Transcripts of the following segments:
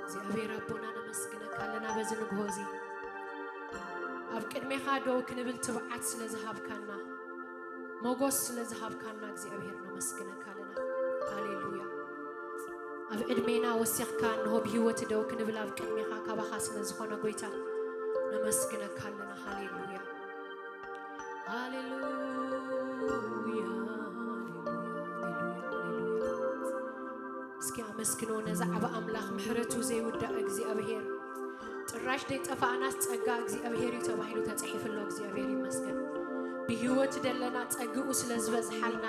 እግዚኣብሔር ኣቦና ነመስግነካ ኣለና በዚ ንግሆ እዚ ኣብ ቅድሜኻ ደው ክንብል ትብዓት ስለ ዝሃብካና ሞጎስ ስለ ዝሃብካና እግዚኣብሔር ነመስግነካ ኣለና። ሃሌሉያ። ኣብ ዕድሜና ወሲኽካ እንሆ ብህይወት ደው ክንብል ኣብ ቅድሜኻ ካባኻ ስለ ዝኾነ ጎይታ ነመስግነካ ኣለና። ሃሌሉያ። ሃሌሉያ። ሃሌሉያ። ሃሌሉያ። እስኪ ኣመስግኖ ነዛ ዓብ ኣምላኽ ምሕረቱ ዘይውዳእ እግዚኣብሔር። ጭራሽ ደይጠፋእናስ ጸጋ እግዚኣብሔር እዩ ተባሂሉ ተጻሒፉ ኣሎ። እግዚኣብሔር ይመስገን። ብህይወት ደለና ጸግኡ ስለ ዝበዝሓልና፣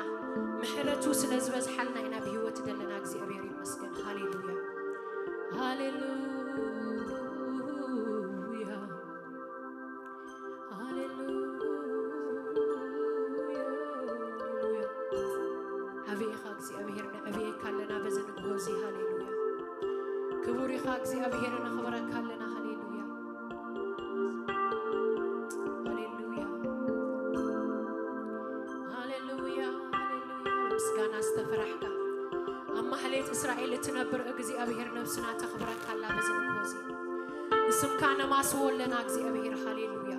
ምሕረቱ ስለ ዝበዝሓልና ኢና ብህይወት ደለና። እግዚኣብሔር ይመስገን። ሃሌሉያ። ሃሌሉያ። ሃሌሉያ። ሃሌሉያ። ዓብይ ኢኻ እግዚኣብሔር፣ ነዕብየካ ኣለና በዚ ንግሆ እዚ። ሃሌሉያ። ክቡር ኢኻ እግዚኣብሔር፣ ነኽብረካ ኣለና። ሃሌሉያ። ሃሌሉያ። ሃሌሉያ። ሃሌሉያ። ምስጋና ዝተፈራሕካ ኣብ ማህሌት እስራኤል እትነብር እግዚኣብሔር ነብስና ተኽብረካ ኣላ በዚ ንግሆ እዚ። ንስምካ ነማስዎ ኣለና እግዚኣብሔር። ሃሌሉያ።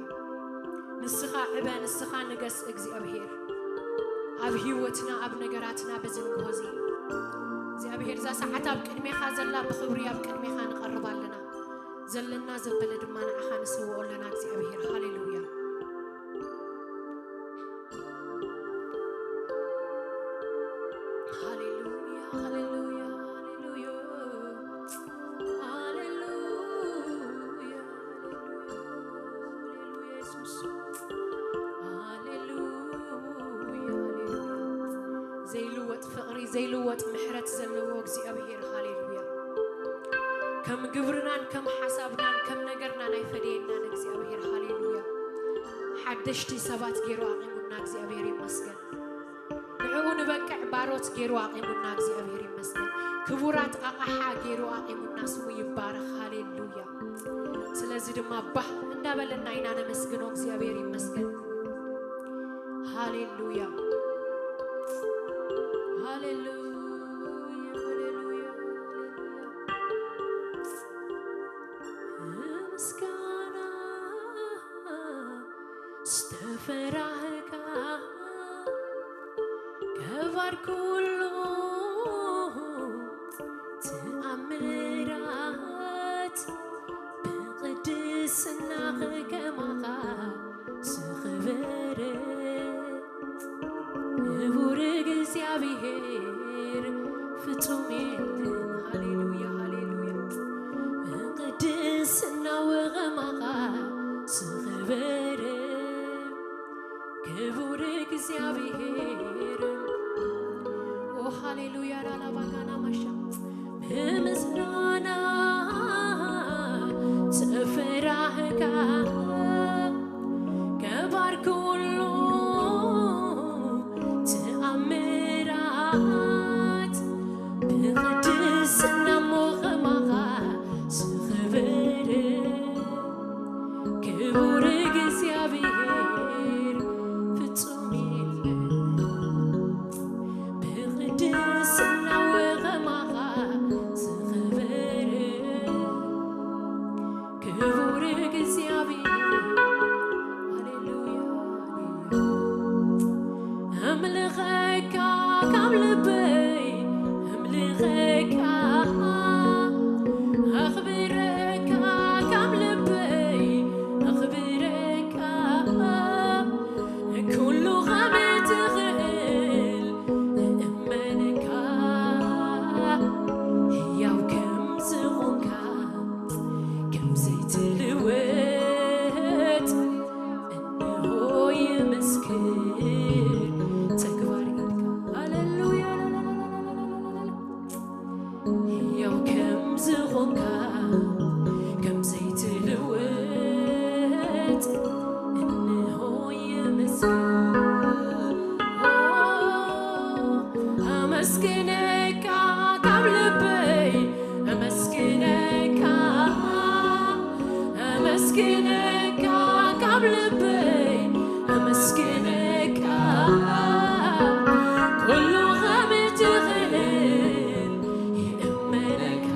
ንስኻ ዕበ፣ ንስኻ ንገስ እግዚኣብሔር። ኣብ ህይወትና፣ ኣብ ነገራትና በዚ ንግሆ እዚ እግዚኣብሔር እዛ ሰዓት ኣብ ቅድሜኻ ዘላ ብኽብሪ ኣብ ቅድሜኻ ንቐርብ ኣለና። ዘለና ዘበለ ድማ ንዓኻ ንስውኦ ኣለና እግዚኣብሔር። ሃሌሉያ። ሃሌሉያ፣ ሃሌሉያ፣ ሃሌሉያ። ሃሌሉያ፣ ሃሌሉያ፣ ሃሌሉያ፣ የሱስ። ሃሌሉያ፣ ሃሌሉያ። ዘይልወጥ ፍቕሪ፣ ዘይልወጥ ምሕረት ዘለዎ እግዚኣብሔር። ሃሌሉያ። ከም ግብርናን ከም ሓሳብናን ከም ነገርናን ኣይፈደየናን እግዚኣብሔር። ሃሌሉያ። ሓደሽቲ ሰባት ገይሩ ኣቂሙና እግዚኣብሔር ይመስገን። ንዕኡ ንበቅዕ ባሮት ገይሩ ኣቂሙና እግዚኣብሔር ይመስገን። ክቡራት ኣቕሓ ገይሩ ኣቂሙና ስሙ ይባረኽ። ሃሌሉያ። ስለዚ ድማ ባህ እንዳበለና ኢና ነመስግኖ እግዚኣብሔር ይመስገን። ሃሌሉያ። ሃሌሉያ። ሃሌሉያ። ሃሌሉያ። ምስጋና ዝተፈራህካ ገባር ኩሉ ተኣምራት ብቅድስና ከማኻ ዝኸበረ ክቡር እግዚኣብሔር ፍጹም የለን። ሃሌሉያ፣ ሃሌሉያ። ብቅድስና ወኸማኻ ዝኸበረ ክቡር እግዚኣብሔር። ኦ ሃሌሉያ። ራላባጋና ማሻ ብምስጋና ተፈራህካ ገባር ኩሉ ተኣምራት ብቅድስና ሞኸማኻ ዝኸበረ ክቡር እግዚኣብሔር ፍጹም የለን። ብቅድስና ወኸማኻ ዝኸበረ ክቡር እግዚኣብሔር። ሃሌሉያ፣ ሃሌሉያ። ኣምልኸካ ካብ ልበይ ኣምልኸካ፣ ኣኽብረካ ካብ ልበይ ኣኽብረካ። ኩሉ ከም ትኽእል እእመነካ፣ ህያው ከም ዝኾንካ ከም ዘይትልወጥ እንሆ ይምስክር ተግባር ኢድካ። ሃሌሉያ። ህያው ከም ዝኾንካ ከም ዘይትልወጥ እንሆ ይምስክር። ኣመስግነካ ካብ ልበይ ኣመስግነካ፣ ኣመስግነካ ካብ ልበይ ኣመስግነካ። ኩሉ ከም ትኽእል ይእመነካ፣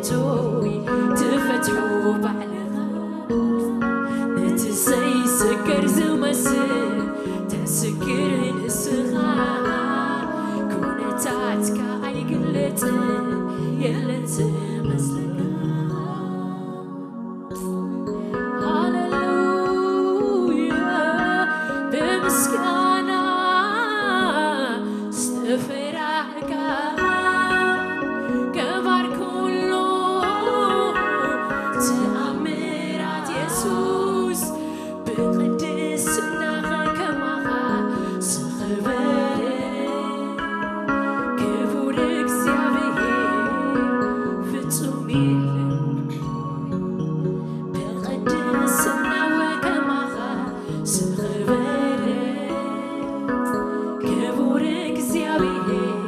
ቶይ ትፈትሖ ባዕልኻ ነቲ ዘይስገር ዝመስል ተስግር ንስኻ ኩነታትካ ኣይግለጽን የለን ዝመስለካ። ሃሌሉያ ብምስጋና ዝተፈራህካ ገባር ኩሉ ተኣምራት የሱስ ብቅድስናኻ ከማኻ ዝኸበረ ክቡር እግዚኣብሔር ፍጹም የለን። ብቅድስና ወከማኻ ዝኸበረ ክቡር እግዚኣብሔር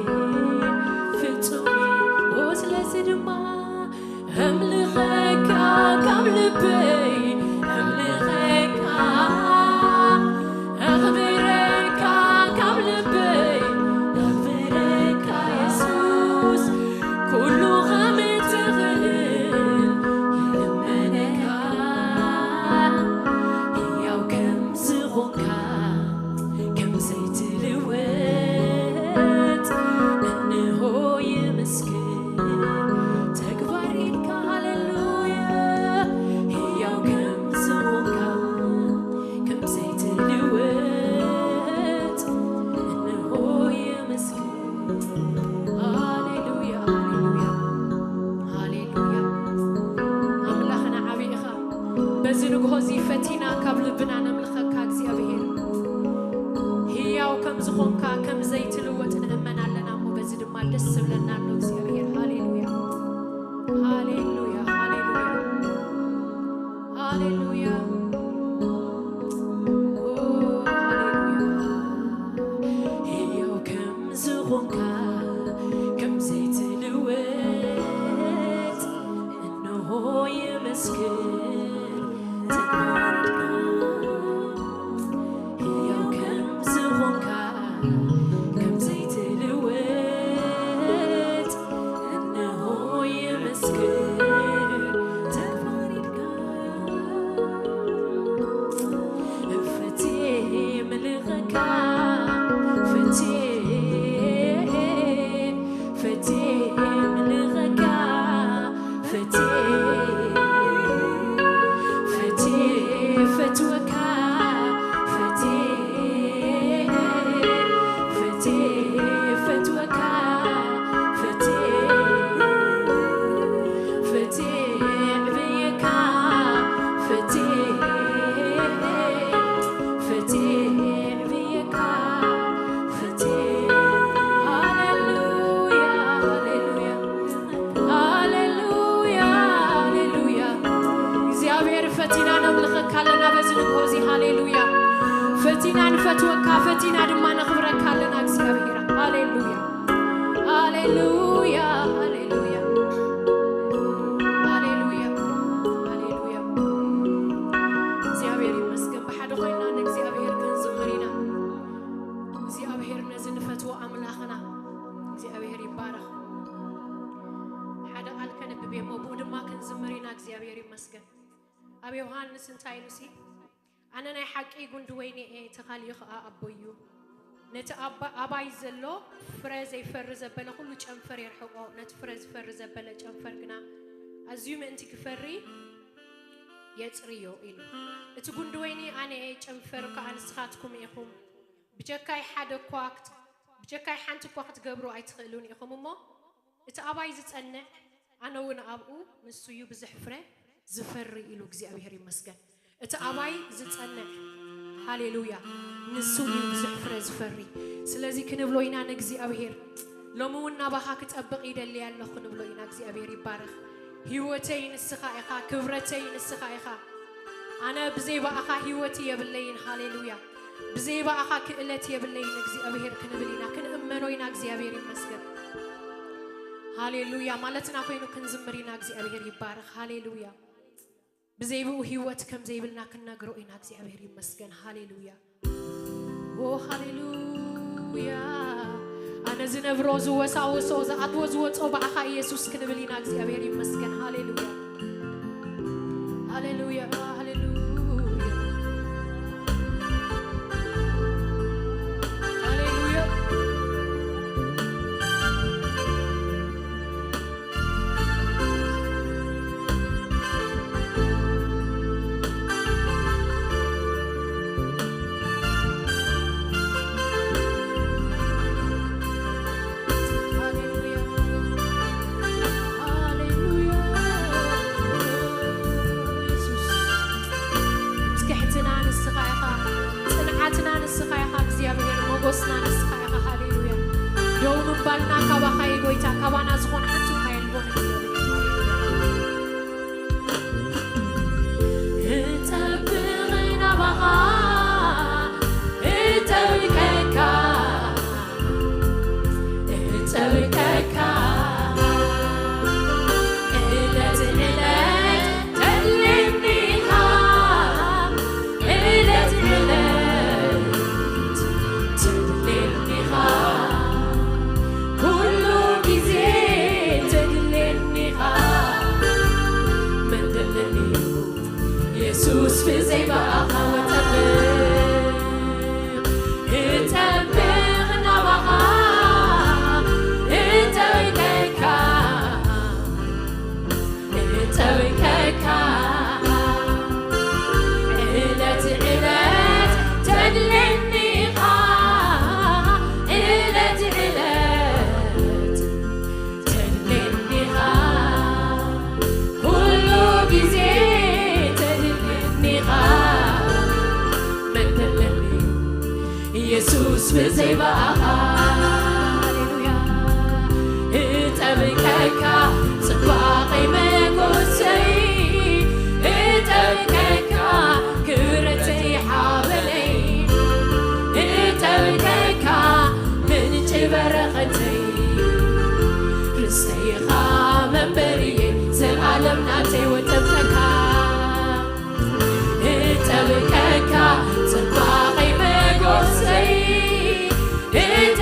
ፍጹም እዩ። ስለዚ ድማ ኣምልኸካ ካብ ልበይ ኣምልኸካ ኣኽብረካ ካብ ልበይ ኣኽብረካ የሱስ ኩሉ ከም ትኽእል ይእመነካ ሕያው ከም ዝኾንካ ከም ዘይትልወጥ እንሆ ይመስክር ተግባር ኢድካ ሃሌሉያ ሕያው ከም ዝኾንካ ከም ዘይትልወጥ እንሆ የመስግን። ሃሌሉያ፣ ሃሌሉያ፣ ሃሌሉያ። ኣምላኽና ዓቢ ኢኻ። በዚ ንግሆ እዚ ፈቲና ካብ ልብና ነምልኸካ እግዚኣብሔር። ህያው ከም ዝኾንካ ከም ዘይትልወጥ ንእመን ኣለና እሞ በዚ ድማ ደስ ዝብለና ኣሎ እግዚኣብሔር። ሃሌሉያ፣ ሃሌሉያ፣ ሃሌሉያ። ሃሌሉያ። ኦ፣ ሃሌሉያ። ህያው ከም ዝኾንካ፣ ከም ዘይትልወጥ፣ እንሆ ይመስክር ተግባርካ። ህያው ከም ዝኾንካ፣ ከም ዘይትልወጥ፣ እንሆ ይመስክር ተግባርካ። ፈትየ ምልኸካ፣ ፈትየ፣ ፈትየ ምልኸካ፣ ፈትየ፣ ፈትየ ፈትወካ፣ ፈትየ፣ ፈትየ ፈትወካ፣ ፈትየ፣ ፈትየ ዕብየካ፣ ፈትየ፣ ፈትየ ዕብየካ፣ ፈትየ። ሃሌሉያ፣ ሃሌሉያ። ሃሌሉያ፣ ሃሌሉያ። እግዚኣብሔር ፈቲና ነምልኸካ ኣለና በዚ ንግሆ እዚ። ሃሌሉያ። ፈቲና ንፈትወካ፣ ፈቲና ድማ ነኽብረካ ኣለና እግዚኣብሔር። ሃሌሉያ፣ ሃሌሉያ፣ ሃሌሉያ። ሃሌሉያ፣ ሃሌሉያ። እግዚኣብሔር ይመስገን። ብሓደ ኮይና ንእግዚኣብሔር ክንዝምር ኢና። እግዚኣብሔር ነዚ ንፈትዎ ኣምላኽና እግዚኣብሔር ይባረኽ። ሓደ ቃል ከንብብ እየ፣ እሞ ብኡ ድማ ክንዝምር ኢና። እግዚኣብሔር ይመስገን። ኣብ ዮሃንስ እንታይ ኢሉ ሲ? "ኣነ ናይ ሓቂ ጉንዲ ወይኒ እየ፣ ተኻልዩ ኸኣ ኣቦይ እዩ። ነቲ ኣባ-፣ ኣባይ ዘሎ ፍረ ዘይፈሪ ዘበለ ኩሉ ጨንፈር የርሕቆ፣ ነቲ ፍረ ዝፈሪ ዘበለ ጨንፈር ግና ኣዝዩ ምእንቲ ክፈሪ የጽርዮ" ኢሉ። "እቲ ጉንዲ ወይኒ ኣነ እየ፣ ጨንፈር ከኣ ንስኻትኩም ኢኹም። ብጀካይ ሓደ እኳ ክት-፣ ብጀካይ ሓንቲ እኳ ክትገብሩ ኣይትኽእሉን ኢኹም እሞ፣ እቲ ኣባይ ዝጸንዕ፣ ኣነ እውን ኣብኡ፣ ንሱ እዩ ብዙሕ ፍረ ዝፈሪ" ኢሉ። እግዚኣብሔር ይመስገን። እቲ ኣባይ ዝጸንዕ፣ ሃሌሉያ፣ ንሱ እዩ ብዙሕ ፍረ ዝፈሪ። ስለዚ ክንብሎ ኢና ንእግዚኣብሔር፣ ሎሚ እውን ናባኻ ክጠብቕ ይደሊ ኣለኹ ንብሎ ኢና። እግዚኣብሔር ይባረኽ። ህይወተይ ንስኻ ኢኻ፣ ክብረተይ ንስኻ ኢኻ። ኣነ ብዘይ ብኣኻ ህይወት የብለይን። ሃሌሉያ። ብዘይ ብኣኻ ክእለት የብለይን እግዚኣብሔር ክንብል ኢና፣ ክንእመኖ ኢና። እግዚኣብሔር ይመስገን። ሃሌሉያ ማለትና ኮይኑ ክንዝምር ኢና። እግዚኣብሔር ይባረኽ። ሃሌሉያ። ብዘይ ብኡ ህይወት ከም ዘይብልና ክንነግሮ ኢና። እግዚኣብሔር ይመስገን። ሃሌሉያ። ኦ ሃሌሉያ። ኣነ ዝነብሮ ዝወሳወሶ ዝኣትዎ ዝወፅኦ ብኣኻ ኢየሱስ ክንብል ኢና። እግዚኣብሔር ይመስገን። ሃሌሉያ፣ ሃሌሉያ፣ ሃሌሉያ፣ ሃሌሉያ። ሃሌሉያ፣ ሃሌሉያ። ኢየሱስ፣ ትምክሕትና ንስኻ ኢኻ፣ ጽንዓትና ንስኻ ኢኻ፣ እግዚኣብሔር ሞገስና ንስኻ ኢኻ። ሃሌሉያ። ደው ምባልና ካባኻ እዩ ጎይታ፣ ካባና ዝኾነ ሓንቲ እኳ የልቦን እግዚኣብሔር። ሃሌሉያ። እጠብቕ ናባኻ፣ እጠብቀካ፣ እጠብቀካ። ዕለት ዕለት ተድልየኒ ኢኻ፣ ዕለት ዕለት ተድልየኒ ኢኻ፣ ኩሉ ግዜ ተድልየኒ ኢኻ። መን ደለኒ ኢየሱስ ብዘይ ብኣኻ ወጠብቕ፣ እጠብቕ ናባኻ፣ እጠብቀካ፣ እጠብቀካ። ዕለት ዕለት ተድልየኒ ኢኻ፣ ዕለት ዕለት ተድልየኒ ኢኻ፣ ኩሉ ግዜ ተድልየኒ ኢኻ። መን ደለኒ ኢየሱስ ብዘይ ብኣኻ። ሃሌሉያ። እጠብቀካ ጽባቐይ መጎሰይ፣ እጠብቀካ ክብረተይ ሓበነይ፣ እጠብቀካ ምንጪ በረኸተይ፣ ርስተይኻ መንበርየ ዘልኣለም ናተይ ወጠብቀካ። እጠብቀካ ጽባቐይ መጎሰይ፣ እጠ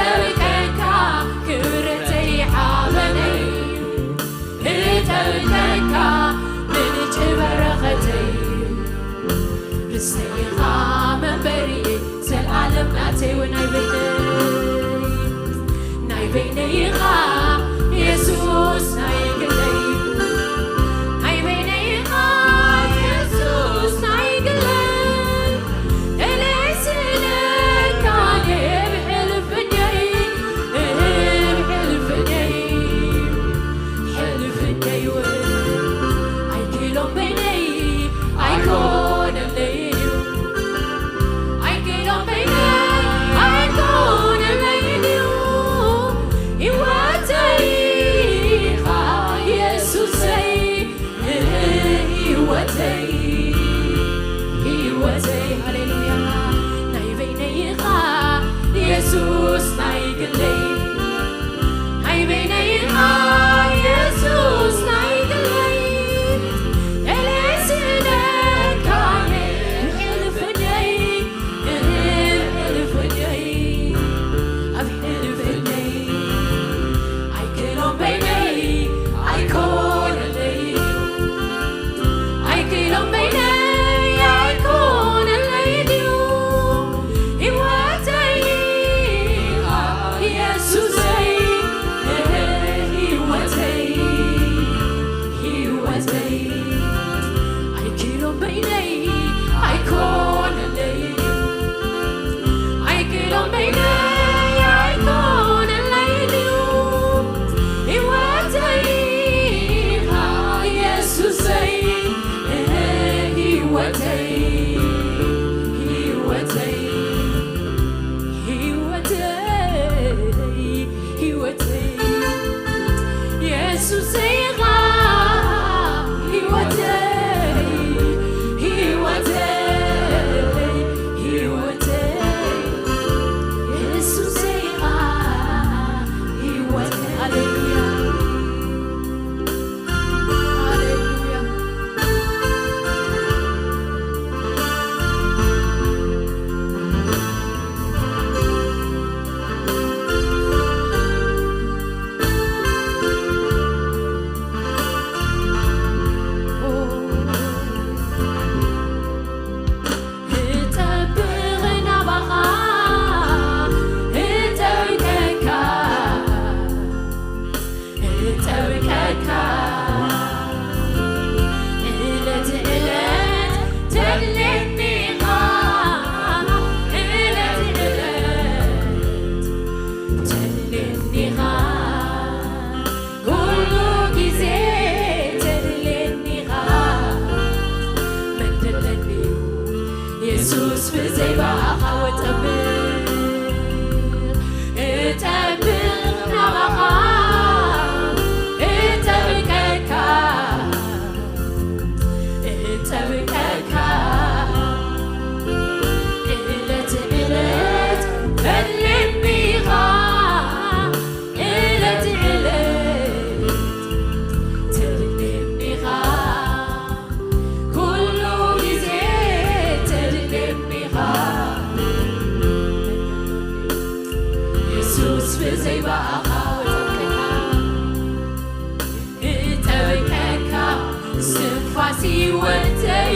ስንፋስ ህይወተይ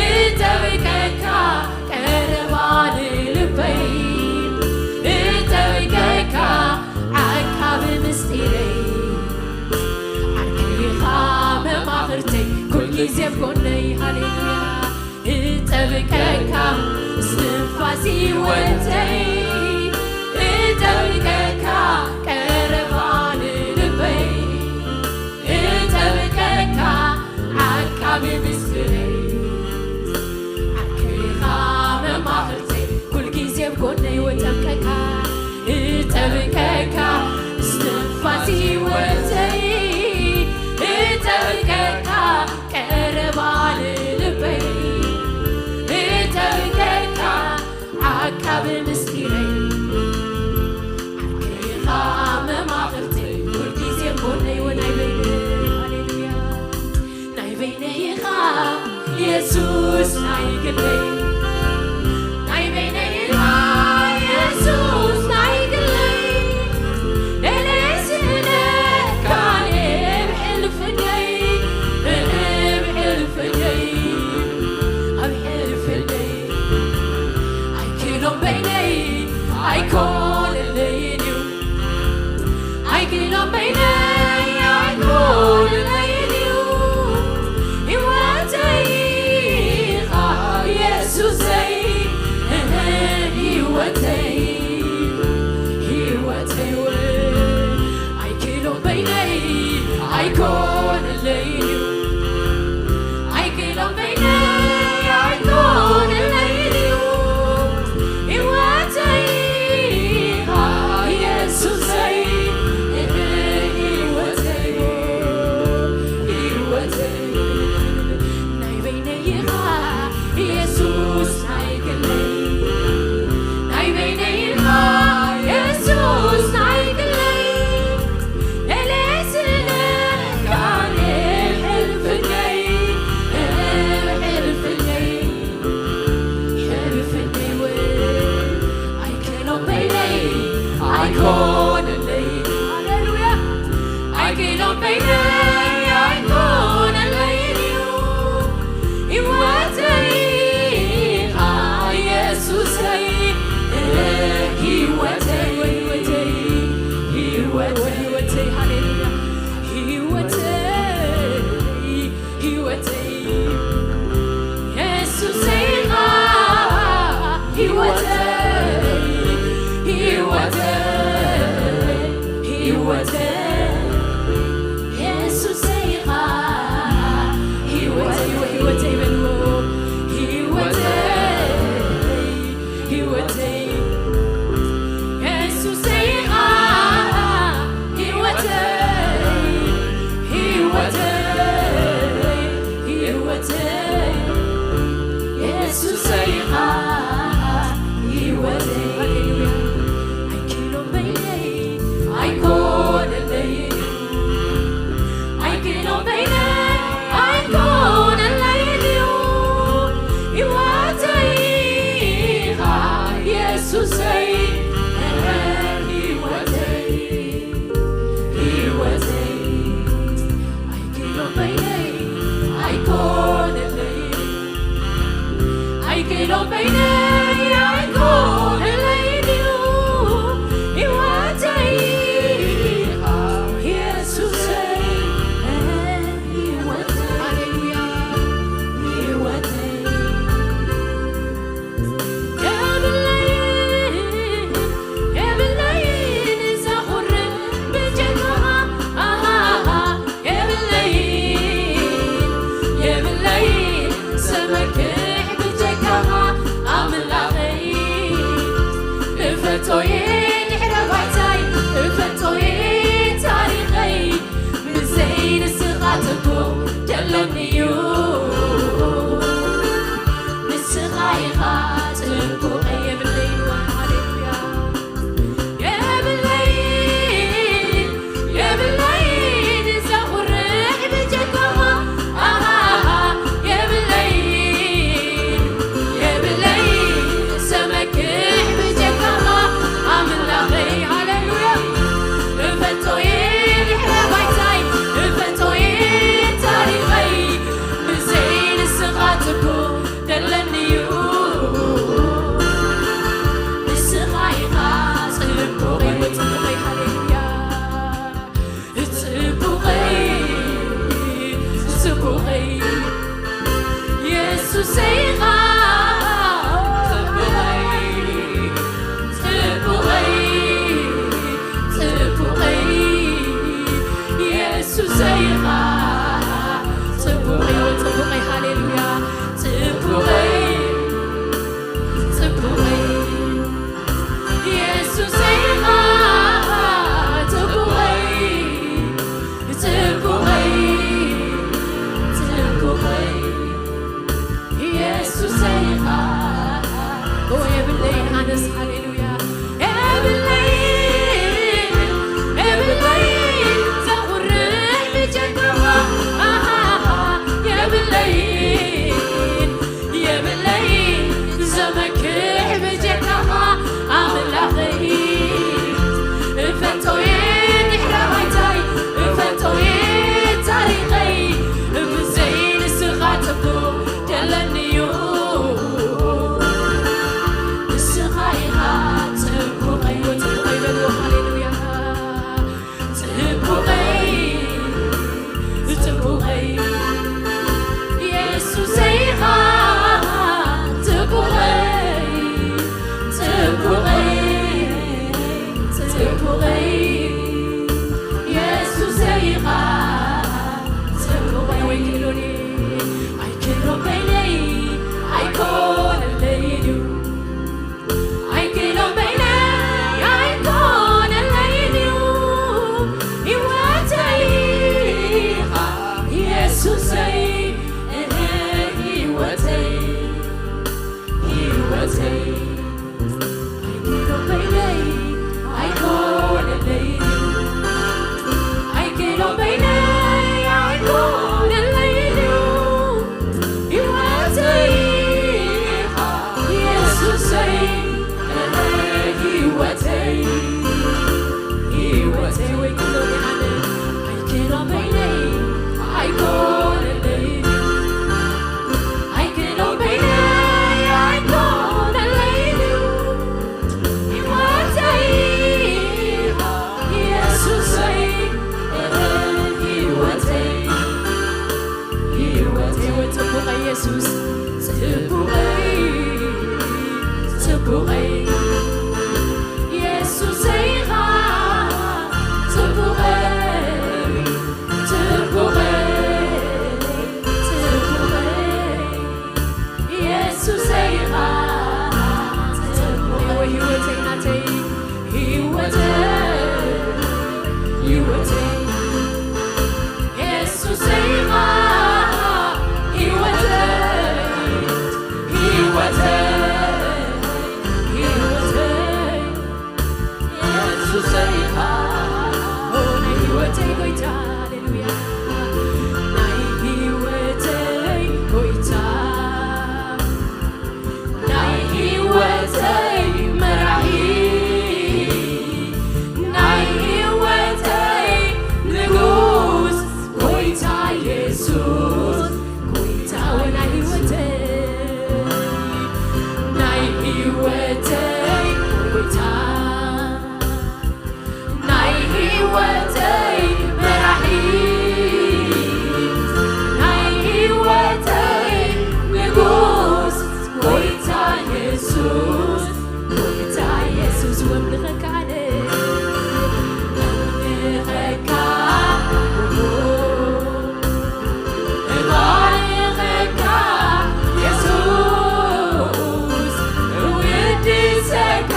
እጠብቀካ ቀረባ ንልበይ እጠብቀካ ዓቃቢ ምስጢረይ ዓርኪኻ መማኽርተይ ኩልጊዜ ብጎነይ ሃሌሉያ እጠብቀካ እስትንፋስ ህይወተይ እጠብቀካ ቀረባ ንልበይ እጠብቀካ ዓቃቢ ምስጢረይ ዓርክኻ መማኽርተይ ኩልጊዜ ብጎነይ ወጠብቀካ እጠብቀካ እስትንፋስ ህይወተይ እጠብቀካ ቀረባ ልልበይ እጠብቀካ ዓቃቢ ምስጢረይ ዓርክኻ መማኽርተይ ኩልጊዜ ጎነይ ወናይ በይነ ሃሌሉያ ናይ በይነይ ኢኻ የሱስ ናይ ግለይ ናይ በይነይ ኢኻ የሱስ ናይ ግለይ ለለይ ስእለካ ንብሕልፍነይ ንብሕልፍነይ ኣብ ሕልፍነይ ኣይክሎም በይነይ ኣይኮነለይን እዩ ኣይክሎም በይነይ ኣይኮነለይን እዩ ህይወተይ ኢኻ የሱሰይ ህይወተይ ህይወተይ ኣይክሎም በይነይ ኣይኮነለይን እዩ ኣይክሎም በይነይ ኣይኮነለይን እዩ ህይወተይ ኢኻ የሱሰይ ህይወተይ ህይወተይ ናይ በይነይ ኢኻ የሱስ ናይ ግለይ ናይ በይነይ ኢኻ የሱስ ናይ ግለይ ለለይ ስእለካ ንሕልፍነይ ሕልፍነይ ሕልፍነይ ወይ ኣይክሎም በይነይ ኣይኮነለይ ሃሌሉያ ኣይክሎም በይነይ ኣይኮነለይ እዩ ህይወተይ ኢኻ የሱሰይ ህይወተይ ህይወተይ ህይወተይ ሃሌሉያ ህይወተይ ህይወተይ የሱሰይ ኢኻ ህይወተይ ህይወተይ ህይወተይ ጽቡቐይ፣ ጽቡቐይ፣ የሱሰይ ኢኻ። ጽቡቐይ፣ ጽቡቐይ፣ ጽቡቐይ፣ የሱሰይ ኢኻ። ጽቡቐይ፣ ህይወተይ ናተይ፣ ህይወተይ፣ ህይወተይ፣ የሱሰይ ኢኻ። ህይወተይ፣ ህይወተይ፣ ህይወተይ፣ የሱሰይ ኢኻ። ኦ፣ ናይ ህይወተይ ጎይታ፣ ሃሌሉያ። ናይ ህይወተይ ጎይታ፣ ናይ ህይወተይ መራሒ፣ ናይ ህይወተይ ንጉስ፣ ጎይታ የሱስ፣ ጎይታ ወይ ናይ ህይወተይ፣ ናይ ህይወተይ ጎይታ፣ ናይ ህይወተይ መራሒ፣ ናይ ህይወተይ ንጉስ፣ ጎይታ የሱስ፣ ጎይታ የሱስ፣ ወምልኸካ ኣነ፣ ወምልኸካ፣ እባርኸካ የሱስ፣ እውድሰካ፣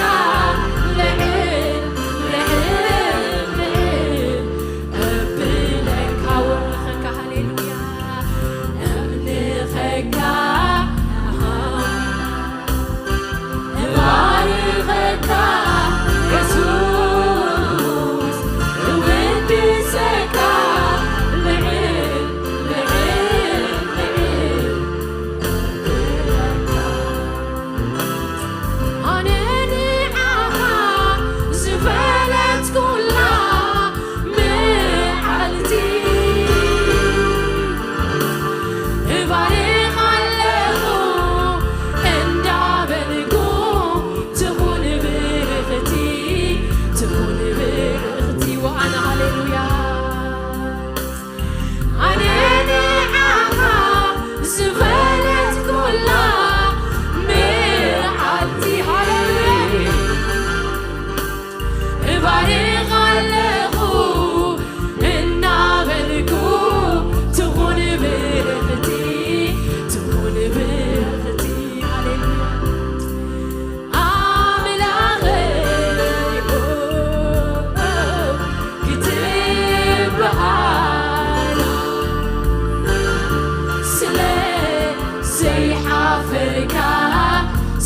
ልዕል፣ ልዕል፣ ልዕል እብለካ፣ ወምልኸካ፣ ሃሌሉያ፣ እምልኸካ፣ እባርኸካ የሱስ፣ እውድሰካ፣ ልዕል፣ ልዕል፣ ልዕል እብለካ። ኣነ ንዓኻ ዝፈለጥኩላ መዓልቲ እባርኻ ኣለኹ እንዳበልኩ፣ ትኹን ብርኽቲ፣ ትኹን ብርኽቲ። ወኣነ፣ ሃሌሉያ፣ ኣነ ንዓኻ ዝፈለጥኩላ መዓልቲ፣ ሃሌሉያ፣ እባርኻ ኣለኹ እናበልኩ፣ ትኹን ብርኽቲ፣ ትኹን ብርኽቲ፣ ሃሌሉያ። ኣምላኸይ ክትበሃል ስለ ዘይሓፈርካ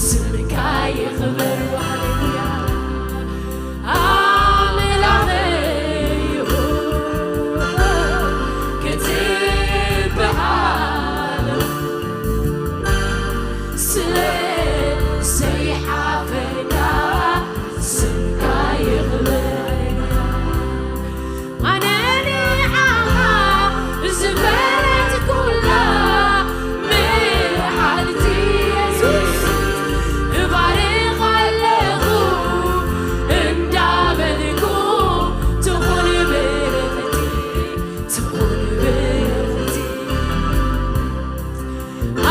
ስምካ ይኽበር። ሃሌሉያ። ኣምላኸይ ክትበሃል ስለ ዘይሓፈርካ ስምካ ይኽበር። ኣነ ንዓኻ ዝፈለጥኩላ መዓልቲ የሱስ እባርኻ ኣለኹ እንዳበልኩ ትኹን ብርኽቲ ትኹን ብርኽቲ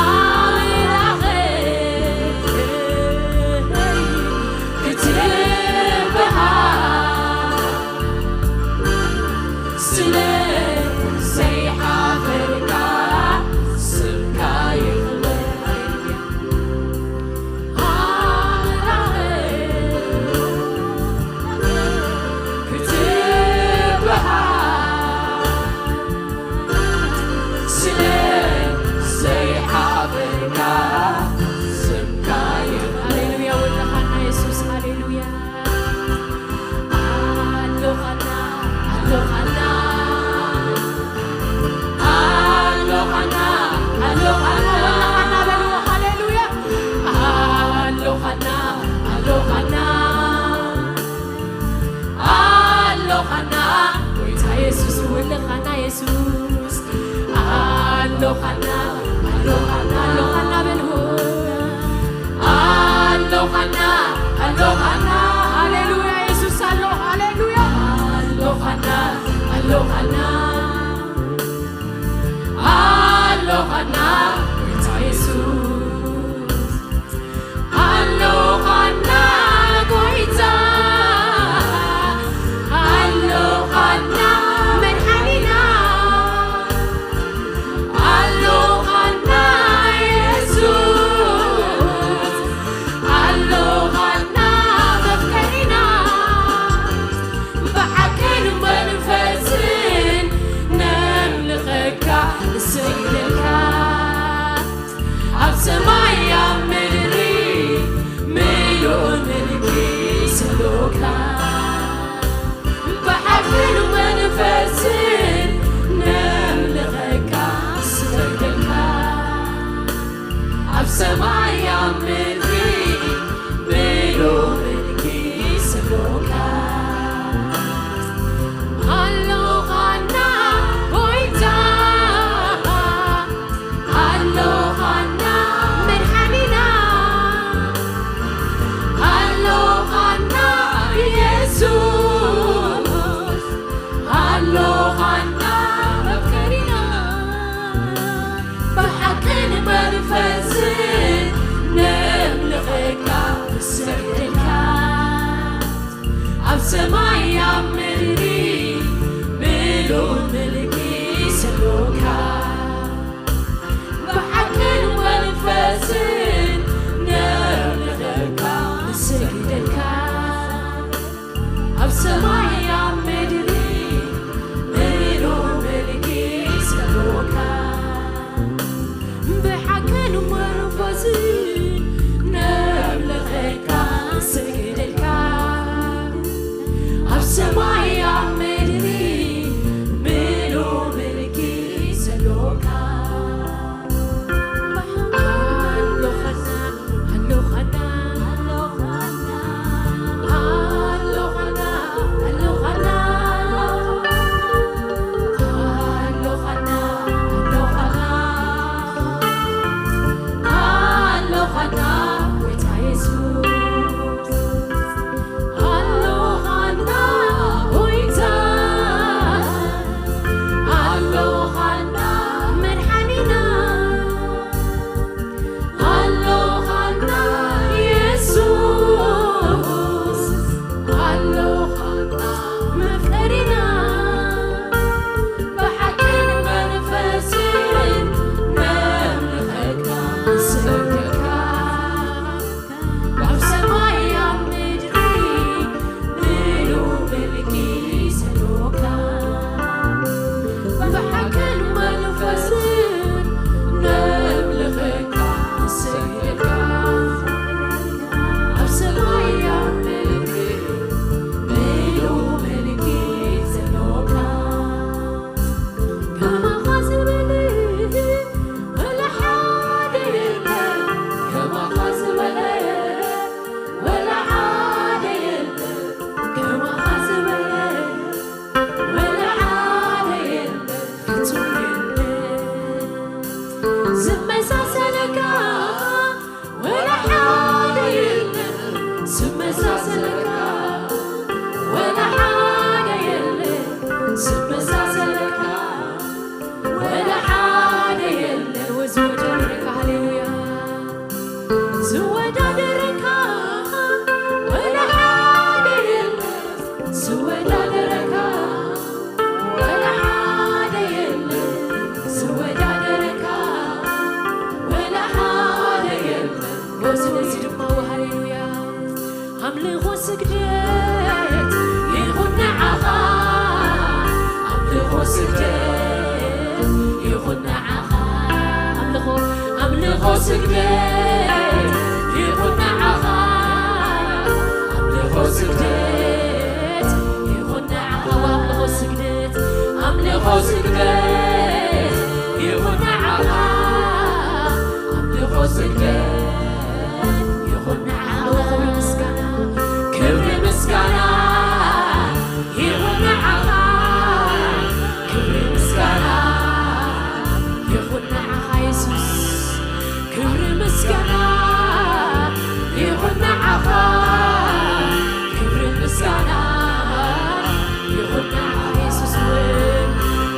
ኣምላኸይ ክትበሃል ስለ ዘይሓፈርካ ስምካ ይኽበር። ኣምላኸይ ክትበሃል ስለ ዘይሓፈርካ ስምካ ይኽበር። ሃሌሉያ፣ ወለኻና የሱስ፣ ሃሌሉያ። ኣሎኻና፣ ኣሎኻና፣ ኣሎኻና፣ ኣሎኻና፣ ኣሎኻና በልዎ። ሃሌሉያ። ኣሎኻና፣ ኣሎኻና፣ ኣሎኻና፣ ጎይታ የሱስ፣ ወለኻና የሱስ። ኣሎኻና፣ ኣሎኻና፣ ኣሎኻና በልዎ። ኣሎኻና፣ ኣሎኻና፣ ሃሌሉያ፣ የሱስ ኣሎ፣ ሃሌሉያ። ኣሎኻና፣ ኣሎኻና፣ ኣሎኻና፣ ጎይታ ስግደት ይኹን ንዓኻ፣ ኣምልኾ ስግደት ይኹን ንዓኻ፣ ኣምልኾ ስግደት፣ ኣምልኾ ስግደት ይኹን ንዓኻ፣ ኣምልኾ ስግደት ይኹን ንዓኻ። ክብሪ ምስጋና፣ ክብሪ ምስጋና ይኹን ንዓኻ፣ ክብሪ ምስጋና ይኹን ንዓኻ የሱስ፣ ክብሪ ምስጋና ይኹን ንዓኻ፣ ክብሪ ምስጋና ይኹን ንዓኻ የሱስ እውን፣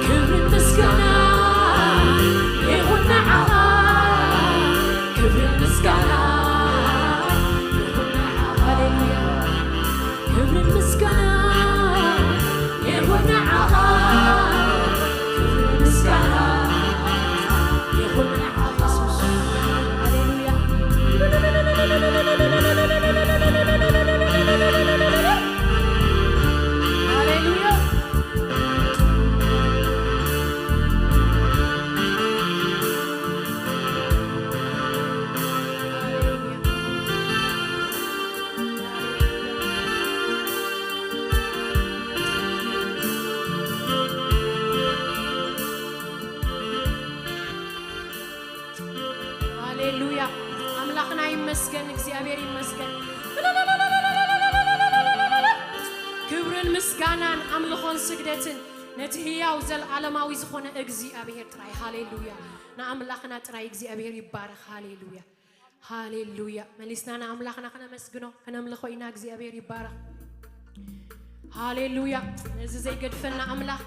ክብሪ ምስጋና ይኹን ንዓኻ፣ ክብሪ ምስጋና ይኹን ንዓኻ። ሃሌሉያ። ክብርን ምስጋና ይኹን ንዓኻ፣ ክብርን ምስጋና ይኹን ንዓኻ የሱስ። ሃሌሉያ። ሃሌሉያ። ሃሌሉያ። ኣምላኽና ይመስገን፣ እግዚኣብሔር ይመስገን። ክብርን ምስጋናን ኣምልኾን ስግደትን ነቲ ህያው ዘለዓለማዊ ዝኾነ እግዚኣብሔር ጥራይ። ሃሌሉያ። ንኣምላኽና ጥራይ እግዚኣብሔር ይባረኽ። ሃሌሉያ። ሃሌሉያ። መሊስና ንኣምላኽና ከነመስግኖ፣ ከነምልኾ ኢና። እግዚኣብሔር ይባረኽ። ሃሌሉያ። ነዚ ዘይገድፈና ኣምላኽ፣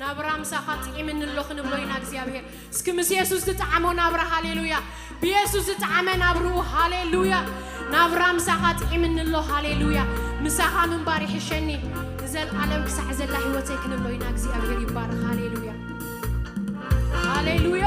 ናብራ ምሳኻ ጥዒምኒ ኣሎ ክንብሎ ኢና እግዚኣብሔር። እስኪ ምስ የሱስ ዝጠዓሞ ናብራ፣ ሃሌሉያ። ብየሱስ ዝጠዓመ ናብርኡ፣ ሃሌሉያ። ናብራ ምሳኻ ጥዒምኒ ኣሎ፣ ሃሌሉያ። ምሳኻ ምንባር ይሕሸኒ፣ ንዘለዓለም ክሳዕ ዘላ ህይወተይ ክንብሎ ኢና። እግዚኣብሔር ይባረኽ። ሃሌሉያ። ሃሌሉያ።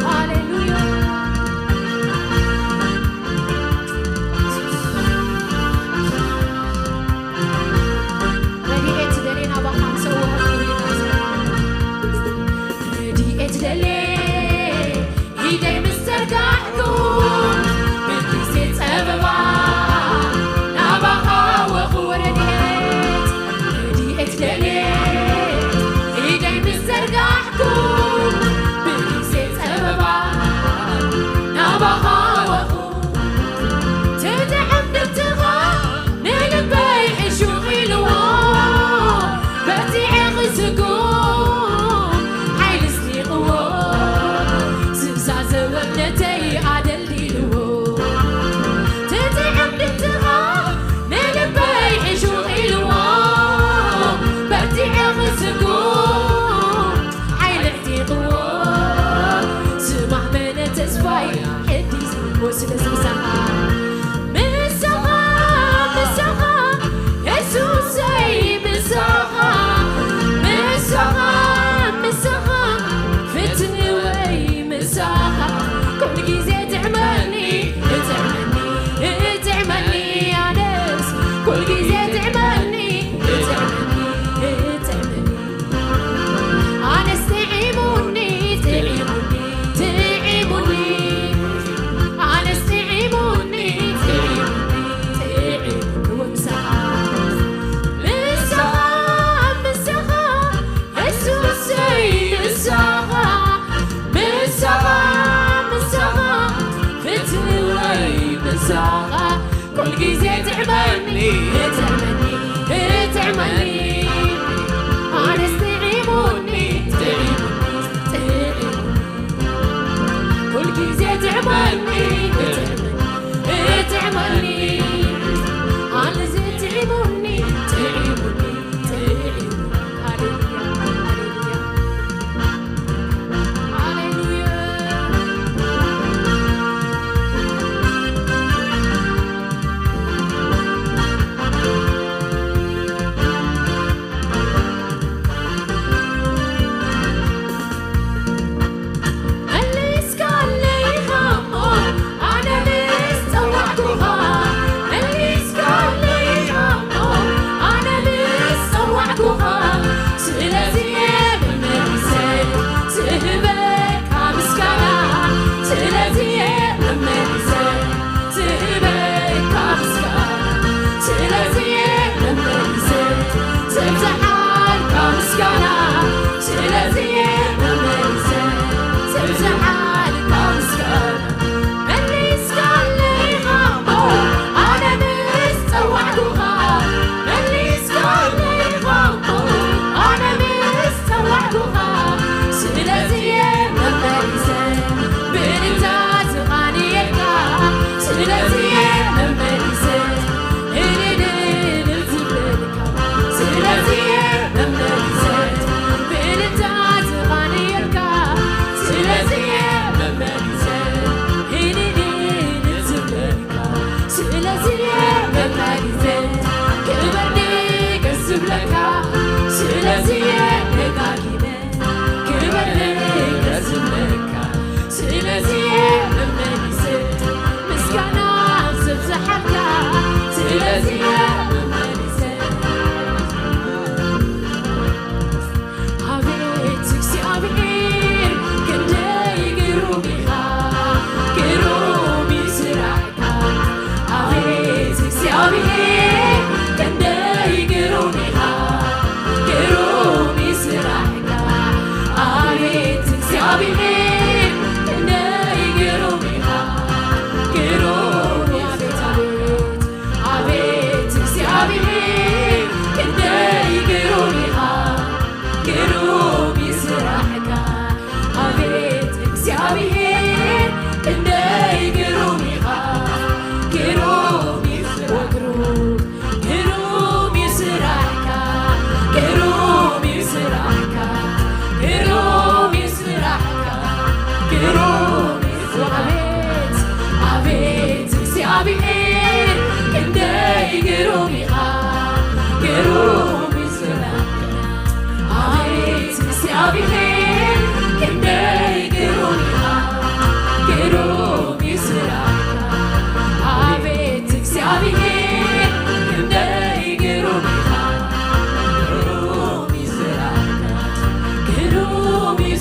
ሃሌሉያ። ረድኤት ደሌና ባኻ ምሰ ወሃብ ረድኤት ደሌ ኢደይ ምስ ዘርጋሕኩ ብግዜ ጸበባ ናባኻ ወኹ ረድኤት ረድኤት ደሌ ኢደይ ምስ ዘርጋሕኩ ብግዜ ጸበባ ናባኻ ወኹ ትጥዕም ድምፅኻ ንልበይ ዕሹቕ ኢልዎ በዚዐ ክስጉ ሓይሊ ስኒቕዎ ዝዛዘወ እምነተይ ኣደልዲልዎ ትጥዕም ድምፅኻ ንልበይ ዕሹቕ ኢልዎ በዚዐ ክስጉ ሓይሊ ኣዕጢቕዎ ዝማመነ ተስፋይ ሕዲስ ወስለ ዝምሳኻ ምሳኻ ምሳኻ የሱሰይ ምሳኻ ምሳኻ ምሳኻ ፍትንወይ ምሳኻ ኩሉ ግዜ ትዕመኒ እጥዕመኒ እጥዕመኒ ኣነስ ኩሉ ግዜ ትዕመኒ እጥዕመኒ እጥዕመኒ ኣነስ ጥዒሙኒ ጥዒሙኒ ጥዒሙኒ ኣነስ ጥዒሙኒ ጥዒሙኒ ጥዒሙኒ ወምሳኻ ምሳኻ ምሳኻ የሱሰይ ምሳኻ ምሳኻ ምሳኻ ፍትወይ ምሳኻ ኩል ግዜ ትዕመኒ እጥዕመኒ እጥዕመኒ ኣነስ ጥዒሙኒ ጥዒሙኒ ጥዒሙኒ ኩል ግዜ ትዕመኒ እጥዕመኒ እጥዕመኒ ኣነስ ጥዒሙኒ ጥዒሙኒ ጥዒሙኒ ሃሌሉያ ሃሌሉያ ሃሌሉያ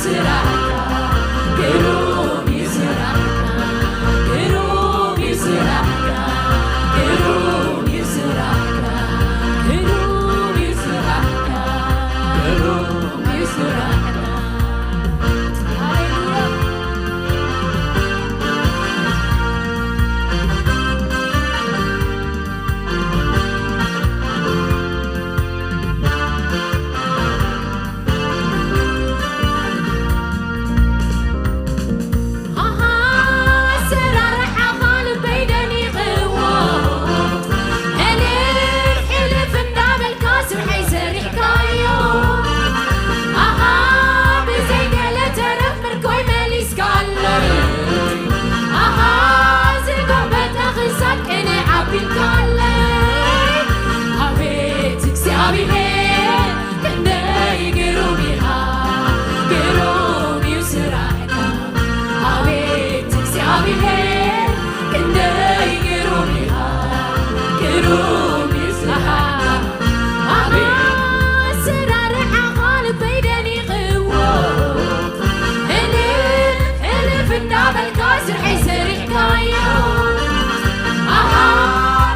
ስራሕካ፣ ግሩም እዩ ስራሕካ፣ ግሩም እዩ ስራሕካ፣ ግሩም እዩ ስራሕካ፣ ግሩም እዩ ስራሕካ፣ ግሩም እዩ ስራሕካ። ሃሌሉያ። ኣሃ፣ ኣሰራርሓኻ ልበይ ደኒቕዎ። ሕልፍ ሕልፍ እንዳበልካ ስርሐይ ሰሪሕካዮ። ኣሃ፣ ብዘይ ገለ ተረፍ ምርኮይ መሊስካለይ። ኣሃ፣ ዝጎበጠ ክሳድ ቅንዕ ኣቢልካለይ። ኣቤት እግዚኣብሔር ክንደይ ግሩም ኢኻ፣ ግሩም እዩ ስራሕካ። ኣቤት እግዚኣብሔር ክንደይ ግሩም ኢኻ፣ ግሩም እዩ ስራሕካ። ኣቤት ኣሰራርሓኻ ልበይ ደኒቕዎ። እልፍ እልፍ እንዳበልካ ስርሐይ ሰሪሕካዮ። ኣሃ፣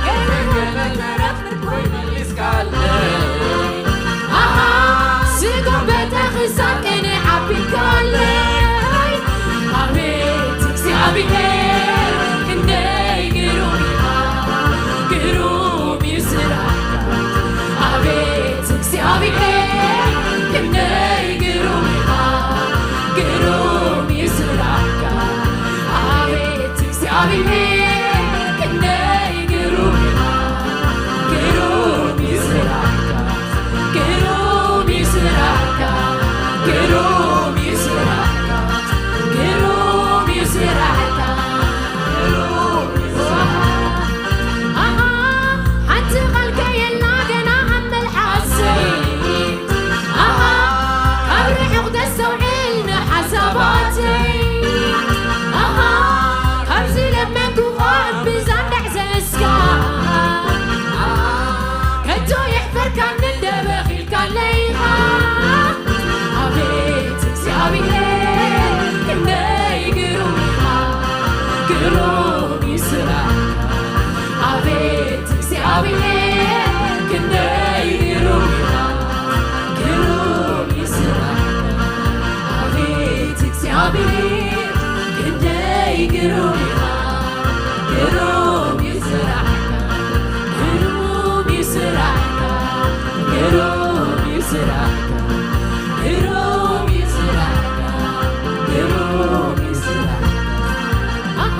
ገለ ገለ ተረፍ ምርኮይ መሊስካለይ። ኣሃ፣ ዝጎበጠ ክሳድ ቅንዕ ኣቢልካለይ። ኣቤት እግዚኣብሔር ክንደይ ግሩም ኢኻ፣ ግሩም እዩ ስራሕካ። ኣቤት እግዚኣብሔር ክንደይ ግሩም ኢኻ፣ ግሩም እዩ ስራሕካ። ኣቤት እግዚኣብሔር ክንደይ ግሩም ኢኻ፣ ግሩም እዩ ስራሕካ፣ ግሩም እዩ ስራሕካ፣ ግሩም እዩ ስራሕካ፣ ግሩም እዩ ስራሕካ፣ ግሩም እዩ ስራሕካ። ኣሃ፣ ሓንቲ ቃል ከየላ ገና ኣብ መልሓሰይ። ኣሃ፣ ካብ ርሑቕ ተስተውዕል ንሓሳባተይ። ኣሃ፣ ካብ ዝለመንኩኻ እምብዛ እንዳዕዘዝካ። ከቶ የሕፈርካኒ እንደ በኺልካለይ ኢኻ። ኣቤት እግዚኣብሔር ክንደይ ግሩም ኢኻ፣ ግሩም እዩ ስራሕካ። ኣቤት እግዚኣብሔር ክንደይ ግሩም ኢኻ፣ ግሩም እዩ ስራሕካ። ኣቤት እግዚኣብሔር ክንደይ ግሩም ኢኻ፣ ግሩም እዩ ስራሕካ፣ ግሩም እዩ ስራሕካ፣ ግሩም እዩ ስራሕካ፣ ግሩም እዩ ስራሕካ፣ ግሩም እዩ ስራሕካ። ኣሃ፣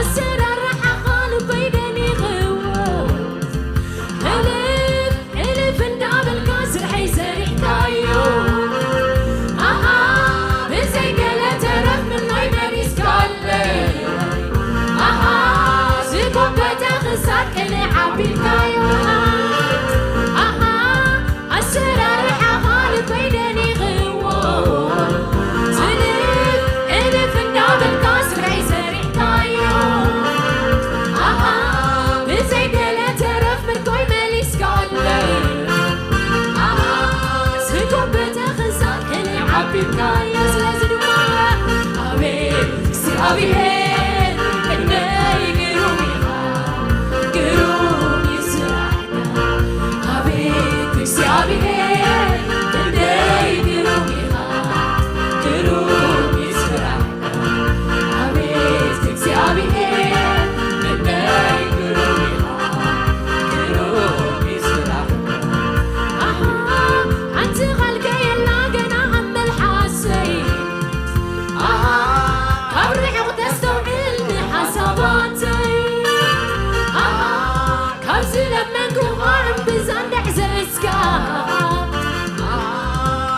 ኣሰራርሓኻ ልበይ ደኒኽዎ። ሕልፍ ሕልፍ እንዳበልካ ስርሐይ ሰሪሕካዮ። ኣሃ፣ ብዘይ ገለ ተረፍ ምኖይ መሊስካለይ። ኣሃ፣ ዝጎበጠ ክሳድ ቅንዕ ኣቢልካዮ። ኣሃ፣ ኣሰራርሓኻ ልበይ ደኒኽዎ። ዝልፍ እልፍ እንዳበልካ ስርሐይ ሰሪሕካዮ። ኣሃ፣ ብዘይ ገለ ተረፍ ምርኮይ መሊስካለይ። ኣሃ፣ ዝጎበጠ ክሳድ ቅንዕ ኣቢልካዮ። ስለዚ ድማ ኣቤት እግዚኣብሔር ክንደይ ግሩም ኢኻ፣ ግሩም እዩ ስራሕካ። ኣቤት እግዚኣብሔር ክንደይ ግሩም ኢኻ፣ ግሩም እዩ ስራሕካ። ኣቤት እግዚኣብሔር ክንደይ ግሩም ኢኻ፣ ግሩም እዩ ስራሕካ። ኣሃ፣ ሓንቲ ቃል ከየላ ገና ኣብ መልሓሰይ። ኣሃ፣ ካብ ርሑቕ ተስተውዕል ንሓሳባተይ። ኣሃ፣ ካብ ዝለመንኩኻ እምብዛ እንዳዕዘዝካ። ኣሃ፣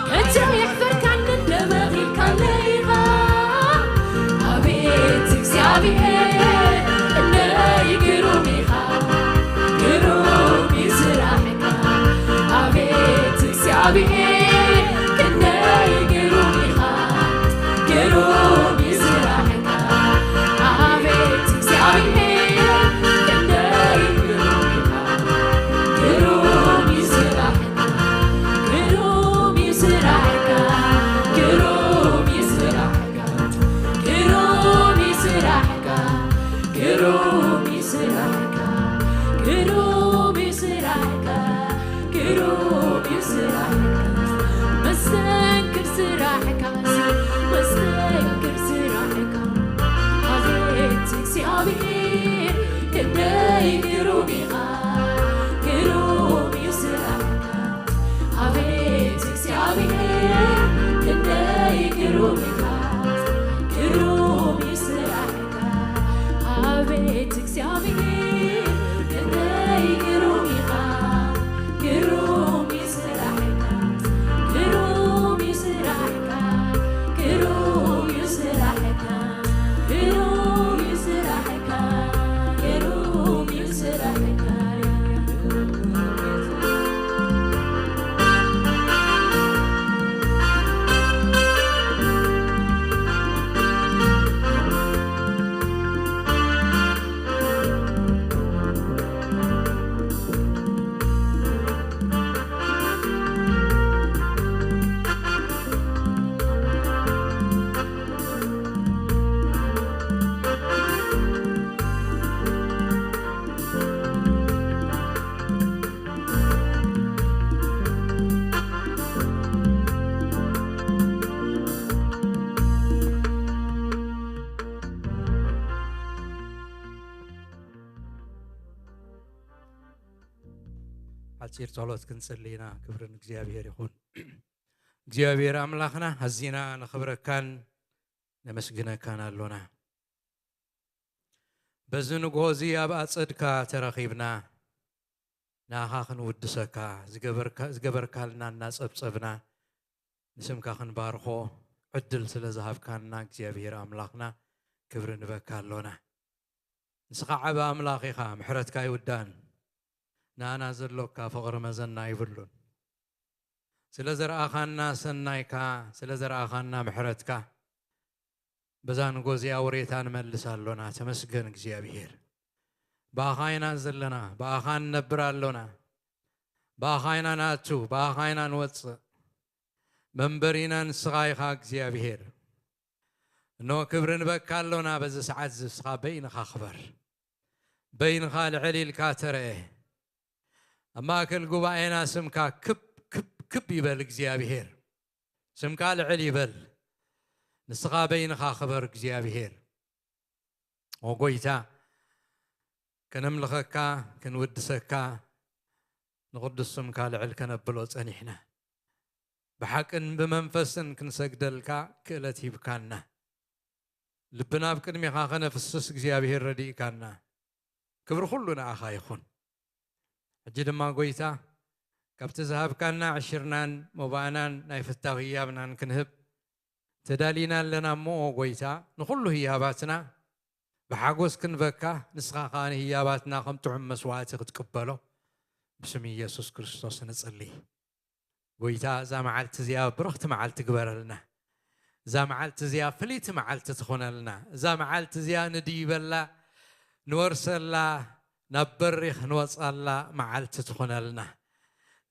ከቶ የሕፈርካኒ እንደ በኺልካለይ ኢኻ። ኣቤት እግዚኣብሔር ክንደይ ግሩም ኢኻ፣ ግሩም እዩ ስራሕካ። ኣቤት እግዚኣብሔር ክንደይ ግሩም ኢኻ፣ ግሩም እዩ ስራሕካ። ኣቤት እግዚኣብሔር ክንደይ ግሩም ኢኻ፣ ግሩም እዩ ስራሕካ፣ ግሩም እዩ ስራሕካ፣ ግሩም ሓጺር ጸሎት ክንጽሊ ኢና። ክብሪ ንእግዚኣብሔር ይኹን። እግዚኣብሔር ኣምላኽና፣ ኣዚና ነኽብረካን ነመስግነካን ኣሎና። በዚ ንግሆ እዚ ኣብ ኣጸድካ ተረኺብና፣ ንኣኻ ክንውድሰካ፣ ዝገበርካ-፣ ዝገበርካልና እናጸብጸብና ንስምካ ክንባርኾ ዕድል ስለ ዝሃብካና እግዚኣብሔር ኣምላኽና ክብሪ ንበካ ኣሎና። ንስኻ ዓቢ ኣምላኽ ኢኻ፣ ምሕረትካ ኣይውዳእን። ንኣና ዘሎካ ፍቕሪ መዘና ይብሉን። ስለ ዘርኣኻና ሰናይካ፣ ስለ ዘርኣኻና ምሕረትካ፣ በዛ ንጎ እዚኣ ውሬታ ንመልስ ኣሎና። ተመስገን እግዚኣብሔር። ብኣኻ ኢና ዘለና፣ ብኣኻ ንነብር ኣሎና። ብኣኻ ኢና ንኣቱ፣ ብኣኻ ኢና ንወጽእ። መንበሪና ንስኻ ኢኻ እግዚኣብሔር። እነሆ ክብሪ ንበካ ኣሎና። በዚ ሰዓት እዚ ንስኻ በይንኻ ክበር፣ በይንኻ ልዕል ኢልካ ተረኤ። ኣብ ማእከል ጉባኤና ስምካ ክብ ክብ ክብ ይበል እግዚኣብሔር። ስምካ ልዕል ይበል። ንስኻ በይንኻ ክበር እግዚኣብሔር። ኦ ጎይታ፣ ከነምልኸካ፣ ክንውድሰካ፣ ንቕዱስ ስምካ ልዕል ከነብሎ ጸኒሕና። ብሓቅን ብመንፈስን ክንሰግደልካ ክእለት ሂብካና። ልብና ኣብ ቅድሜኻ ከነፍስስ እግዚኣብሔር ረዲእካና። ክብሪ ኩሉ ንኣኻ ይኹን። ሕጂ ድማ ጎይታ፣ ካብቲ ዝሃብካና ዕሽርናን መባእናን ናይ ፍታው ህያብናን ክንህብ ተዳሊና ኣለና እሞ፣ ጎይታ፣ ንኹሉ ህያባትና ብሓጎስ ክንበካ፣ ንስኻ ከኣ ንህያባትና ከም ጥዑም መስዋእቲ ክትቅበሎ ብስም ኢየሱስ ክርስቶስ ንጽሊ። ጎይታ፣ እዛ መዓልቲ እዚኣ ብርኽቲ መዓልቲ ግበረልና። እዛ መዓልቲ እዚኣ ፍልይቲ መዓልቲ ትኾነልና። እዛ መዓልቲ እዚኣ ንድይበላ፣ ንወርሰላ፣ ናብ በሪኽ ንወጻላ መዓልቲ ትኾነልና።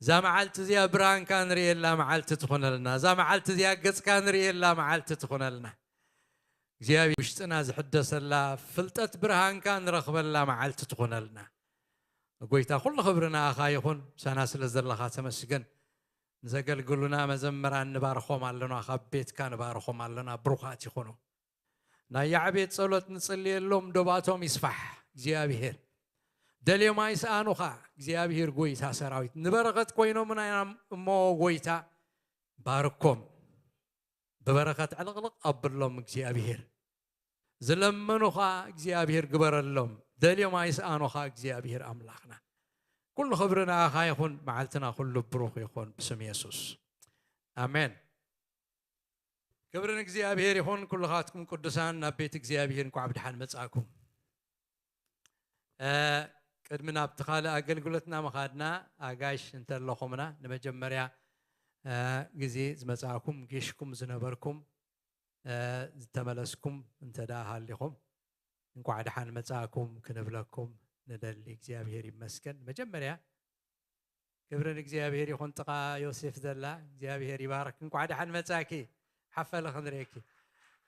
እዛ መዓልቲ እዚኣ ብርሃንካ ንርእየላ መዓልቲ ትኾነልና። እዛ መዓልቲ እዚኣ ገጽካ ንርእየላ መዓልቲ ትኾነልና። እግዚኣብሔር ውሽጥና ዝሕደሰላ፣ ፍልጠት ብርሃንካ ንረኽበላ መዓልቲ ትኾነልና። ጎይታ፣ ኩሉ ክብሪ ንኣኻ ይኹን። ምሳና ስለ ዘለኻ ተመስገን። ንዘገልግሉና መዘምራን ንባርኾም ኣለና፣ ካብ ቤትካ ንባርኾም ኣለና። ብሩኻት ይኹኑ። ናይ ያዕቤት ጸሎት ንጽልየሎም፣ ዶባቶም ይስፋሕ እግዚኣብሔር። ደልዮም ኣይስኣኑኻ እግዚኣብሔር፣ ጎይታ ሰራዊት። ንበረኸት ኮይኖምና እዮም እሞ፣ ጎይታ፣ ባርኮም። ብበረኸት ዕልቕልቕ ኣብሎም እግዚኣብሔር። ዝለመኑኻ እግዚኣብሔር ግበረሎም። ደልዮም ኣይስኣኑኻ እግዚኣብሔር ኣምላኽና። ኩሉ ክብሪ ንኣኻ ይኹን። መዓልትና ኩሉ ብሩኽ ይኹን ብስም የሱስ። ኣሜን። ክብሪ ንእግዚኣብሔር ይኹን። ኩልኻትኩም ቅዱሳን ናብ ቤት እግዚኣብሔር እንኳዕ ብደሓን መጻእኩም። እ፣ ቅድሚ ናብቲ ካልእ ኣገልግሎትና ምኻድና፣ ኣጋይሽ እንተለኹምና፣ ንመጀመርያ፣ እ፣ ግዜ ዝመጻእኩም፣ ጌሽኩም ዝነበርኩም፣ እ፣ ዝተመለስኩም እንተ ደኣ ሃሊኹም፣ እንቋዕ ደሓን መጻእኩም ክንብለኩም ንደሊ። እግዚኣብሔር ይመስገን። መጀመርያ ክብሪ ንእግዚኣብሔር ይኹን። ጥቓ ዮሴፍ ዘላ እግዚኣብሔር ይባርክ። እንቋዕ ደሓን መጻኪ ሓፈለ ክንርእየኪ።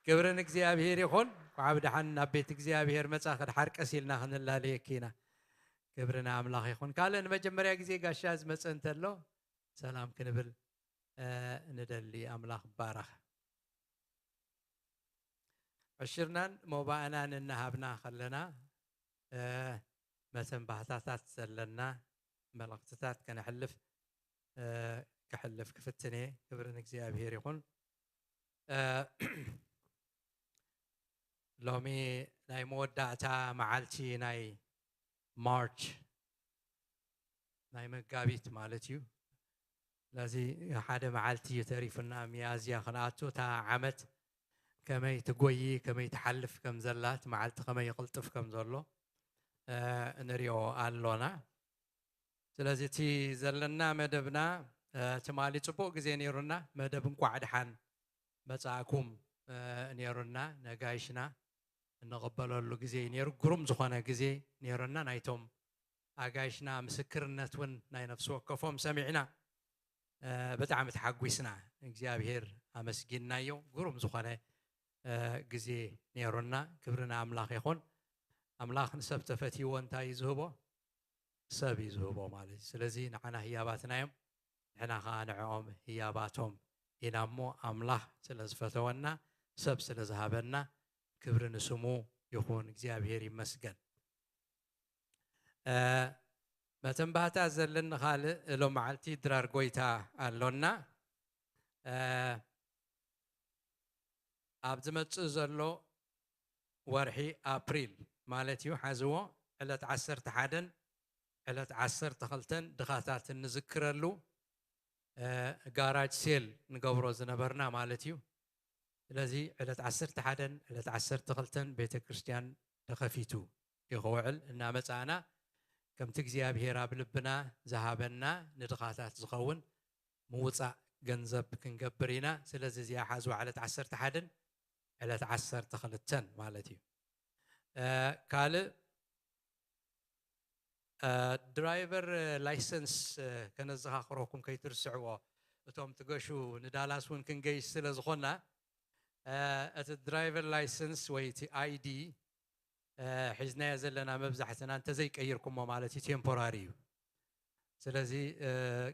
ክብሪ ንእግዚኣብሔር ይኹን። እንቋዕ ብደሓን ናብ ቤት እግዚኣብሔር መጻኺ። ድሓር ቀስ ኢልና ክንላለየኪ ኢና። ክብሪ ንኣምላኽ ይኹን። ካልእ ንመጀመርያ ግዜ ጋሻ ዝመጸ እንተሎ ሰላም ክንብል፣ እ፣ ንደሊ። ኣምላኽ ይባረኽ። ዕሽርናን መባእናን እናሃብና ከለና፣ እ፣ መተንባህታታት ዘለና መልእኽትታት ከነሕልፍ፣ እ፣ ክሕልፍ ክፍትን እየ። ክብሪ ንእግዚኣብሔር ይኹን። እ፣ ሎሚ ናይ መወዳእታ መዓልቲ ናይ ማርች፣ ናይ መጋቢት ማለት እዩ። ስለዚ ሓደ መዓልቲ እዩ ተሪፉና፣ ሚያዝያ ክንኣቱ። እታ ዓመት ከመይ ትጎዪ፣ ከመይ ትሓልፍ ከም ዘላ፣ እቲ መዓልቲ ከመይ ይቕልጥፍ ከም ዘሎ፣ እ፣ ንሪኦ ኣሎና። ስለዚ እቲ ዘለና መደብና፣ እ፣ ትማሊ ጽቡቕ ግዜ ነይሩና፣ መደብ እንቋዕ ደሓን መጻእኩም፣ እ፣ ነይሩና፣ ነጋይሽና እንቕበለሉ ግዜ እዩ ነይሩ። ግሩም ዝኾነ ግዜ ነይሩና። ናይቶም ኣጋይሽና ምስክርነት እውን ናይ ነፍሲ ወከፎም ሰሚዕና፣ እ፣ ብጣዕሚ ተሓጒስና፣ እግዚኣብሔር ኣመስጊንናዮ። ግሩም ዝኾነ፣ እ፣ ግዜ ነይሩና። ክብሪ ንኣምላኽ ይኹን። ኣምላኽ ንሰብ ተፈትይዎ እንታይ እዩ ዝህቦ? ሰብ እዩ ዝህቦ ማለት እዩ። ስለዚ ንዓና ህያባትና እዮም፣ ንሕና ኸዓ ንዕኦም ህያባቶም ኢና እሞ፣ ኣምላኽ ስለ ዝፈተወና፣ ሰብ ስለ ዝሃበና፣ ክብሪ ንስሙ ይኹን። እግዚኣብሔር ይመስገን። እ፣ መተንባህታ ዘለኒ ካልእ ሎም መዓልቲ ድራር ጎይታ ኣሎና። ኣብ ዝመጽእ ዘሎ ወርሒ ኣፕሪል ማለት እዩ፣ ሓዝዎ፣ ዕለት ዓሰርተ ሓደን ዕለት ዓሰርተ ክልተን ድኻታት እንዝክረሉ ጋራጅ ሴል ንገብሮ ዝነበርና ማለት እዩ። ስለዚ ዕለት ዓሰርተ ሓደን ዕለት ዓሰርተ ክልተን ቤተ ክርስቲያን ተኸፊቱ እዩ ክውዕል። እናመጻእና ከምቲ እግዚኣብሔር ኣብ ልብና ዝሃበና ንድኻታት ዝኸውን ምውጻእ ገንዘብ ክንገብር ኢና። ስለዚ እዚኣ ሓዝዋ ዕለት ዓሰርተ ሓደን ዕለት ዓሰርተ ክልተን ማለት እዩ። ካልእ ድራይቨር ላይሰንስ ከነዘኻኽረኩም ከይትርስዕዎ። እቶም ትገሹ ንዳላስ እውን ክንገይሽ ስለ ዝኾና፣ እቲ ድራይቨር ላይሰንስ ወይ እቲ ኣይዲ ሒዝናዮ ዘለና መብዛሕትና እንተዘይቀይርኩሞ ማለት እዩ፣ ቴምፖራሪ እዩ። ስለዚ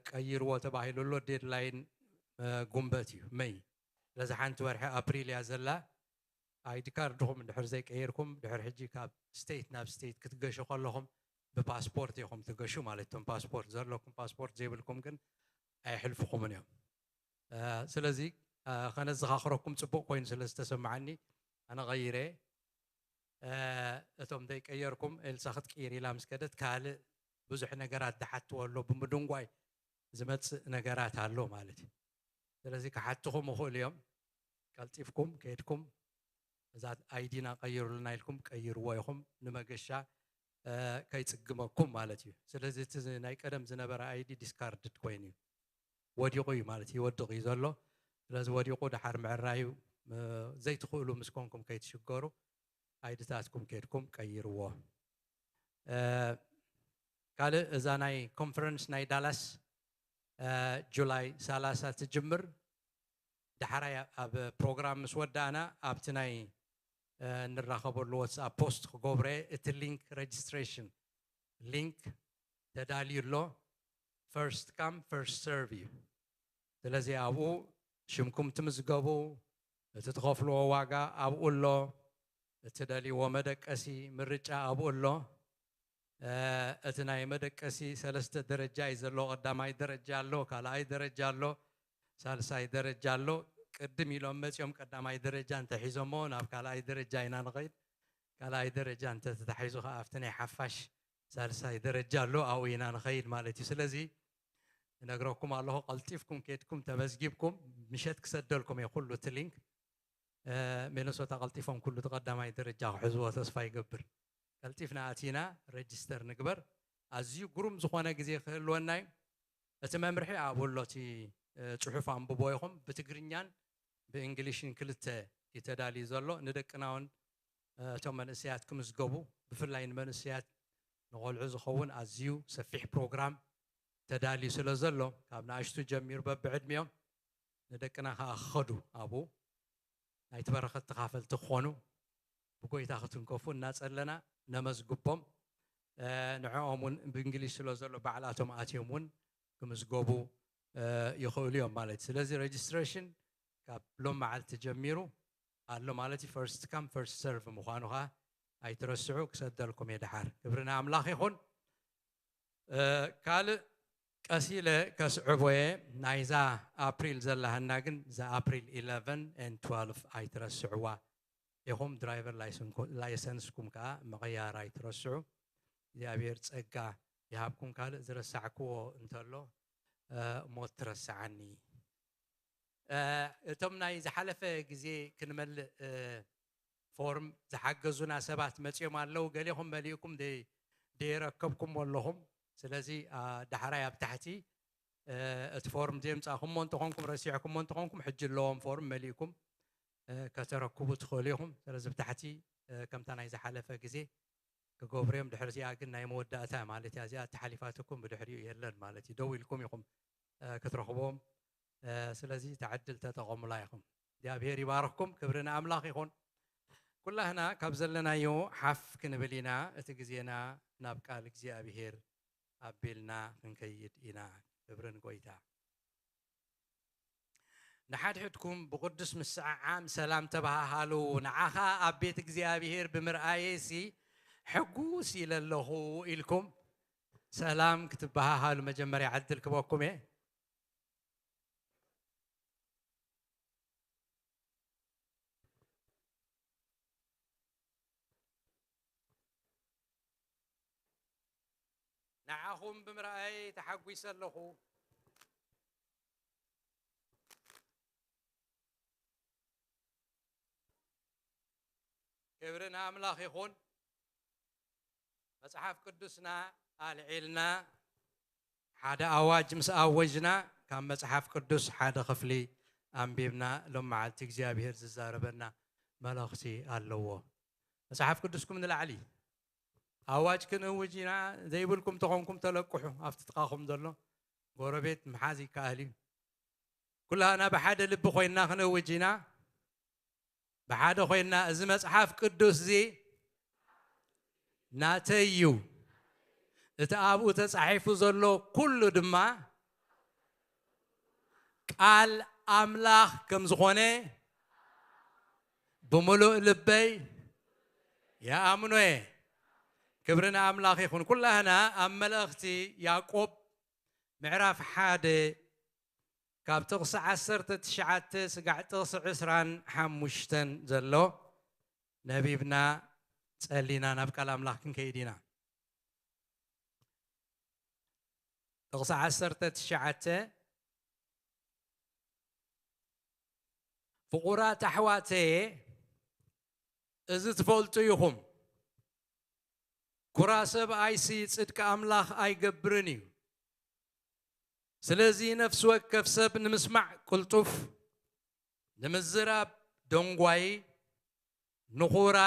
ቀይርዎ ተባሂሉ ኣሎ። ዴድላይን ጉንበት እዩ፣ መይ። ስለዚ ሓንቲ ወርሒ ኣፕሪል እያ ዘላ። ኣይዲ ካርድኹም እንድሕር ዘይቀይርኩም፣ ድሕር ሕጂ ካብ ስቴት ናብ ስቴት ክትገሹ ከለኹም ብፓስፖርት ኢኹም ትገሹ ማለት። እቶም ፓስፖርት ዘለኩም ፓስፖርት ዘይብልኩም ግን ኣይሕልፍኹምን እዮም። ስለዚ ከነዘኻኽረኩም ጽቡቕ ኮይኑ ስለ ዝተሰማዓኒ ኣነ ቐይረ። እቶም ዘይቀየርኩም፣ ኤልሳ ክትቅይር ኢላ ምስ ከደት ካልእ ብዙሕ ነገራት ዝሓትዎ ኣሎ፣ ብምድንጓይ ዝመጽእ ነገራት ኣሎ ማለት እዩ። ስለዚ ክሓትኹም ይኽእሉ እዮም። ቀልጢፍኩም ከይድኩም እዛ ኣይዲና ቀይሩልና ኢልኩም ቀይርዎ ኢኹም፣ ንመገሻ ከይጽግመኩም ማለት እዩ። ስለዚ እቲ ናይ ቀደም ዝነበረ ኣይዲ ዲስካርድድ ኮይኑ እዩ፣ ወዲቑ እዩ ማለት እዩ፣ ይወድቕ እዩ ዘሎ። ስለዚ ወዲቑ ድሓር ምዕራዩ ዘይትኽእሉ ምስ ኮንኩም ከይትሽገሩ ኣይድታትኩም ከይድኩም ቀይርዎ። ካልእ እዛ ናይ ኮንፈረንስ ናይ ዳላስ ጁላይ ሰላሳ ትጅምር። ዳሕራይ ኣብ ፕሮግራም ምስ ወዳእና ኣብቲ ናይ እንራኸበሉ ዋትስኣፕ ፖስት ክገብረ እቲ ሊንክ ሬጅስትሬሽን ሊንክ ተዳልዩ ኣሎ። ፈርስት ካም ፈርስት ሰርቭ እዩ። ስለዚ ኣብኡ ሽምኩም ትምዝገቡ፣ እቲ ትኸፍልዎ ዋጋ ኣብኡ ኣሎ፣ እትደልይዎ መደቀሲ ምርጫ ኣብኡ ኣሎ። እቲ ናይ መደቀሲ ሰለስተ ደረጃ እዩ ዘሎ። ቀዳማይ ደረጃ ኣሎ፣ ካልኣይ ደረጃ ኣሎ፣ ሳልሳይ ደረጃ ኣሎ። ቅድም ኢሎም መፂኦም ቀዳማይ ደረጃ እንተሒዞሞ ናብ ካልኣይ ደረጃ ኢና ንኸይድ። ካልኣይ ደረጃ እንተተታሒዙ ከዓ ኣብቲ ናይ ሓፋሽ ሳልሳይ ደረጃ ኣሎ፣ ኣብኡ ኢና ንኸይድ ማለት እዩ። ስለዚ እነግረኩም ኣለኹ፣ ቀልጢፍኩም ከድኩም ተመዝጊብኩም ምሸት ክሰደልኩም እየ ኩሉ እቲ ሊንክ። ሚነሶታ ቀልጢፎም ኩሉ እቲ ቀዳማይ ደረጃ ክሕዝዎ ተስፋ ይገብር። ቀልጢፍና ኣቲና ሬጅስተር ንግበር። ኣዝዩ ግሩም ዝኾነ ግዜ ክህልወና እዩ። እቲ መምርሒ ኣብኡ ኣሎ፣ እቲ ጽሑፍ ኣንብቦ ኢኹም። ብትግርኛን ብእንግሊሽን ክልተ እዩ ተዳልዩ ዘሎ። ንደቅና እውን እቶም መንእሰያት ክምዝገቡ፣ ብፍላይ ንመንእሰያት ንቆልዑ ዝኸውን ኣዝዩ ሰፊሕ ፕሮግራም ተዳልዩ ስለ ዘሎ፣ ካብ ንኣሽቱ ጀሚሩ በብዕድሚኦም ንደቅና ከኣ ክኸዱ ኣብኡ ናይቲ በረኸት ተኻፈልቲ ክኾኑ፣ ብጎይታ ክትንከፉ እናጸለና ነመዝግቦም። ንዕኦም እውን ብእንግሊሽ ስለ ዘሎ ባዕላቶም ኣትዮም እውን ክምዝገቡ ይኽእሉ እዮም ማለት እዩ። ስለዚ ሬጅስትሬሽን ካብ ሎም መዓልቲ ጀሚሩ ኣሎ ማለት እዩ። ፈርስት ካም ፈርስት ሰርቭ ምዃኑ ከዓ ኣይትረስዑ። ክሰደልኩም እየ ደሓር። ክብሪ ንኣምላኽ ይኹን። ካልእ ቀስ ኢለ ከስዕቦ እየ። ናይዛ ኣፕሪል ዘለሃና ግን እዛ ኣፕሪል ኢለቨን ኤንድ ትዋልፍ ኣይትረስዕዋ ኢኹም። ድራይቨር ላይሰንስኩም ከዓ ምቕያር ኣይትረስዑ። እግዚኣብሔር ጸጋ ይሃብኩም። ካልእ ዝረሳዕክዎ እንተሎ እሞ ትረስዓኒ። እቶም ናይ ዝሓለፈ ግዜ ክንመልእ ፎርም ዝሓገዙና ሰባት መጺኦም ኣለዉ። ገሌኹም መሊእኩም ደይ-፣ ደይረከብኩሞ ኣለኹም። ስለዚ ዳሕራይ ኣብ ታሕቲ እቲ ፎርም ዘምጻእኩሞ እንተኾንኩም፣ ረሲዕኩሞ እንተኾንኩም፣ ሕጂ ኣለዎም ፎርም መሊእኩም ከተረክቡ ትኽእሉ ኢኹም። ስለዚ ብታሕቲ ከምታ ናይ ዝሓለፈ ግዜ ክገብሩ እዮም። ድሕሪ እዚኣ ግን ናይ መወዳእታ ማለት እያ። እዚኣ ተሓሊፋትኩም ብድሕሪኡ የለን ማለት እዩ። ደው ኢልኩም ኢኹም ክትረኽብዎም። ስለዚ እታ ዕድል ተጠቐሙላ ኢኹም። እግዚኣብሔር ይባርኽኩም። ክብሪ ንኣምላኽ ይኹን። ኩላህና ካብ ዘለናዮ ሓፍ ክንብል ኢና። እቲ ግዜና ናብ ቃል እግዚኣብሔር ኣቢልና ክንከይድ ኢና። ክብሪ ንጎይታ። ንሓድሕድኩም ብቕዱስ ምስዕዓም ሰላም ተበሃሃሉ። ንዓኻ ኣብ ቤት እግዚኣብሔር ብምርኣየሲ ሕጉስ ኢለ ኣለኹ ኢልኩም ሰላም ክትበሃሃሉ መጀመርያ ዕድል ክበኩም እየ። ንዓኹም ብምርኣይ ተሓጒሰ ኣለኹ። ክብሪ ንኣምላኽ ይኹን። መጽሓፍ ቅዱስና ኣልዒልና ሓደ ኣዋጅ ምስ ኣወጅና፣ ካብ መጽሓፍ ቅዱስ ሓደ ክፍሊ ኣንቢብና። ሎም መዓልቲ እግዚኣብሔር ዝዛረበና መልእኽቲ ኣለዎ። መጽሓፍ ቅዱስኩም ንላዕሊ ኣዋጅ ክንእውጅ ኢና ዘይብልኩም ተኾንኩም ተለቅሑ። ኣብቲ ጥቓኹም ዘሎ ጎረቤት ምሓዝ ይከኣል እዩ። ኩላህና ብሓደ ልቢ ኮይንና ክንእውጅ ኢና። ብሓደ ኮይንና፣ እዚ መጽሓፍ ቅዱስ እዚ ናተይ እዩ፣ እቲ ኣብኡ ተጻሒፉ ዘሎ ኩሉ ድማ ቃል ኣምላኽ ከም ዝኾነ ብምሉእ ልበይ ይኣምኖ እየ። ክብሪ ንኣምላኽ ይኹን። ኩላህና ኣብ መልእኽቲ ያዕቆብ ምዕራፍ ሓደ ካብ ጥቕሲ ዓሰርተ ትሽዓተ ስጋዕ ጥቕሲ ዕስራን ሓሙሽተን ዘሎ ነቢብና ጸሊና ናብ ቃል ኣምላኽ ክንከይድ ኢና። ጥቕሲ ዓሰርተ ትሽዓተ፣ ፍቑራት ኣሕዋተየ፣ እዚ ትፈልጡ ኢኹም፣ ኩራ ሰብኣይሲ ጽድቂ ኣምላኽ ኣይገብርን እዩ። ስለዚ ነፍሲ ወከፍ ሰብ ንምስማዕ ቅልጡፍ፣ ንምዝራብ ደንጓዪ፣ ንኹራ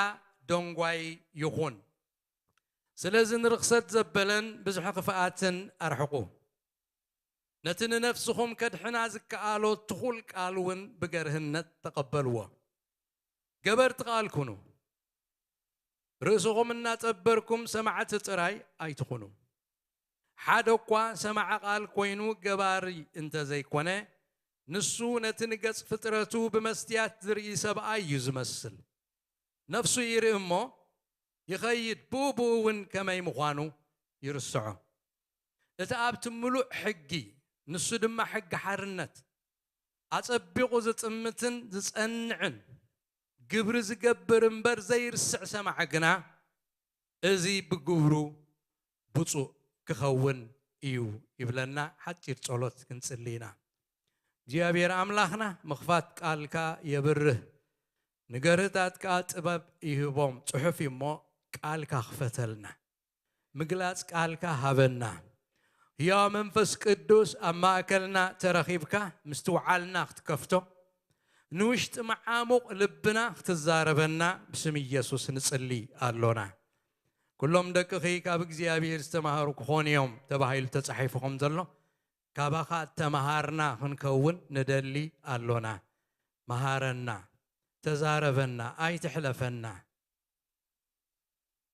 ደንጓዪ ይኹን። ስለዚ ንርኽሰት ዘበለን ብዝሒ ክፍኣትን ኣርሕቑ። ነቲ ንነፍስኹም ከድሕና ዝከኣሎ ትኹል ቃል እውን ብገርህነት ተቐበልዎ። ገበርቲ ቃል ኩኑ። ርእስኹም እናጸበርኩም ሰማዕቲ ጥራይ ኣይትኹኑ። ሓደ እኳ ሰማዒ ቃል ኮይኑ ገባሪ እንተ ዘይኮነ፣ ንሱ ነቲ ንገጽ ፍጥረቱ ብመስትያት ዝርኢ ሰብኣይ እዩ ዝመስል። ነፍሱ ይርኢ እሞ ይኸይድ፣ ብኡ ብኡ እውን ከመይ ምዃኑ ይርስዖ። እቲ ኣብቲ ምሉእ ሕጊ፣ ንሱ ድማ ሕጊ ሓርነት፣ ኣጸቢቑ ዝጥምትን ዝጸንዕን፣ ግብሪ ዝገብር እምበር ዘይርስዕ ሰማዒ ግና፣ እዚ ብግብሩ ብፁዕ ክኸውን እዩ ይብለና። ሓጺር ጸሎት ክንጽሊ ኢና። እግዚኣብሔር ኣምላኽና፣ ምኽፋት ቃልካ የብርህ፣ ንገርህታትካ ጥበብ ይህቦም። ጽሑፍ እዩ እሞ፣ ቃልካ ክፈተልና፣ ምግላጽ ቃልካ ሃበና። ሕያው መንፈስ ቅዱስ ኣብ ማእከልና ተረኺብካ ምስትውዓልና ክትከፍቶ፣ ንውሽጢ መዓሙቕ ልብና ክትዛረበና ብስም ኢየሱስ ንጽሊ ኣሎና። ኩሎም ደቅኺ ካብ እግዚኣብሔር ዝተማሃሩ ክኾኑ እዮም ተባሂሉ ተጻሒፉ ከም ዘሎ፣ ካባኻ እተማሃርና ክንከውን ንደሊ ኣሎና። መሃረና፣ ተዛረበና፣ ኣይትሕለፈና።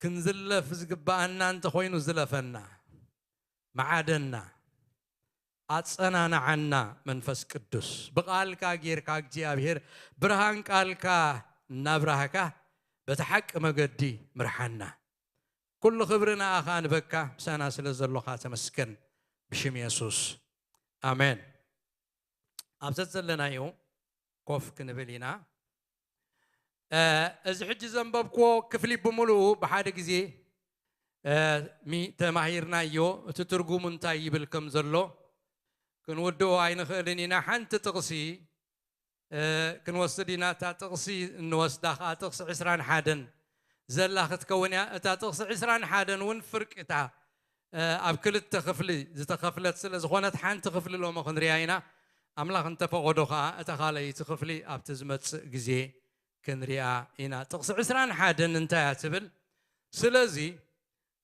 ክንዝለፍ ዝግብኣና እንተኾይኑ ዝለፈና፣ መዓደና፣ ኣጸናንዓና። መንፈስ ቅዱስ ብቓልካ ጌርካ እግዚኣብሔር ብርሃን ቃልካ እናብራህካ በቲ ሓቂ መገዲ ምርሓና። ኩሉ ክብሪ ንኣኻ ንበካ፣ ምሳና ስለ ዘሎኻ ተመስገን። ብሽም የሱስ ኣሜን። ኣብ ዘዘለናዮ ኮፍ ክንብል ኢና። እ፣ እዚ ሕጂ ዘንበብክዎ ክፍሊ ብምሉኡ ብሓደ ግዜ፣ እ፣ ሚ-፣ ተማሂርናዮ፣ እቲ ትርጉሙ እንታይ ይብል ከም ዘሎ ክንውድኦ ኣይንኽእልን ኢና። ሓንቲ ጥቕሲ፣ እ፣ ክንወስድ ኢና። እታ ጥቕሲ እንወስዳ ኸኣ ጥቕሲ ዕስራን ሓደን ዘላ ክትከውን እያ። እታ ጥቕሲ ዕስራን ሓደን እውን ፍርቂ እታ፣ እ፣ ኣብ ክልተ ክፍሊ ዝተኸፍለት ስለ ዝኾነት ሓንቲ ክፍሊ ሎሚ ክንሪኣ ኢና። ኣምላኽ እንተፈቐዶ ኸኣ እታ ካልኣይቲ ክፍሊ ኣብቲ ዝመጽእ ግዜ ክንሪኣ ኢና። ጥቕሲ ዕስራን ሓደን እንታይ እያ ትብል? ስለዚ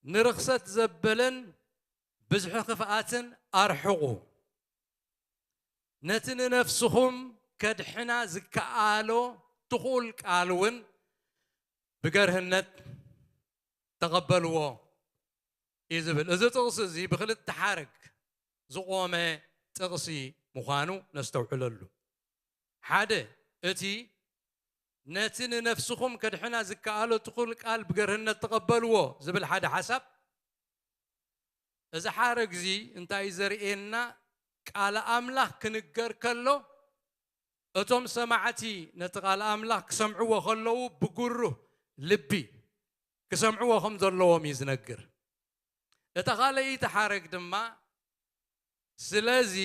ንርኽሰት ዘበለን ብዝሒ ክፍኣትን ኣርሕቑ፣ ነቲ ንነፍስኹም ከድሕና ዝከኣሎ ትኹል ቃል እውን ብገርህነት ተቐበልዎ እዩ ዝብል። እዚ ጥቕሲ እዚ ብኽልተ ሓረግ ዝቖመ ጥቕሲ ምዃኑ ነስተውዕለሉ። ሓደ፣ እቲ ነቲ ንነፍስኹም ከድሕና ዝከኣሎ ትኹል ቃል ብገርህነት ተቐበልዎ ዝብል ሓደ ሓሳብ፣ እዚ ሓረግ እዚ እንታይ ዘርእየና? ቃል ኣምላኽ ክንገር ከሎ እቶም ሰማዕቲ ነቲ ቃል ኣምላኽ ክሰምዕዎ ከለዉ ብጉሩህ ልቢ ክሰምዕዎ ከም ዘለዎም እዩ ዝነግር። እታ ካልኣይቲ ሓረግ ድማ ስለዚ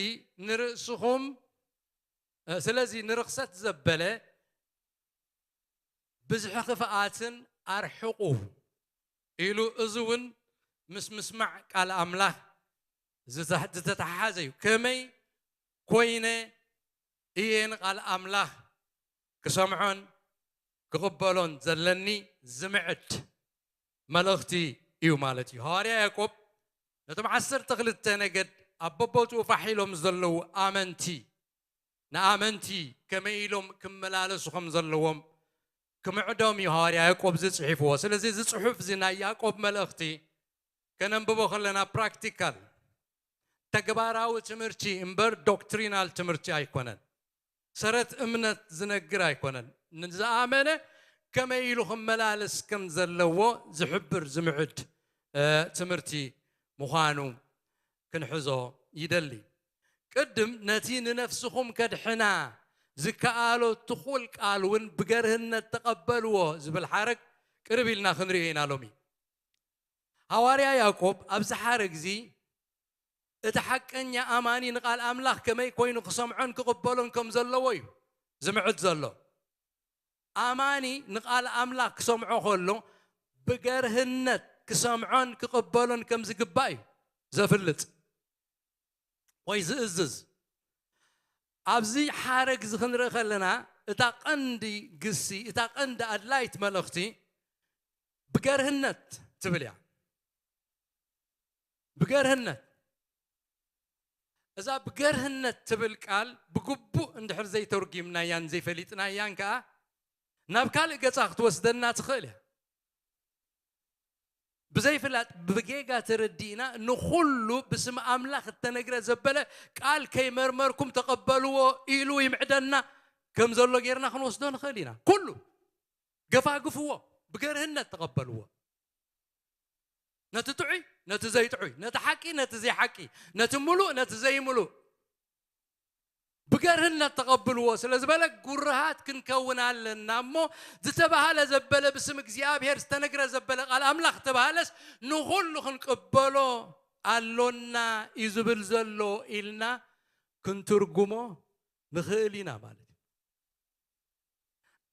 ንርእስኹም ስለዚ ንርኽሰት ዘበለ ብዝሒ ክፍኣትን ኣርሕቑ ኢሉ። እዚ እውን ምስ ምስማዕ ቃል ኣምላኽ ዝተተሓሓዘ እዩ። ከመይ ኮይነ እየ ንቃል ኣምላኽ ክሰምዖን ክቕበሎን ዘለኒ ዝምዕድ መልእኽቲ እዩ ማለት እዩ። ሃዋርያ ያዕቆብ ነቶም ዓሰርተ ክልተ ነገድ ኣብ በቦትኡ ፋሕ ኢሎም ዘለዉ ኣመንቲ ንኣመንቲ ከመይ ኢሎም ክመላለሱ ከም ዘለዎም ክምዕዶም እዩ ሃዋርያ ያዕቆብ ዝጽሒፍዎ። ስለዚ እዚ ጽሑፍ እዚ ናይ ያዕቆብ መልእኽቲ ከነንብቦ ከለና ፕራክቲካል ተግባራዊ ትምህርቲ እምበር ዶክትሪናል ትምህርቲ ኣይኮነን። ሰረት እምነት ዝነግር ኣይኮነን። ንዝኣመነ ከመይ ኢሉ ክመላለስ ከም ዘለዎ ዝሕብር ዝምዕድ ትምህርቲ ምዃኑ ክንሕዞ ይደሊ። ቅድም ነቲ ንነፍስኹም ከድሕና ዝከኣሎ ትኹል ቃል እውን ብገርህነት ተቐበልዎ ዝብል ሓረግ ቅርብ ኢልና ክንሪኦ ኢና ሎሚ። ሃዋርያ ያዕቆብ ኣብዚ ሓረግ እዚ እቲ ሓቀኛ ኣማኒ ንቓል ኣምላኽ ከመይ ኮይኑ ክሰምዖን ክቕበሎን ከም ዘለዎ እዩ ዝምዕድ ዘሎ። ኣማኒ ንቓል ኣምላኽ ክሰምዖ ከሎ ብገርህነት ክሰምዖን ክቕበሎን ከም ዝግባእ እዩ ዘፍልጥ ወይ ዝእዝዝ። ኣብዚ ሓረግ እዚ ክንርኢ ከለና እታ ቀንዲ ግሲ፣ እታ ቀንዲ ኣድላይት መልእኽቲ ብገርህነት ትብል እያ። ብገርህነት እዛ ብገርህነት ትብል ቃል ብግቡእ እንድሕር ዘይተርጊምናያን ዘይፈሊጥናያን ከኣ ናብ ካልእ ገጻ ክትወስደና ትኽእል እያ። ብዘይፍላጥ ብጌጋ ተረዲእና ንኹሉ ብስም ኣምላኽ እተነግረ ዘበለ ቃል ከይመርመርኩም ተቐበልዎ ኢሉ ይምዕደና ከም ዘሎ ጌርና ክንወስዶ ንኽእል ኢና። ኩሉ ገፋግፍዎ፣ ብገርህነት ተቐበልዎ። ነቲ ጥዑይ ነቲ ዘይጥዑይ፣ ነቲ ሓቂ ነቲ ዘይሓቂ፣ ነቲ ምሉእ ነቲ ዘይምሉእ ብገርህነት ተቐብልዎ ስለ ዝበለ ጉርሃት ክንከውን ኣለና እሞ ዝተባህለ ዘበለ ብስም እግዚኣብሔር ዝተነግረ ዘበለ ቃል ኣምላኽ ተባህለስ ንኹሉ ክንቅበሎ ኣሎና እዩ ዝብል ዘሎ ኢልና ክንትርጉሞ ንኽእል ኢና ማለት እዩ።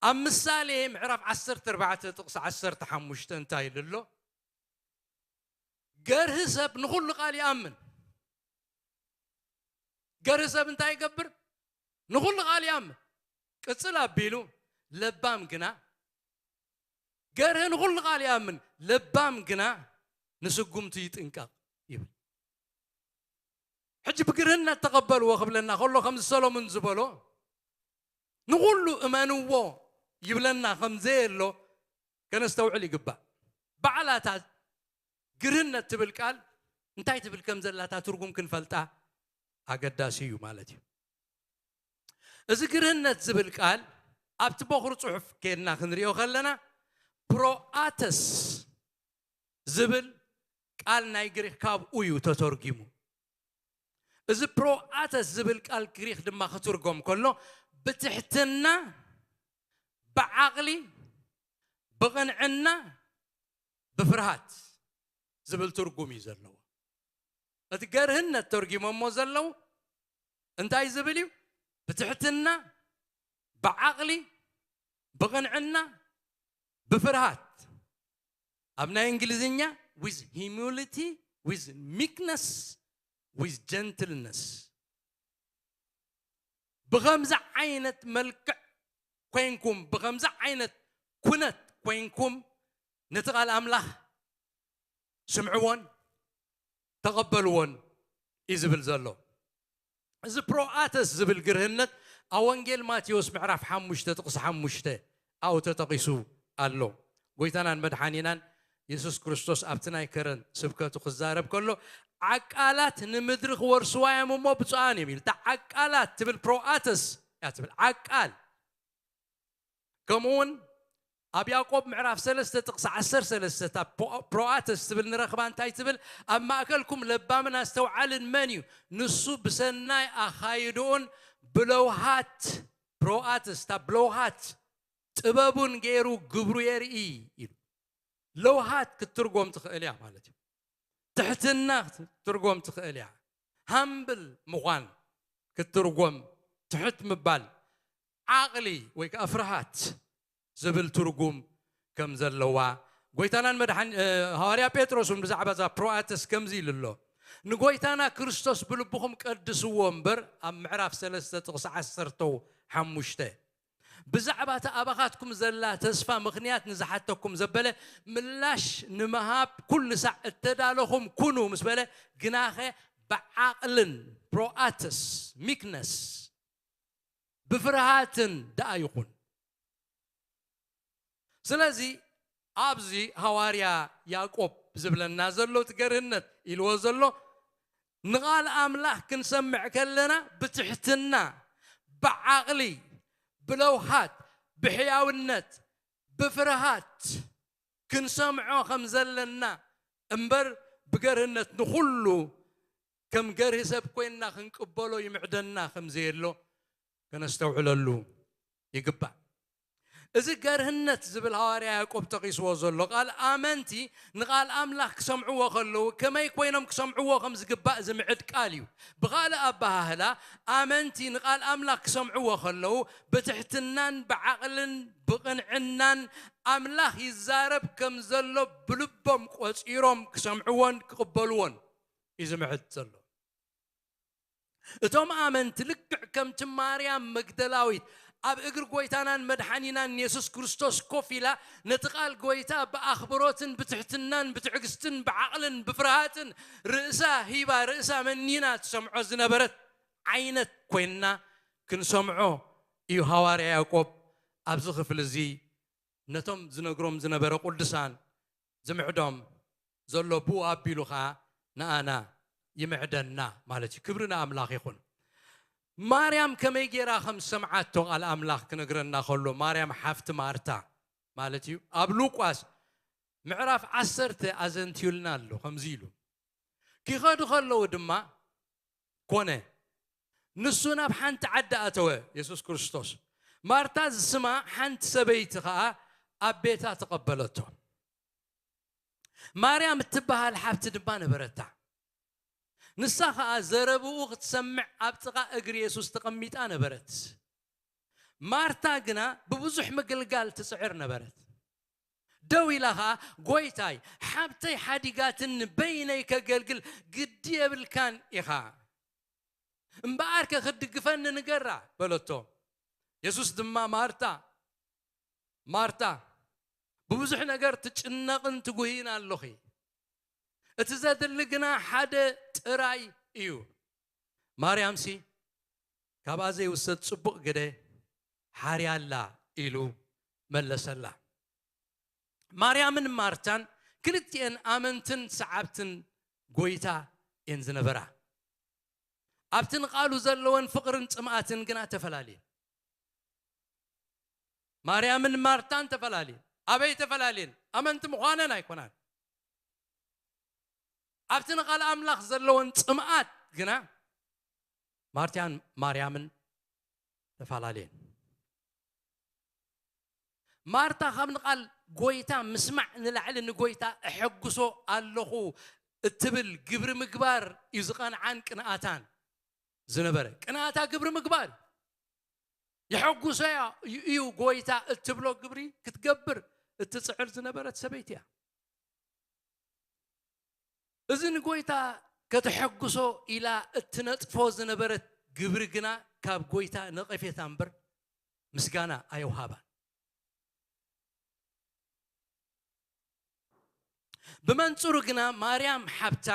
ኣብ ምሳሌ ምዕራፍ ዓሰርተ ኣርባዕተ ጥቕሲ ዓሰርተ ሓሙሽተ እንታይ ኢሉ ኣሎ? ገርህ ሰብ ንኹሉ ቃል ይኣምን። ገርህ ሰብ እንታይ ይገብር? ንኹሉ ቃል ይኣምን። ቅጽል ኣቢሉ ለባም ግና፣ ገርህ ንኹሉ ቃል ይኣምን፣ ለባም ግና ንስጉምቱ ይጥንቀቕ ይብል። ሕጂ ብግርህነት ተቐበልዎ ክብለና ከሎ ከምዚ ሰሎሙን ዝበሎ ንኹሉ እመንዎ ይብለና ከም ዘየሎ ከነስተውዕል ይግባእ። ባዕላታ ግርህነት ትብል ቃል እንታይ ትብል ከም ዘላታ ትርጉም ክንፈልጣ ኣገዳሲ እዩ ማለት እዩ። እዚ ግርህነት ዝብል ቃል ኣብቲ በኹሪ ጽሑፍ ኬድና ክንሪኦ ከለና ፕሮኣተስ ዝብል ቃል ናይ ግሪክ ካብኡ እዩ ተተርጊሙ። እዚ ፕሮኣተስ ዝብል ቃል ግሪክ ድማ ክትርጎም ከሎ ብትሕትና፣ ብዓቕሊ፣ ብቕንዕና፣ ብፍርሃት ዝብል ትርጉም እዩ ዘለዎ። እቲ ገርህነት ተርጊሞሞ ዘለዉ እንታይ ዝብል እዩ? ብትሕትና፣ ብዓቕሊ፣ ብቕንዕና፣ ብፍርሃት። ኣብ ናይ እንግሊዝኛ with humility, with meekness, with gentleness። ብኸምዚ ዓይነት መልክዕ ኮይንኩም፣ ብኸምዚ ዓይነት ኩነት ኮይንኩም ነቲ ቃል ኣምላኽ ስምዕዎን ተቐበልዎን እዩ ዝብል ዘሎ። እዚ ፕሮኣተስ ዝብል ግርህነት ኣብ ወንጌል ማቴዎስ ምዕራፍ ሓሙሽተ ጥቕሲ ሓሙሽተ ኣብኡ ተጠቒሱ ኣሎ። ጎይታናን መድሓኒናን የሱስ ክርስቶስ ኣብቲ ናይ ከረን ስብከቱ ክዛረብ ከሎ ዓቃላት ንምድሪ ክወርስዋ እዮም እሞ ብፁዓን እዮም ኢሉ። እታ ዓቃላት ትብል ፕሮኣተስ እያ ትብል። ዓቃል ከምኡ እውን ኣብ ያዕቆብ ምዕራፍ ሰለስተ ጥቕሲ ዓሰርተ ሰለስተ እታ ፖ- ፕሮኣተስ ትብል ንረኽባ። እንታይ ትብል? ኣብ ማእከልኩም ለባምን ኣስተውዓልን መን እዩ? ንሱ ብሰናይ ኣኻይድኡን ብለውሃት፣ ፕሮኣተስ፣ እታ ብለውሃት ጥበቡን ገይሩ ግብሩ የርኢ ኢሉ። ለውሃት ክትትርጎም ትኽእል እያ ማለት እዩ። ትሕትና ክትትርጎም ትኽእል እያ። ሃምብል ምዃን ክትትርጎም፣ ትሕት ምባል፣ ዓቕሊ ወይ ከዓ ፍርሃት ዝብል ትርጉም ከም ዘለዋ ጎይታናን መድሓን ሃዋርያ ጴጥሮስ እውን ብዛዕባ እዛ ፕሮኣተስ ከምዚ ኢሉ ኣሎ። ንጎይታና ክርስቶስ ብልብኹም ቀድስዎ እምበር፣ ኣብ ምዕራፍ ሰለስተ ጥቕሲ ዓሰርተ ሓሙሽተ። ብዛዕባ እታ ኣባኻትኩም ዘላ ተስፋ ምኽንያት ንዝሓተኩም ዘበለ ምላሽ ንምሃብ ኩሉ ሳዕ እተዳለኹም ኩኑ ምስ በለ፣ ግናኸ ብዓቕልን፣ ፕሮኣተስ፣ ሚክነስ፣ ብፍርሃትን ደኣ ይኹን። ስለዚ ኣብዚ ሃዋርያ ያዕቆብ ዝብለና ዘሎ፣ እቲ ገርህነት ኢልዎ ዘሎ፣ ንቓል ኣምላኽ ክንሰምዕ ከለና ብትሕትና፣ ብዓቕሊ፣ ብለውሃት፣ ብሕያውነት፣ ብፍርሃት ክንሰምዖ ከም ዘለና እምበር፣ ብገርህነት ንኹሉ ከም ገርሂ ሰብ ኮይንና ክንቅበሎ ይምዕደና ከም ዘየሎ ከነስተውዕለሉ ይግባእ። እዚ ገርህነት ዝብል ሃዋርያ ያዕቆብ ጠቒስዎ ዘሎ ቃል፣ ኣመንቲ ንቓል ኣምላኽ ክሰምዕዎ ከለዉ ከመይ ኮይኖም ክሰምዕዎ ከም ዝግባእ ዝምዕድ ቃል እዩ። ብኻልእ ኣበሃህላ፣ ኣመንቲ ንቓል ኣምላኽ ክሰምዕዎ ከለዉ ብትሕትናን ብዓቕልን ብቕንዕናን፣ ኣምላኽ ይዛረብ ከም ዘሎ ብልቦም ቆጺሮም ክሰምዕዎን ክቕበልዎን እዩ ዝምዕድ ዘሎ። እቶም ኣመንቲ ልክዕ ከምቲ ማርያም መግደላዊት ኣብ እግሪ ጎይታናን መድሓኒናን የሱስ ክርስቶስ ኮፍ ኢላ ነቲ ቃል ጎይታ ብኣኽብሮትን ብትሕትናን ብትዕግስትን ብዓቕልን ብፍርሃትን ርእሳ ሂባ ርእሳ መኒና ትሰምዖ ዝነበረት ዓይነት ኮይንና ክንሰምዖ እዩ ሃዋርያ ያዕቆብ ኣብዚ ክፍሊ እዚ ነቶም ዝነግሮም ዝነበረ ቅዱሳን ዝምዕዶም ዘሎ ብኡ ኣቢሉ ኸዓ ንኣና ይምዕደና ማለት እዩ። ክብሪ ንኣምላኽ ይኹን። ማርያም ከመይ ገይራ ከም ዝሰምዓቶ ቃል ኣምላኽ ክነግረና ከሎ፣ ማርያም ሓፍቲ ማርታ ማለት እዩ። ኣብ ሉቃስ ምዕራፍ ዓሰርተ ኣዘንትዩልና ኣሎ ከምዚ ኢሉ፣ ኪኸዱ ከለዉ ድማ ኮነ፣ ንሱ ናብ ሓንቲ ዓዲ ኣተወ፣ የሱስ ክርስቶስ። ማርታ ዝስማ ሓንቲ ሰበይቲ ኸዓ ኣብ ቤታ ተቐበለቶ። ማርያም እትበሃል ሓብቲ ድማ ነበረታ። ንሳ ኸዓ ዘረብኡ ክትሰምዕ ኣብ ጥቓ እግሪ የሱስ ተቐሚጣ ነበረት። ማርታ ግና ብብዙሕ ምግልጋል ትጽዕር ነበረት። ደው ኢላ ኸዓ፣ "ጎይታይ፣ ሓብተይ ሓዲጋትኒ፣ በይነይ ከገልግል ግዲ የብልካን ኢኻ። እምበኣርከ ክትድግፈኒ ንገራ" በለቶ። የሱስ ድማ፣ "ማርታ፣ ማርታ፣ ብብዙሕ ነገር ትጭነቕን ትጉህይን ኣለኺ። እቲ ዘድሊ ግና ሓደ ጥራይ እዩ። ማርያምሲ ካብኣ ዘይውሰድ ጽቡቕ ግደ ሓርያ ኣላ" ኢሉ መለሰላ። ማርያምን ማርታን ክልቲኤን ኣመንትን ሰዓብትን ጎይታ እየን ዝነበራ። ኣብቲ ንቓሉ ዘለወን ፍቕርን ጽምኣትን ግና ተፈላለየን። ማርያምን ማርታን ተፈላለየን። ኣበይ ተፈላለየን? ኣመንቲ ምዃነን ኣይኮናን። ኣብቲ ንቓል ኣምላኽ ዘለወን ጽምኣት ግና ማርታን ማርያምን ተፈላለየን። ማርታ ካብ ንቓል ጎይታ ምስማዕ ንላዕሊ ንጎይታ እሐጉሶ ኣለኹ እትብል ግብሪ ምግባር እዩ ዝቐንዓን ቅንኣታን ዝነበረ። ቅንኣታ ግብሪ ምግባር እዩ። የሐጉሶ እያ እዩ ጎይታ እትብሎ ግብሪ ክትገብር እትጽዕር ዝነበረት ሰበይቲ እያ። እዚ ንጎይታ ከተሐጉሶ ኢላ እትነጥፎ ዝነበረት ግብሪ ግና ካብ ጎይታ ነቐፌታ እምበር ምስጋና ኣየውሃባን። ብመንጽሩ ግና ማርያም ሓብታ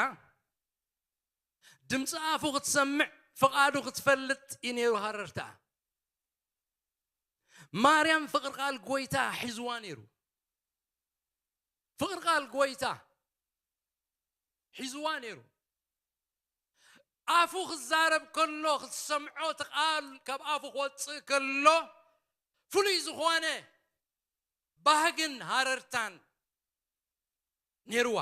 ድምፂ ኣፉ ክትሰምዕ ፍቓዱ ክትፈልጥ እዩ ነይሩ ሃረርታ። ማርያም ፍቕሪ ቃል ጎይታ ሒዝዋ ነይሩ። ፍቕሪ ቃል ጎይታ ሒዝዋ ነይሩ። ኣፉ ክዛረብ ከሎ ክትሰምዖ፣ እቲ ቃል ካብ ኣፉ ክወፅእ ከሎ ፍሉይ ዝኾነ ባህግን ሃረርታን ነይርዋ።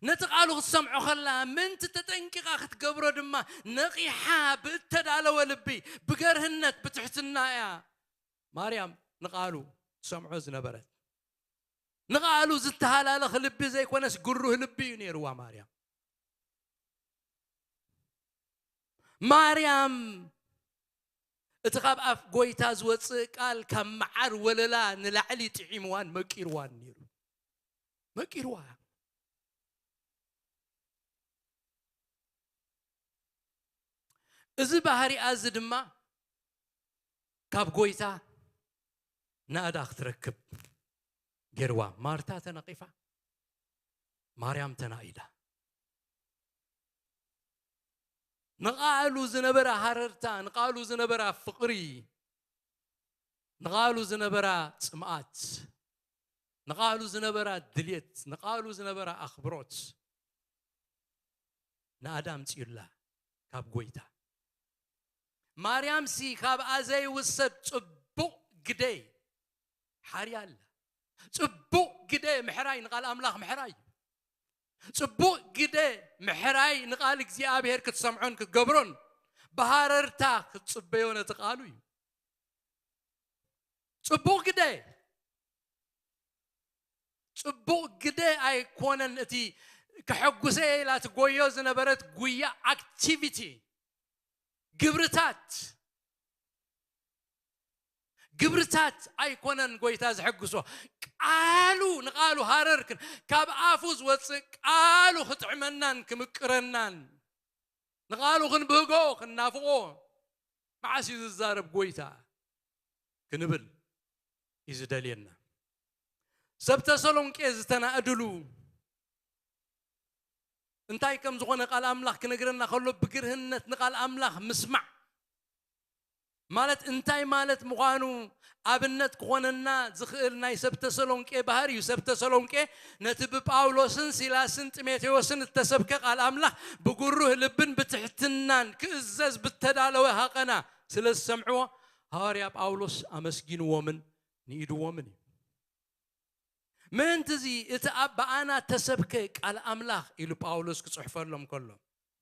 ነቲ ቃሉ ክትሰምዖ ከላ ምእንቲ ተጠንቂቓ ክትገብሮ ድማ ነቒሓ ብእተዳለወ ልቢ ብገርህነት ብትሕትና እያ ማርያም ንቓሉ ትሰምዖ ዝነበረት። ንቓሉ ዝተሃላለኽ ልቢ ዘይኮነስ ግሩህ ልቢ እዩ ነይርዋ ማርያም። ማርያም እቲ ካብ ኣፍ ጎይታ ዝወፅእ ቃል ካብ መዓር ወለላ ንላዕሊ ጥዒምዋን መቂርዋን ነይሩ። መቂርዋ። እዚ ባህሪኣ እዚ ድማ ካብ ጎይታ ናእዳ ክትረክብ ገይርዋ። ማርታ ተነቒፋ፣ ማርያም ተናኢዳ። ንቓሉ ዝነበራ ሃረርታ፣ ንቓሉ ዝነበራ ፍቕሪ፣ ንቓሉ ዝነበራ ጽምኣት፣ ንቓሉ ዝነበራ ድልየት፣ ንቓሉ ዝነበራ ኣኽብሮት ናእዳ ኣምጺኡላ ካብ ጎይታ። ማርያምሲ ካብኣ ዘይውሰድ ጽቡቕ ግደ ሓርያ ኣላ። ጽቡቕ ግደ ምሕራይ ንቓል ኣምላኽ ምሕራይ እዩ። ጽቡቕ ግደ ምሕራይ ንቓል እግዚኣብሔር ክትሰምዖን ክትገብሮን ብሃረርታ ክትጽበዮ ነቲ ቃሉ እዩ። ጽቡቕ ግደ፣ ጽቡቕ ግደ ኣይኮነን እቲ ከሐጉሰ ኢላ ትጎዮ ዝነበረት ጉያ፣ ኣክቲቪቲ፣ ግብርታት፣ ግብርታት ኣይኮነን ጎይታ ዘሐግሶ። ቃሉ፣ ንቃሉ ሃረርክን ካብ ኣፉ ዝወፅእ ቃሉ ክጥዕመናን ክምቅረናን፣ ንቃሉ ክንብህጎ፣ ክንናፍቆ፣ መዓስ እዩ ዝዛረብ ጎይታ ክንብል እዩ ዝደልየና። ሰብ ተሰሎንቄ ዝተናእድሉ እንታይ ከም ዝኾነ ቃል ኣምላኽ ክነግረና ከሎ፣ ብግርህነት ንቃል ኣምላኽ ምስማዕ ማለት እንታይ ማለት ምዃኑ ኣብነት ክኾነና ዝኽእል ናይ ሰብ ተሰሎንቄ ባህሪ እዩ። ሰብ ተሰሎንቄ ነቲ ብጳውሎስን ሲላስን ጢሞቴዎስን እተሰብከ ቃል ኣምላኽ ብግሩህ ልብን ብትሕትናን ክእዘዝ ብተዳለወ ሃቐና ስለ ዝሰምዕዎ፣ ሃዋርያ ጳውሎስ ኣመስጊንዎምን ንኢድዎምን እዩ። ምእንቲ እዚ እቲ ኣብ ብኣና እተሰብከ ቃል ኣምላኽ ኢሉ ጳውሎስ ክጽሕፈሎም ከሎ፣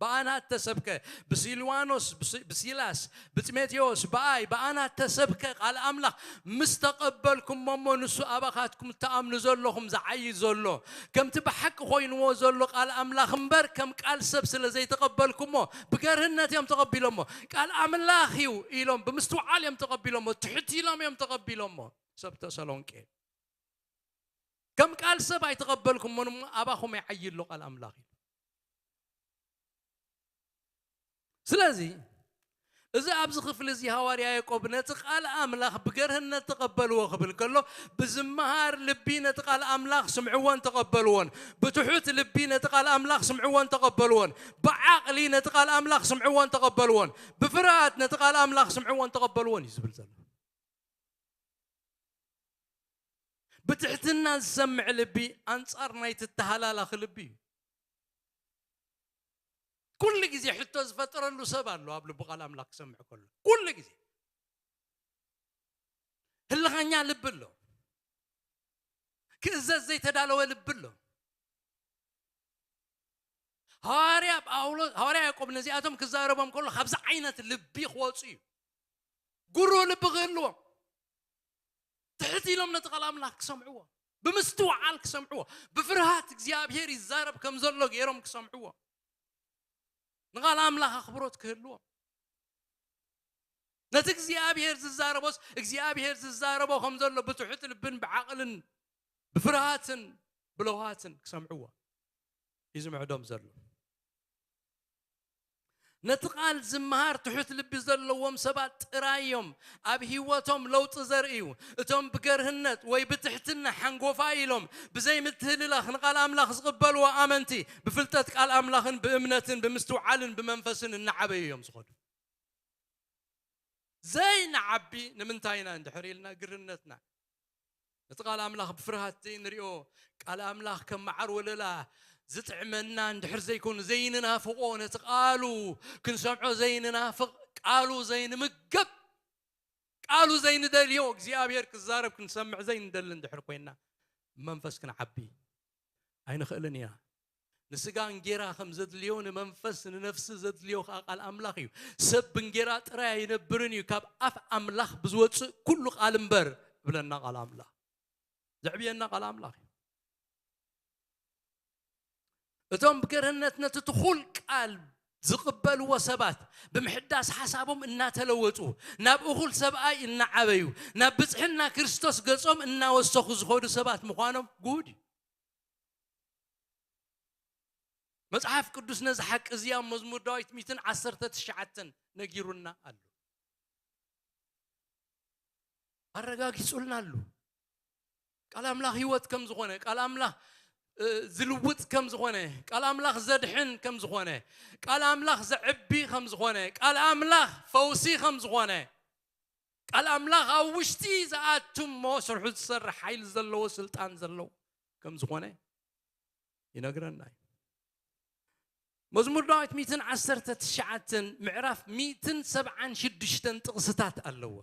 ብኣና እተሰብከ፣ ብሲልዋኖስ፣ ብሲ-፣ ብሲላስ፣ ብጢሞቴዎስ፣ ብኣይ፣ ብኣና እተሰብከ ቃል ኣምላኽ ምስ ተቐበልኩሞ እሞ፣ ንሱ ኣባኻትኩም እትኣምኑ ዘለኹም ዝዓዪ ዘሎ፣ ከምቲ ብሓቂ ኮይንዎ ዘሎ ቃል ኣምላኽ እምበር፣ ከም ቃል ሰብ ስለ ዘይተቐበልኩሞ፣ ብገርህነት እዮም ተቐቢሎሞ። ቃል ኣምላኽ እዩ ኢሎም ብምስትውዓል እዮም ተቐቢሎሞ፣ ትሕት ኢሎም እዮም ተቐቢሎሞ። ሰብ ተሰሎንቄ፣ ከም ቃል ሰብ ኣይተቐበልኩሞን እሞ፣ ኣባኹም ይዓዪ ኣሎ ቃል ኣምላኽ እዩ። ስለዚ፣ እዚ ኣብዚ ክፍሊ እዚ ሃዋርያ ያዕቆብ ነቲ ቃል ኣምላኽ ብገርህነት ተቐበልዎ ክብል ከሎ፣ ብዝመሃር ልቢ ነቲ ቃል ኣምላኽ ስምዕዎን ተቐበልዎን፣ ብትሑት ልቢ ነቲ ቃል ኣምላኽ ስምዕዎን ተቐበልዎን፣ ብዓቕሊ ነቲ ቃል ኣምላኽ ስምዕዎን ተቐበልዎን፣ ብፍርሃት ነቲ ቃል ኣምላኽ ስምዕዎን ተቐበልዎን እዩ ዝብል ዘሎ። ብትሕትና ዝሰምዕ ልቢ ኣንጻር ናይቲ ተሃላላኺ ልቢ እዩ። ኩሉ ግዜ ሕቶ ዝፈጠረሉ ሰብ ኣሎ ኣብ ልቡ ቃል ኣምላኽ ክሰምዕ ከሎ። ኩሉ ግዜ ህልኸኛ ልቢ ኣሎ። ክእዘዝ ዘይተዳለወ ልቢ ኣሎ። ሃዋርያ ጳውሎስ፣ ሃዋርያ ያዕቆብ ነዚኣቶም ክዛረቦም ከሎ ካብዚ ዓይነት ልቢ ክወፁ እዩ። ግሩህ ልቢ ክህልዎም፣ ትሕት ኢሎም ነቲ ቃል ኣምላኽ ክሰምዕዎ፣ ብምስትውዓል ክሰምዕዎ፣ ብፍርሃት እግዚኣብሔር ይዛረብ ከም ዘሎ ገይሮም ክሰምዕዎ፣ ንቃል ኣምላኽ ኣኽብሮት ክህልዎም፣ ነቲ እግዚኣብሔር ዝዛረቦስ እግዚኣብሔር ዝዛረቦ ከም ዘሎ ብትሑት ልብን ብዓቕልን ብፍርሃትን ብለውሃትን ክሰምዕዎ እዩ ዝምዕዶም ዘሎ። ነቲ ቃል ዝመሃር ትሑት ልቢ ዘለዎም ሰባት ጥራይ እዮም ኣብ ህይወቶም ለውጢ ዘርእዩ። እቶም ብገርህነት ወይ ብትሕትና ሓንጎፋይ ኢሎም ብዘይ ምትህልላኽ ንቃል ኣምላኽ ዝቕበልዎ ኣመንቲ፣ ብፍልጠት ቃል ኣምላኽን ብእምነትን ብምስትውዓልን ብመንፈስን እናዓበዩ እዮም ዝኸዱ። ዘይንዓቢ ንምንታይ ኢና እንድሕር ኢልና፣ ግርህነትና ነቲ ቃል ኣምላኽ ብፍርሃት ዘይንሪኦ፣ ቃል ኣምላኽ ከም መዓር ወለላ ዝጥዕመና እንድሕር ዘይኮኑ፣ ዘይንናፍቆ፣ ነቲ ቃሉ ክንሰምዖ ዘይንናፍቕ፣ ቃሉ ዘይንምገብ፣ ቃሉ ዘይንደልዮ እግዚኣብሔር ክዛረብ ክንሰምዕ ዘይንደሊ እንድሕር ኮይና፣ መንፈስ ክንዓቢ ኣይንኽእልን ኢና። ንስጋ እንጌራ ከም ዘድልዮ፣ ንመንፈስ፣ ንነፍሲ ዘድልዮ ከዓ ቃል ኣምላኽ እዩ። ሰብ ብእንጌራ ጥራይ ኣይነብርን እዩ፣ ካብ ኣፍ ኣምላኽ ብዝወፅእ ኩሉ ቃል እምበር፣ እብለና ቃል ኣምላኽ። ዘዕብየና ቃል ኣምላኽ እዩ። እቶም ብገርህነት ነቲ ትኹል ቃል ዝቕበልዎ ሰባት፣ ብምሕዳስ ሓሳቦም እናተለወጡ፣ ናብ እኹል ሰብኣይ እናዓበዩ፣ ናብ ብጽሕና ክርስቶስ ገጾም እናወሰኹ ዝኸዱ ሰባት ምዃኖም ግሁድ እዩ። መጽሓፍ ቅዱስ ነዚ ሓቂ እዚ ኣብ መዝሙር ዳዊት ሚእትን ዓሰርተ ትሽዓተን ነጊሩና ኣሎ። ኣረጋጊጹልና ኣሎ። ቃል ኣምላኽ ህይወት ከም ዝኾነ፣ ቃል ኣምላኽ፣ እ፣ ዝልውጥ ከም ዝኾነ፣ ቃል ኣምላኽ ዘድሕን ከም ዝኾነ፣ ቃል ኣምላኽ ዘዕቢ ከም ዝኾነ፣ ቃል ኣምላኽ ፈውሲ ከም ዝኾነ፣ ቃል ኣምላኽ ኣብ ውሽጢ ዝኣቱ እሞ ስርሑ ዝሰርሕ ሓይሊ ዘለዎ ስልጣን ዘለዎ ከም ዝኾነ ይነግረና እዩ። መዝሙር ዳዊት ሚእትን ዓሰርተ ትሽዓተን ምዕራፍ ሚእትን ሰብዓን ሽዱሽተን ጥቕስታት ኣለዎ።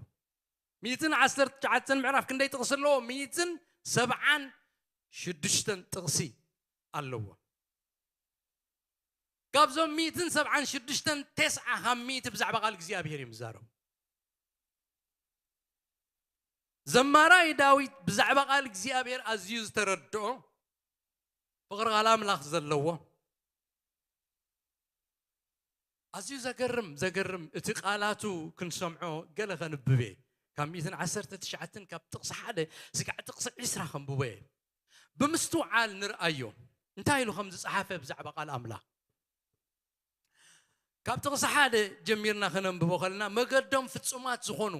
ሚእትን ዓሰርተ ትሽዓተን ምዕራፍ ክንደይ ጥቕሲ ኣለዎ? ሚእትን ሰብዓን ሽዱሽተን ጥቕሲ ኣለዎ። ካብዞም ሚእትን ሰብዓን ሽዱሽተን፣ ተስዓ ካብ ሚእቲ ብዛዕባ ቃል እግዚኣብሔር እዮም ዝዛረቡ። ዘማራይ ዳዊት ብዛዕባ ቃል እግዚኣብሔር ኣዝዩ ዝተረድኦ፣ ፍቕሪ ቃል ኣምላኽ ዘለዎ፣ ኣዝዩ ዘገርም፣ ዘገርም፣ እቲ ቃላቱ ክንሰምዖ ገለ ከንብብ እየ። ካብ ሚእትን ዓሰርተ ትሽዓተን ካብ ጥቕሲ ሓደ ስጋዕ ጥቕሲ ዕስራ ከንብቦ እየ። ብምስትውዓል ንርኣዮ። እንታይ ኢሉ ከም ዝጸሓፈ ብዛዕባ ቃል ኣምላኽ። ካብ ጥቕሲ ሓደ ጀሚርና ከነንብቦ ከለና፣ መገዶም ፍጹማት ዝኾኑ፣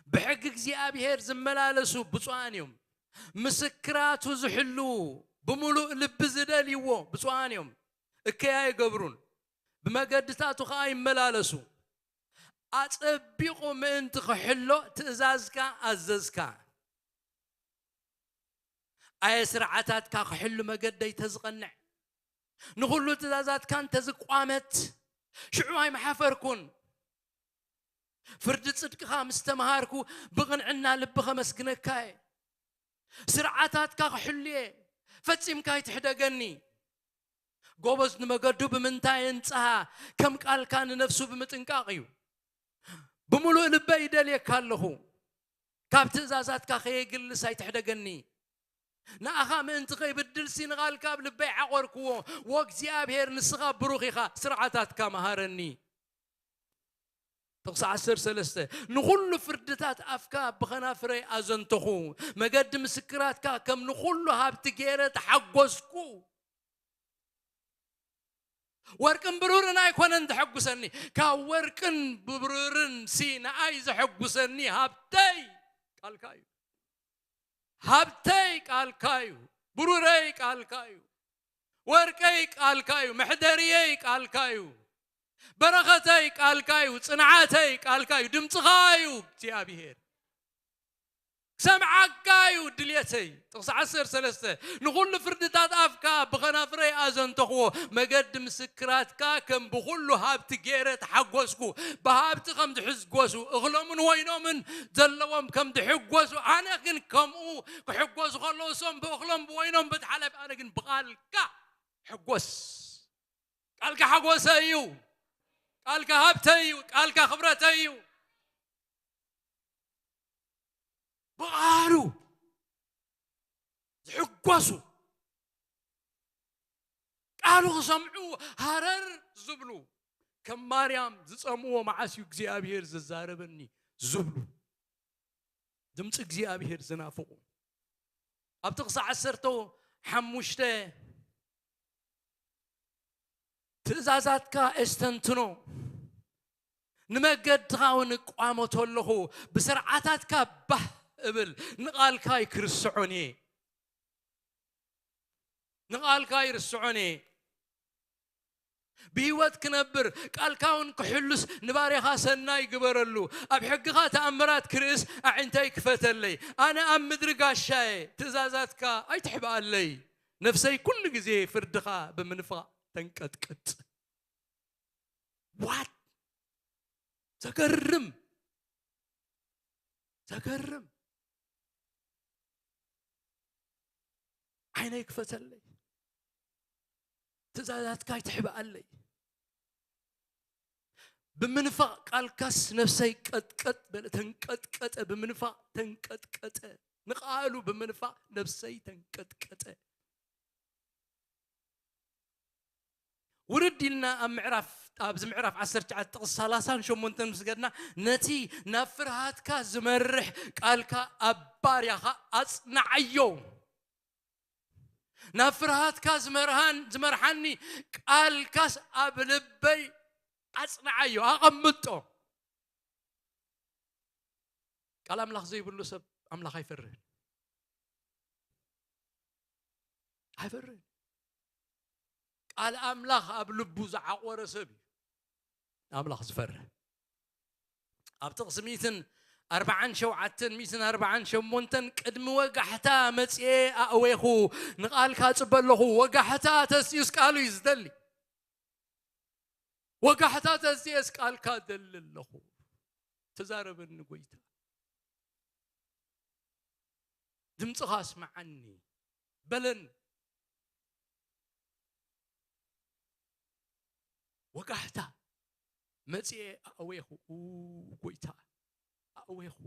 ብሕጊ እግዚኣብሔር ዝመላለሱ ብፁዓን እዮም። ምስክራቱ ዝሕልዉ፣ ብምሉእ ልቢ ዝደልይዎ ብፁዓን እዮም። እከይ ኣይገብሩን፣ ብመገድታቱ ኸኣ ይመላለሱ። ኣጸቢቑ ምእንቲ ክሕሎ ትእዛዝካ ኣዘዝካ። ኣየ ስርዓታትካ ክሕሉ መገደይ ተዝቐንዕ፣ ንኹሉ ትእዛዛትካ እንተዝቋመት፣ ሽዑ ኣይምሓፈርኩን። ፍርዲ ጽድቅኻ ምስ ተመሃርኩ፣ ብቕንዕና ልቢ ኸመስግነካ እየ። ስርዓታትካ ክሕሉ እየ፣ ፈጺምካ ኣይትሕደገኒ። ጎበዝ ንመገዱ ብምንታይ የንጽሃ? ከም ቃልካ ንነፍሱ ብምጥንቃቕ እዩ። ብምሉእ ልበይ ይደልየካ ኣለኹ። ካብ ትእዛዛትካ ከየግልስ ኣይትሕደገኒ። ንኣኻ ምእንቲ ከይብድልሲ ንቓልካ ኣብ ልበይ ዓቖርክዎ። ወእግዚኣብሔር ንስኻ ብሩኽ ኢኻ፣ ስርዓታትካ መሃረኒ። ጥቕሲ ዓሰርተ ሰለስተ፣ ንኹሉ ፍርድታት ኣፍካ ብኸናፍረይ ኣዘንተኹ፣ መገዲ ምስክራትካ ከም ንኹሉ ሃብቲ ገይረ ተሓጎስኩ። ወርቅን ብሩርን ኣይኮነን ዘሐጉሰኒ፣ ካብ ወርቅን ብሩርን ሲ ንኣይ ዘሐጉሰኒ ሃብተይ ቃልካ እዩ። ሃብተይ ቃልካ እዩ። ብሩረይ ቃልካ እዩ። ወርቀይ ቃልካ እዩ። መሕደርየይ ቃልካ እዩ። በረኸተይ ቃልካ እዩ። ጽንዓተይ ቃልካ እዩ። ድምጽኻ እዩ እግዚኣብሔር። ክሰምዓካ እዩ ድልየተይ። ጥቕሲ ዓሰርተ ሰለስተ፣ ንኹሉ ፍርድታት ኣፍካ ብኸናፍረይ ኣዘንተኽዎ፣ መገዲ ምስክራትካ ከም ብኹሉ ሃብቲ ገይረ ተሓጎስኩ። ብሃብቲ ከም ዝሕጎሱ፣ እኽሎምን ወይኖምን ዘለዎም ከም ዝሕጎሱ፣ ኣነ ግን ከምኡ ክሕጎሱ ከለዉ፣ እሶም ብእኽሎም ብወይኖም በቲ ሓላፊ፣ ኣነ ግን ብቓልካ ሕጎስ። ቃልካ ሓጎሰይ እዩ። ቃልካ ሃብተይ እዩ። ቃልካ ክብረተይ እዩ። ብቓሉ ዝሕጎሱ፣ ቃሉ ክሰምዑ ሃረር ዝብሉ፣ ከም ማርያም ዝጸምዎ መዓስ እዩ እግዚኣብሔር ዝዛረበኒ ዝብሉ፣ ድምፂ እግዚኣብሔር ዝናፍቑ። ኣብ ጥቕሲ ዓሰርተ ሓሙሽተ፣ ትእዛዛትካ እስተንትኖ፣ ንመገድኻ እውን እቋመቶ ኣለኹ፣ ብስርዓታትካ ባህ እብል፣ ንቓልካ ኣይክርስዖን እየ። ንቓልካ ኣይርስዖን እየ። ብህይወት ክነብር፣ ቃልካ እውን ክሕሉስ ንባርያኻ ሰናይ ግበረሉ። ኣብ ሕግኻ ተኣምራት ክርእስ ኣዒንተይ ክፈተለይ። ኣነ ኣብ ምድሪ ጋሻየ፣ ትእዛዛትካ ኣይትሕብኣለይ። ነፍሰይ ኩሉ ግዜ ፍርድኻ ብምንፋቕ ተንቀጥቅጥ። ዋት ዘገርም። ዘገርም። ዓይነይ ክፈተለይ፣ ትእዛዛትካ ይትሕብኣለይ። ብምንፋቕ ቃልካስ ነፍሰይ ቀጥቀጥ በለ፣ ተንቀጥቀጠ። ብምንፋቕ ተንቀጥቀጠ፣ ንቃሉ ብምንፋቕ ነፍሰይ ተንቀጥቀጠ። ውርድ ኢልና ኣብ ምዕራፍ፣ ኣብዚ ምዕራፍ ዓሰርተ ትሽዓተ ጥቕሲ ሰላሳን ሸሞንተን ምስ ገድና፣ ነቲ ናብ ፍርሃትካ ዝመርሕ ቃልካ ኣብ ባርያኻ ኣጽንዓዮ። ናብ ፍርሃትካ ዝመርሃን-፣ ዝመርሓኒ ቃልካስ ኣብ ልበይ ኣጽንዓዮ፣ ኣቐምጦ። ቃል ኣምላኽ ዘይብሉ ሰብ ኣምላኽ ኣይፈርህን። ኣይፈርህን። ቃል ኣምላኽ ኣብ ልቡ ዝዓቖረ ሰብ እዩ ኣምላኽ ዝፈርህ። ኣብ ጥቕሲ ሚእትን ኣርባዓን ሸውዓተን፣ ሚእትን ኣርባዓን ሸሞንተን፣ ቅድሚ ወጋሕታ መጽኤ ኣእዌኹ፣ ንቓልካ ጽበ ኣለኹ። ወጋሕታ ተስዩስ ቃሉ እዩ ዝደሊ። ወጋሕታ ተስየስ ቃልካ ደሊ ኣለኹ። ተዛረበኒ ጎይታ። ድምፅኻ ኣስምዓኒ በለን። ወጋሕታ መጽኤ ኣእዌኹ፣ ኡ፣ ጎይታ ኣእዌኹ።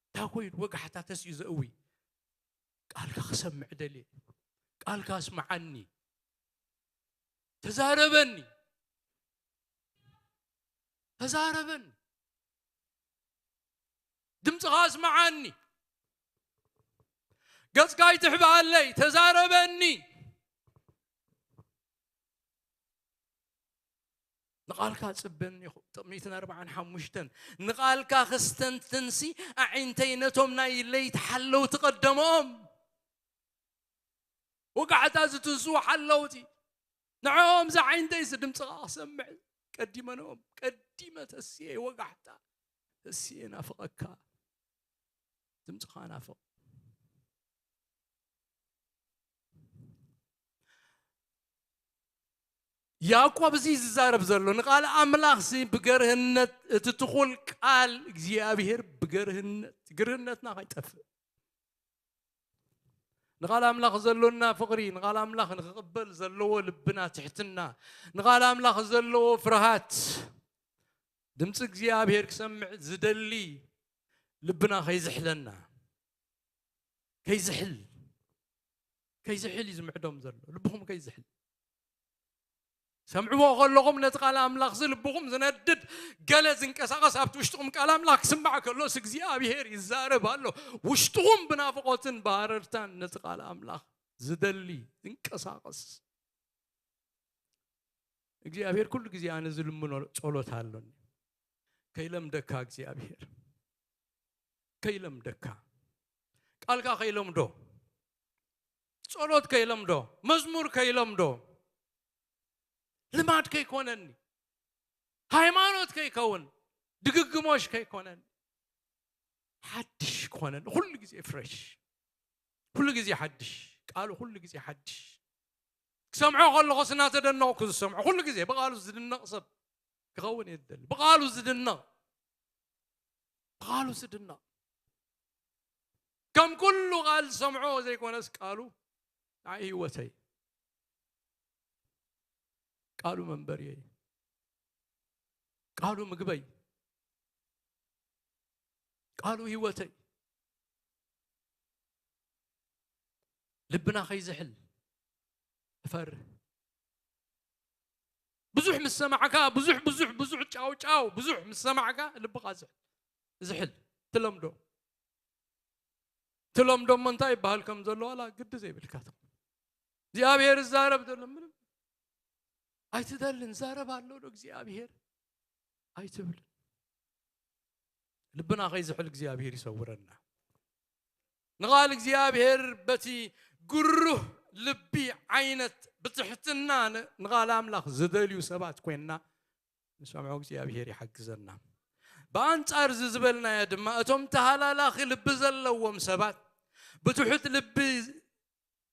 እንታይ ኮይኑ ወጋሕታ ተስዩ ዘእዊ? ቃልካ ክሰምዕ ደልየ። ቃልካ ኣስምዓኒ። ተዛረበኒ። ተዛረበኒ። ድምፅኻ ኣስምዓኒ። ገፅካ ኣይትሕብኣለይ። ተዛረበኒ። ንቓልካ ጽበኒ ኢኹ። ጥቕሚትን ኣርባዓን ሓሙሽተን፣ ንቓልካ ክስተንትንሲ ኣዒንተይ ነቶም ናይ ለይቲ ሓለውቲ ቀደሞም። ወጋሕታ ዝትንስዉ ሓለውቲ፣ ንዕኦም ዝዓይንተይሲ ድምፅኻ ክሰምዕ ቀዲመ ነኦም። ቀዲመ ተስየ ወጋሕታ፣ ተስየ ናፍቐካ። ድምፅኻ ናፍቕ። ያዕቆብ እዚ ዝዛረብ ዘሎ ንቃል ኣምላኽ ሲ ብገርህነት፣ እቲ ትኹል ቃል እግዚኣብሔር ብገርህነት፣ ግርህነትና ከይጠፍእ፣ ንቃል ኣምላኽ ዘሎና ፍቕሪ፣ ንቃል ኣምላኽ ንክቕበል ዘለዎ ልብና ትሕትና፣ ንቃል ኣምላኽ ዘለዎ ፍርሃት፣ ድምፂ እግዚኣብሔር ክሰምዕ ዝደሊ ልብና ከይዝሕለና፣ ከይዝሕል፣ ከይዝሕል እዩ ዝምዕዶም ዘሎ። ልብኹም ከይዝሕል። ሰምዕዎ ከለኹም ነቲ ቃል ኣምላኽ እዚ ልብኹም ዝነድድ ገለ ዝንቀሳቐስ ኣብቲ ውሽጥኹም ቃል ኣምላኽ ክስማዕ ከሎስ እግዚኣብሔር ይዛረብ ኣሎ። ውሽጥኹም ብናፍቖትን ብሃረርታን ነቲ ቃል ኣምላኽ ዝደሊ ዝንቀሳቐስ እግዚኣብሔር ኩሉ ግዜ ኣነ ዝልምኖ ጸሎት ኣሎኒ። ከይለምደካ እግዚኣብሔር፣ ከይለምደካ፣ ቃልካ ከይለምዶ፣ ጸሎት ከይለምዶ፣ መዝሙር ከይለምዶ፣ ልማድ ከይኮነኒ፣ ሃይማኖት ከይከውን፣ ድግግሞሽ ከይኮነኒ፣ ሓድሽ ክኾነኒ። ኩሉ ግዜ ፍሬሽ፣ ኩሉ ግዜ ሓድሽ፣ ቃሉ ኩሉ ግዜ ሓድሽ። ክሰምዖ ከለኹስ እናተደነቕኩ ዝሰምዖ፣ ኩሉ ግዜ ብቃሉ ዝድነቕ ሰብ ክኸውን እየ ዝደሊ። ብቃሉ ዝድነቕ፣ ብቃሉ ዝድነቕ፣ ከም ኩሉ ቃል ዝሰምዖ ዘይኮነስ ቃሉ ንዓይ ህይወተይ፣ ቃሉ መንበሪየይ፣ ቃሉ ምግበይ፣ ቃሉ ህይወተይ። ልብና ከይዝሕል እፈርህ። ብዙሕ ምስ ሰማዕካ፣ ብዙሕ፣ ብዙሕ፣ ብዙሕ ጫው ጫው፣ ብዙሕ ምስ ሰማዕካ ልብኻ ዝሕል፣ ዝሕል። ትለምዶ። ትለምዶ እሞ እንታይ ይበሃል ከም ዘሎ ዋላ ግዲ ዘይብልካ ትኸውን። እግዚኣብሔር ይዛረብ ዘሎ ምንም ኣይትደልን። ዛረብ ኣሎ ዶ እግዚኣብሔር ኣይትብልን። ልብና ከይዝሕል እግዚኣብሔር ይሰውረና። ንቓል እግዚኣብሔር በቲ ግሩህ ልቢ ዓይነት ብትሕትና ን-፣ ንቓል ኣምላኽ ዝደልዩ ሰባት ኮይንና ንሰምዖ እግዚኣብሔር ይሓግዘና። ብኣንጻር እዚ ዝበልናዮ ድማ እቶም ተሃላላኺ ልቢ ዘለዎም ሰባት፣ ብትሑት ልቢ፣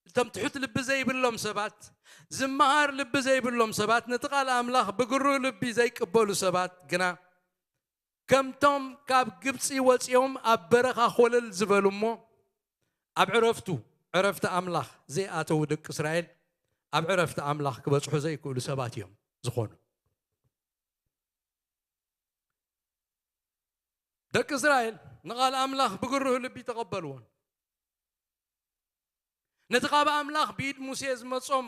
እቶም ትሑት ልቢ ዘይብሎም ሰባት፣ ዝመሃር ልቢ ዘይብሎም ሰባት፣ ነቲ ቃል ኣምላኽ ብግሩህ ልቢ ዘይቅበሉ ሰባት ግና ከምቶም ካብ ግብፂ ወፂኦም ኣብ በረኻ ኮለል ዝበሉ እሞ ኣብ ዕረፍቱ ዕረፍቲ ኣምላኽ ዘይኣተዉ ደቂ እስራኤል ኣብ ዕረፍቲ ኣምላኽ ክበፅሑ ዘይክእሉ ሰባት እዮም ዝኾኑ። ደቂ እስራኤል ንቓል ኣምላኽ ብግሩህ ልቢ ተቐበልዎን ነቲ ካብ ኣምላኽ ብኢድ ሙሴ ዝመጾም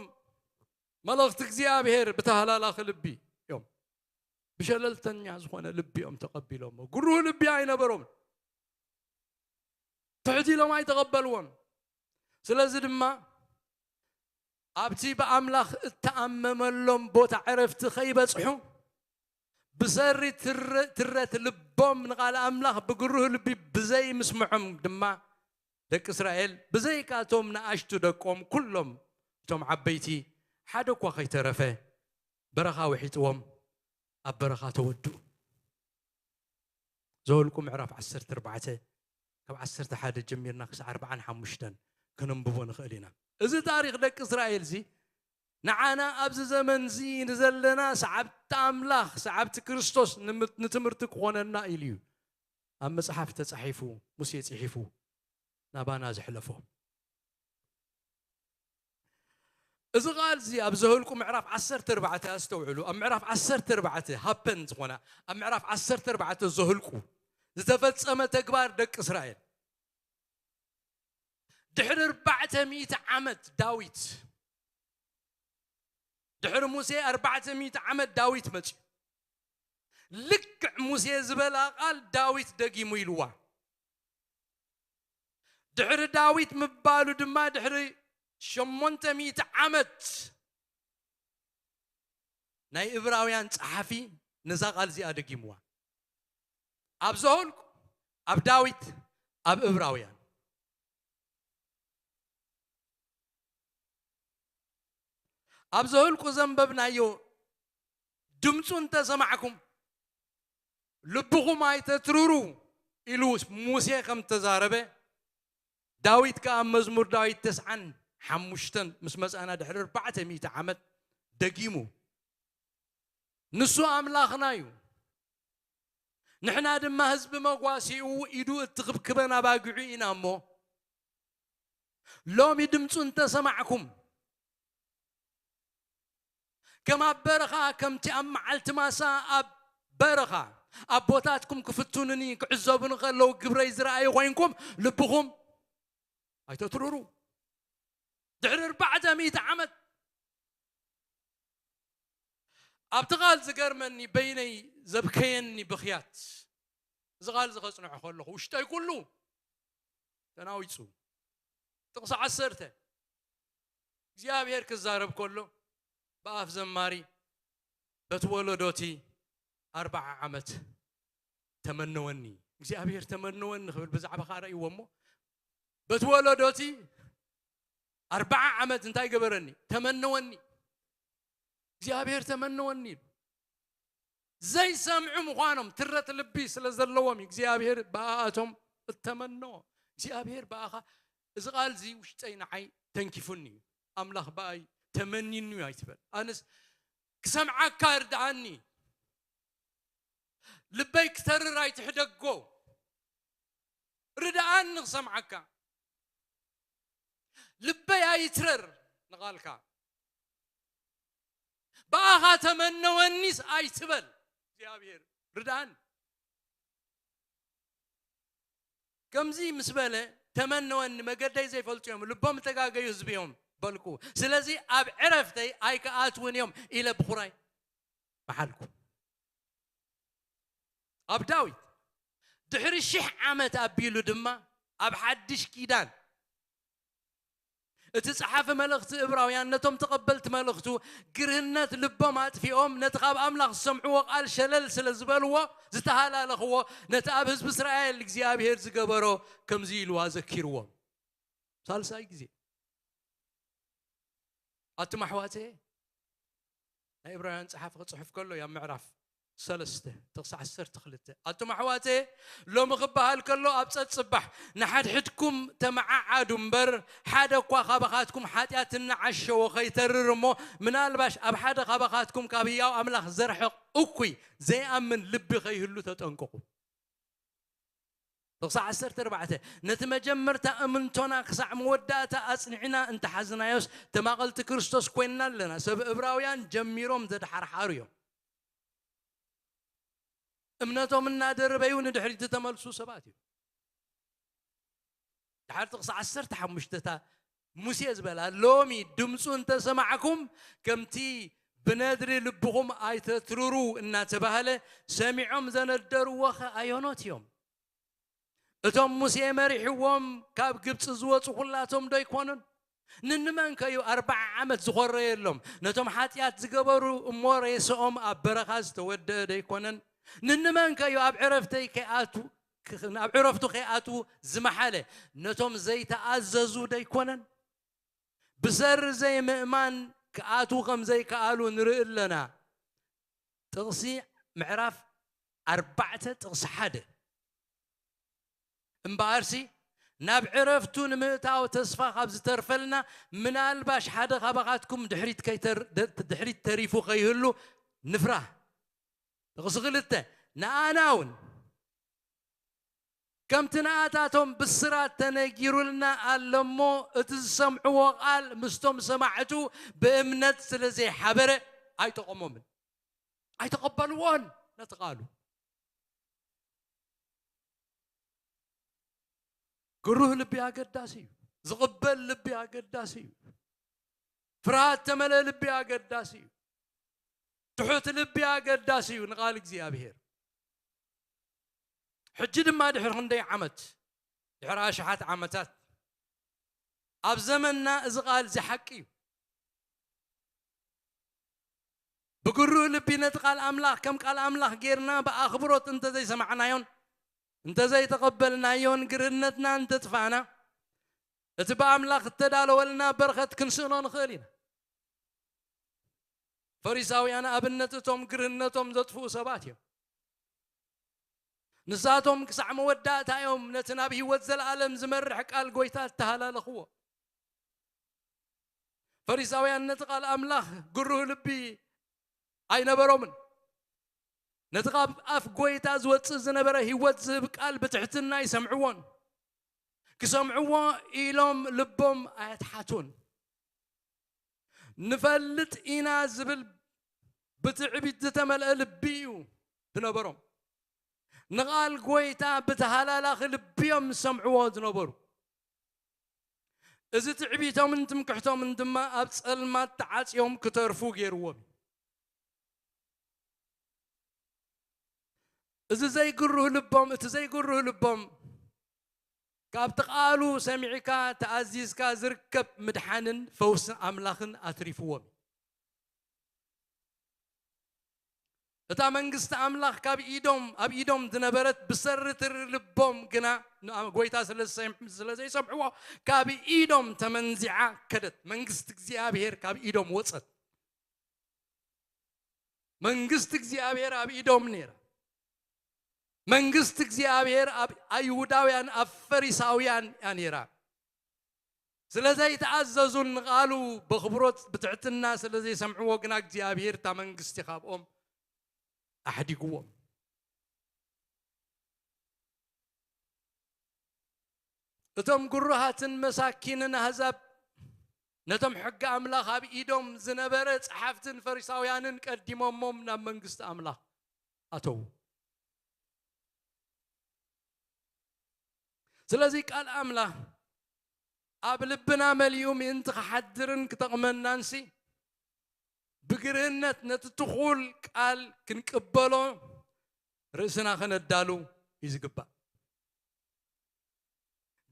መልእኽቲ እግዚኣብሔር ብተሃላላኺ ልቢ እዮም፣ ብሸለልተኛ ዝኾነ ልቢ እዮም ተቐቢሎሞ። ግሩህ ልቢ ኣይነበሮምን። ትሕት ኢሎም ኣይተቐበልዎን። ስለዚ ድማ ኣብቲ ብኣምላኽ እተኣመመሎም ቦታ ዕረፍቲ ከይበጽሑ ብሰሪ ትረ-፣ ትረት ልቦም ንቓል ኣምላኽ ብግሩህ ልቢ ብዘይ ምስምዖም ድማ ደቂ እስራኤል ብዘይካቶም ንኣሽቱ ደቆም ኩሎም እቶም ዓበይቲ ሓደ እኳ ከይተረፈ በረኻ ውሒጥዎም ኣብ በረኻ ተወድኡ። ዘወልቁ ምዕራፍ ዓሰርተ ኣርባዕተ ካብ ዓሰርተ ሓደ ጀሚርና ክሳዕ ኣርባዓን ሓሙሽተን ከነንብቦ ንኽእል ኢና። እዚ ታሪኽ ደቂ እስራኤል እዚ ንዓና ኣብዚ ዘመን እዚ ንዘለና ሰዓብቲ ኣምላኽ፣ ሰዓብቲ ክርስቶስ ንምት-፣ ንትምህርቲ ክኾነና ኢሉ እዩ ኣብ መጽሓፍ ተጻሒፉ፣ ሙሴ ጽሒፉ ናባና ዘሕለፎ። እዚ ቃል እዚ ኣብ ዘኍልቁ ምዕራፍ ዓሰርተ ኣርባዕተ ኣስተውዕሉ። ኣብ ምዕራፍ ዓሰርተ ኣርባዕተ ሃፐን ዝኾነ፣ ኣብ ምዕራፍ ዓሰርተ ኣርባዕተ ዘኍልቁ ዝተፈጸመ ተግባር ደቂ እስራኤል። ድሕሪ ኣርባዕተ ሚእቲ ዓመት ዳዊት፣ ድሕሪ ሙሴ ኣርባዕተ ሚእቲ ዓመት ዳዊት መጺኡ። ልክዕ ሙሴ ዝበላ ቃል ዳዊት ደጊሙ ኢልዋ። ድሕሪ ዳዊት ምባሉ ድማ ድሕሪ ሸሞንተ ሚእቲ ዓመት ናይ እብራውያን ጸሓፊ ነዛ ቃል እዚኣ ደጊምዋ። ኣብ ዘኍልቁ፣ ኣብ ዳዊት፣ ኣብ እብራውያን። ኣብ ዘኍልቁ ዘንበብናዮ ድምፁ እንተሰማዕኩም ልብኹም ኣይተትርሩ ኢሉ ሙሴ ከም ተዛረበ፣ ዳዊት ከኣ ኣብ መዝሙር ዳዊት ተስዓን ሓሙሽተን ምስ መጻእና ድሕሪ ኣርባዕተ ሚእቲ ዓመት ደጊሙ፣ ንሱ ኣምላኽና እዩ፣ ንሕና ድማ ህዝቢ መጓሲኡ ኢዱ እትኽብክበን ኣባጊዑ ኢና እሞ፣ ሎሚ ድምፁ እንተሰማዕኩም፣ ከም ኣብ በረኻ፣ ከምቲ ኣብ መዓልቲ ማሳ ኣብ በረኻ ኣቦታትኩም ክፍትኑኒ ክዕዘቡኒ ከለዉ ግብረይ ዝረኣዩ ኮይንኩም፣ ልብኹም ኣይተትርሩ። ድሕሪ ኣርባዕተ ሚእቲ ዓመት ኣብቲ ቃል ዝገርመኒ፣ በይነይ ዘብከየኒ ብኽያት፣ እዚ ቃል እዚ ከጽንዖ ከለኹ ውሽጠይ ኩሉ ተናዊጹ። ጥቕሲ ዓሰርተ፣ እግዚኣብሔር ክዛረብ ከሎ ብኣፍ ዘማሪ፣ በቲ ወለዶቲ ኣርብዓ ዓመት ተመነወኒ። እግዚኣብሔር ተመነወኒ ክብል ብዛዕባ ኻእ ረእይዎ እሞ፣ በቲ ወለዶቲ ኣርብዓ ዓመት እንታይ ገበረኒ? ተመነወኒ። እግዚኣብሔር ተመነወኒ ኢሉ። ዘይሰምዑ ምዃኖም ትረት ልቢ ስለ ዘለዎም እዩ እግዚኣብሔር ብኣኣቶም እተመነዎ። እግዚኣብሔር ብኣኻ፣ እዚ ቃል እዚ ውሽጠይ ንዓይ ተንኪፉኒ እዩ። ኣምላኽ ብኣይ ተመኒኑ እዩ ኣይትበል። ኣነስ ክሰምዓካ እርድኣኒ፣ ልበይ ክተርር ኣይትሕደጎ፣ ርድኣኒ ክሰምዓካ። ልበይ ኣይትረር ንቓልካ። ብኣኻ ተመነወኒስ ኣይትበል። እግዚኣብሔር ርድኣኒ። ከምዚ ምስ በለ፣ ተመነወኒ፣ መገደይ ዘይፈልጡ እዮም፣ ልቦም እተጋገዩ ህዝቢ እዮም በልኩ። ስለዚ ኣብ ዕረፍተይ ኣይክኣትውን እዮም ኢለ ብኹራይ መሓልኩ። ኣብ ዳዊት ድሕሪ ሽሕ ዓመት ኣቢሉ ድማ ኣብ ሓድሽ ኪዳን እቲ ጸሓፊ መልእኽቲ እብራውያን ነቶም ተቐበልቲ መልእኽቱ ግርህነት ልቦም ኣጥፊኦም ነቲ ካብ ኣምላኽ ዝሰምዕዎ ቃል ሸለል ስለ ዝበልዎ፣ ዝተሃላለኽዎ፣ ነቲ ኣብ ህዝቢ እስራኤል እግዚኣብሔር ዝገበሮ ከምዚ ኢሉ ኣዘኪርዎም። ሳልሳይ ግዜ፣ ኣቱም ኣሕዋተየ፣ ናይ ዕብራውያን ጸሓፊ ክጽሕፍ ከሎ፣ ኣብ ምዕራፍ ሰለስተ ጥቕሲ ዓሰርተ ክልተ፣ ኣቱም ኣሕዋተየ፣ ሎሚ ክበሃል ከሎ ኣብ ጸጽባሕ ንሓድሕድኩም ተመዓዓዱ እምበር፣ ሓደ እኳ ካባኻትኩም ሓጢኣት እናዓሸዎ ከይተርር እሞ፣ ምናልባሽ ኣብ ሓደ ካባኻትኩም ካብ ህያው ኣምላኽ ዘርሕቕ እኩይ ዘይኣምን ልቢ ከይህሉ ተጠንቀቑ። ጥቕሲ ዓሰርተ ኣርባዕተ፣ ነቲ መጀመርታ እምንቶና ክሳዕ መወዳእታ ኣጽኒዕና እንተሓዝናዮስ፣ ተማቐልቲ ክርስቶስ ኮይንና ኣለና። ሰብ እብራውያን ጀሚሮም ዘድሓርሓሩ እዮም። እምነቶም እናደረበዩ ንድሕሪት ዝተመልሱ ሰባት እዮም። ድሓር ጥቕሲ ዓሰርተ ሓሙሽተ እታ ሙሴ ዝበላ፣ "ሎሚ ድምፁ እንተሰማዕኩም፣ ከምቲ ብነድሪ ልብኹም ኣይተትርሩ እናተባህለ፣ ሰሚዖም ዘነደርዎ ኸ ኣየኖት እዮም?" እቶም ሙሴ መሪሕዎም ካብ ግብፂ ዝወፁ ኩላቶም ዶ ኣይኮኑን? ንንመን ከዩ ኣርብዓ ዓመት ዝኾረየሎም? ነቶም ሓጢኣት ዝገበሩ እሞ ሬስኦም ኣብ በረኻ ዝተወደአ ዶ ኣይኮነን? ንንመን ከዩ ኣብ ዕረፍተይ ከይኣቱ፣ ኣብ ዕረፍቱ ከይኣትዉ ዝመሓለ? ነቶም ዘይተኣዘዙ ዶ ኣይኮነን? ብሰሪ ዘይምእማን ክኣትዉ ከም ዘይከኣሉ ንርኢ ኣለና። ጥቕሲ ምዕራፍ ኣርባዕተ ጥቕሲ ሓደ። እምበኣርሲ ናብ ዕረፍቱ ንምእታው ተስፋ ካብ ዝተርፈልና፣ ምናልባሽ ሓደ ካባኻትኩም ድሕሪት ከይተር-፣ ደ-፣ ድሕሪት ተሪፉ ከይህሉ ንፍራህ። ጥቕሲ ክልተ፣ ንኣና እውን ከምቲ ንኣታቶም ብስራት ተነጊሩልና ኣሎ እሞ፣ እቲ ዝሰምዕዎ ቃል ምስቶም ሰማዕቱ ብእምነት ስለ ዘይሓበረ ኣይጠቐሞምን። ኣይተቐበልዎን ነቲ ቃሉ። ግሩህ ልቢ ኣገዳሲ እዩ። ዝቕበል ልቢ ኣገዳሲ እዩ። ፍርሃት ተመለ ልቢ ኣገዳሲ እዩ። ትሑት ልቢ ኣገዳሲ እዩ ንቓል እግዚኣብሔር። ሕጂ ድማ ድሕሪ ክንደይ ዓመት፣ ድሕሪ ኣሽሓት ዓመታት ኣብ ዘመንና እዚ ቃል እዚ ሓቂ እዩ። ብግሩህ ልቢ ነቲ ቃል ኣምላኽ ከም ቃል ኣምላኽ ጌርና ብኣኽብሮት እንተዘይሰማዕናዮን እንተዘይተቐበልናዮን፣ ግርህነትና እንተጥፋእና፣ እቲ ብኣምላኽ እተዳለወልና በረኸት ክንስእኖ ንኽእል ኢና። ፈሪሳውያን ኣብነት እቶም ግርህነቶም ዘጥፍኡ ሰባት እዮም። ንሳቶም ክሳዕ መወዳእታ እዮም ነቲ ናብ ህይወት ዘለኣለም ዝመርሕ ቃል ጐይታ እተሃላለኽዎ። ፈሪሳውያን ነቲ ቃል ኣምላኽ ግሩህ ልቢ ኣይነበሮምን። ነቲ ካብ ኣፍ ጐይታ ዝወጽእ ዝነበረ ህይወት ዝህብ ቃል ብትሕትና ይሰምዕዎን። ክሰምዕዎ ኢሎም ልቦም ኣየትሓቱን። ንፈልጥ ኢና ዝብል ብትዕቢት ዝተመልአ ልቢ እዩ ዝነበሮም። ንቓል ጐይታ ብተሃላላኺ ልቢ እዮም ዝሰምዕዎ ዝነበሩ። እዚ ትዕቢቶምን ትምክሕቶምን ድማ ኣብ ጸልማት ተዓጽዮም ክተርፉ ገይርዎም እዩ። እዚ ዘይግሩህ ልቦም፣ እቲ ዘይግሩህ ልቦም ካብቲ ቃሉ ሰሚዕካ ተኣዚዝካ ዝርከብ ምድሓንን ፈውሲ ኣምላኽን ኣትሪፍዎም እዩ። እታ መንግስቲ ኣምላኽ ካብ ኢዶም፣ ኣብ ኢዶም ዝነበረት፣ ብሰሪ ትሪ ልቦም ግና ንኣ-፣ ጐይታ ስለ ዝሰም-፣ ስለ ዘይሰምዕዎ፣ ካብ ኢዶም ተመንዚዓ ከደት። መንግስቲ እግዚኣብሔር ካብ ኢዶም ወጸት። መንግስቲ እግዚኣብሔር ኣብ ኢዶም ነይራ። መንግስቲ እግዚኣብሔር ኣብ ኣይሁዳውያን፣ ኣብ ፈሪሳውያን እያ ነይራ። ስለ ዘይተኣዘዙን ንቓሉ በኽብሮት ብትሕትና ስለ ዘይሰምዕዎ ግና እግዚኣብሔር እታ መንግስቲ ካብኦም ኣሕዲግዎም። እቶም ግሩሃትን መሳኪንን ኣህዛብ ነቶም ሕጊ ኣምላኽ ኣብ ኢዶም ዝነበረ ጸሓፍትን ፈሪሳውያንን ቀዲሞሞም ናብ መንግስቲ ኣምላኽ ኣተዉ። ስለዚ ቃል ኣምላኽ ኣብ ልብና መሊኡ ምእንቲ ክሓድርን ክጠቕመናንሲ፣ ብግርህነት ነቲ ትኹል ቃል ክንቅበሎ ርእስና ከነዳሉ እዩ ዝግባእ።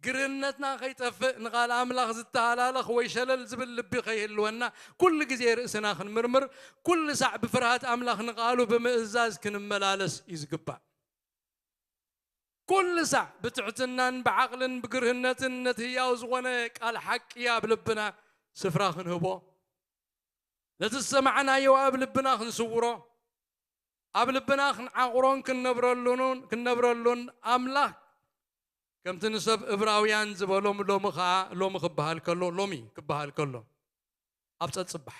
ግርህነትና ከይጠፍእ፣ ንቓል ኣምላኽ ዝተሃላለኽ ወይ ሸለል ዝብል ልቢ ከይህልወና፣ ኩሉ ግዜ ርእስና ክንምርምር፣ ኩሉ ሳዕ ብፍርሃት ኣምላኽ ንቓሉ ብምእዛዝ ክንመላለስ እዩ ዝግባእ። ኩሉ ሳዕ ብትሕትናን ብዓቕልን ብግርህነትን ነቲ ህያው ዝኾነ ቃል ሓቂ ኣብ ልብና ስፍራ ክንህቦ፣ ነቲ ዝሰማዕናዮ ኣብ ልብና ክንስውሮ፣ ኣብ ልብና ክንዓቑሮን ክንነብረሉን፣ ክንነብረሉን ኣምላኽ ከምቲ ንሰብ እብራውያን ዝበሎም ሎሚ ኸኣ፣ ሎሚ ክበሃል ከሎ፣ ሎሚ ክበሃል ከሎ፣ ኣብ ጸጽባሕ።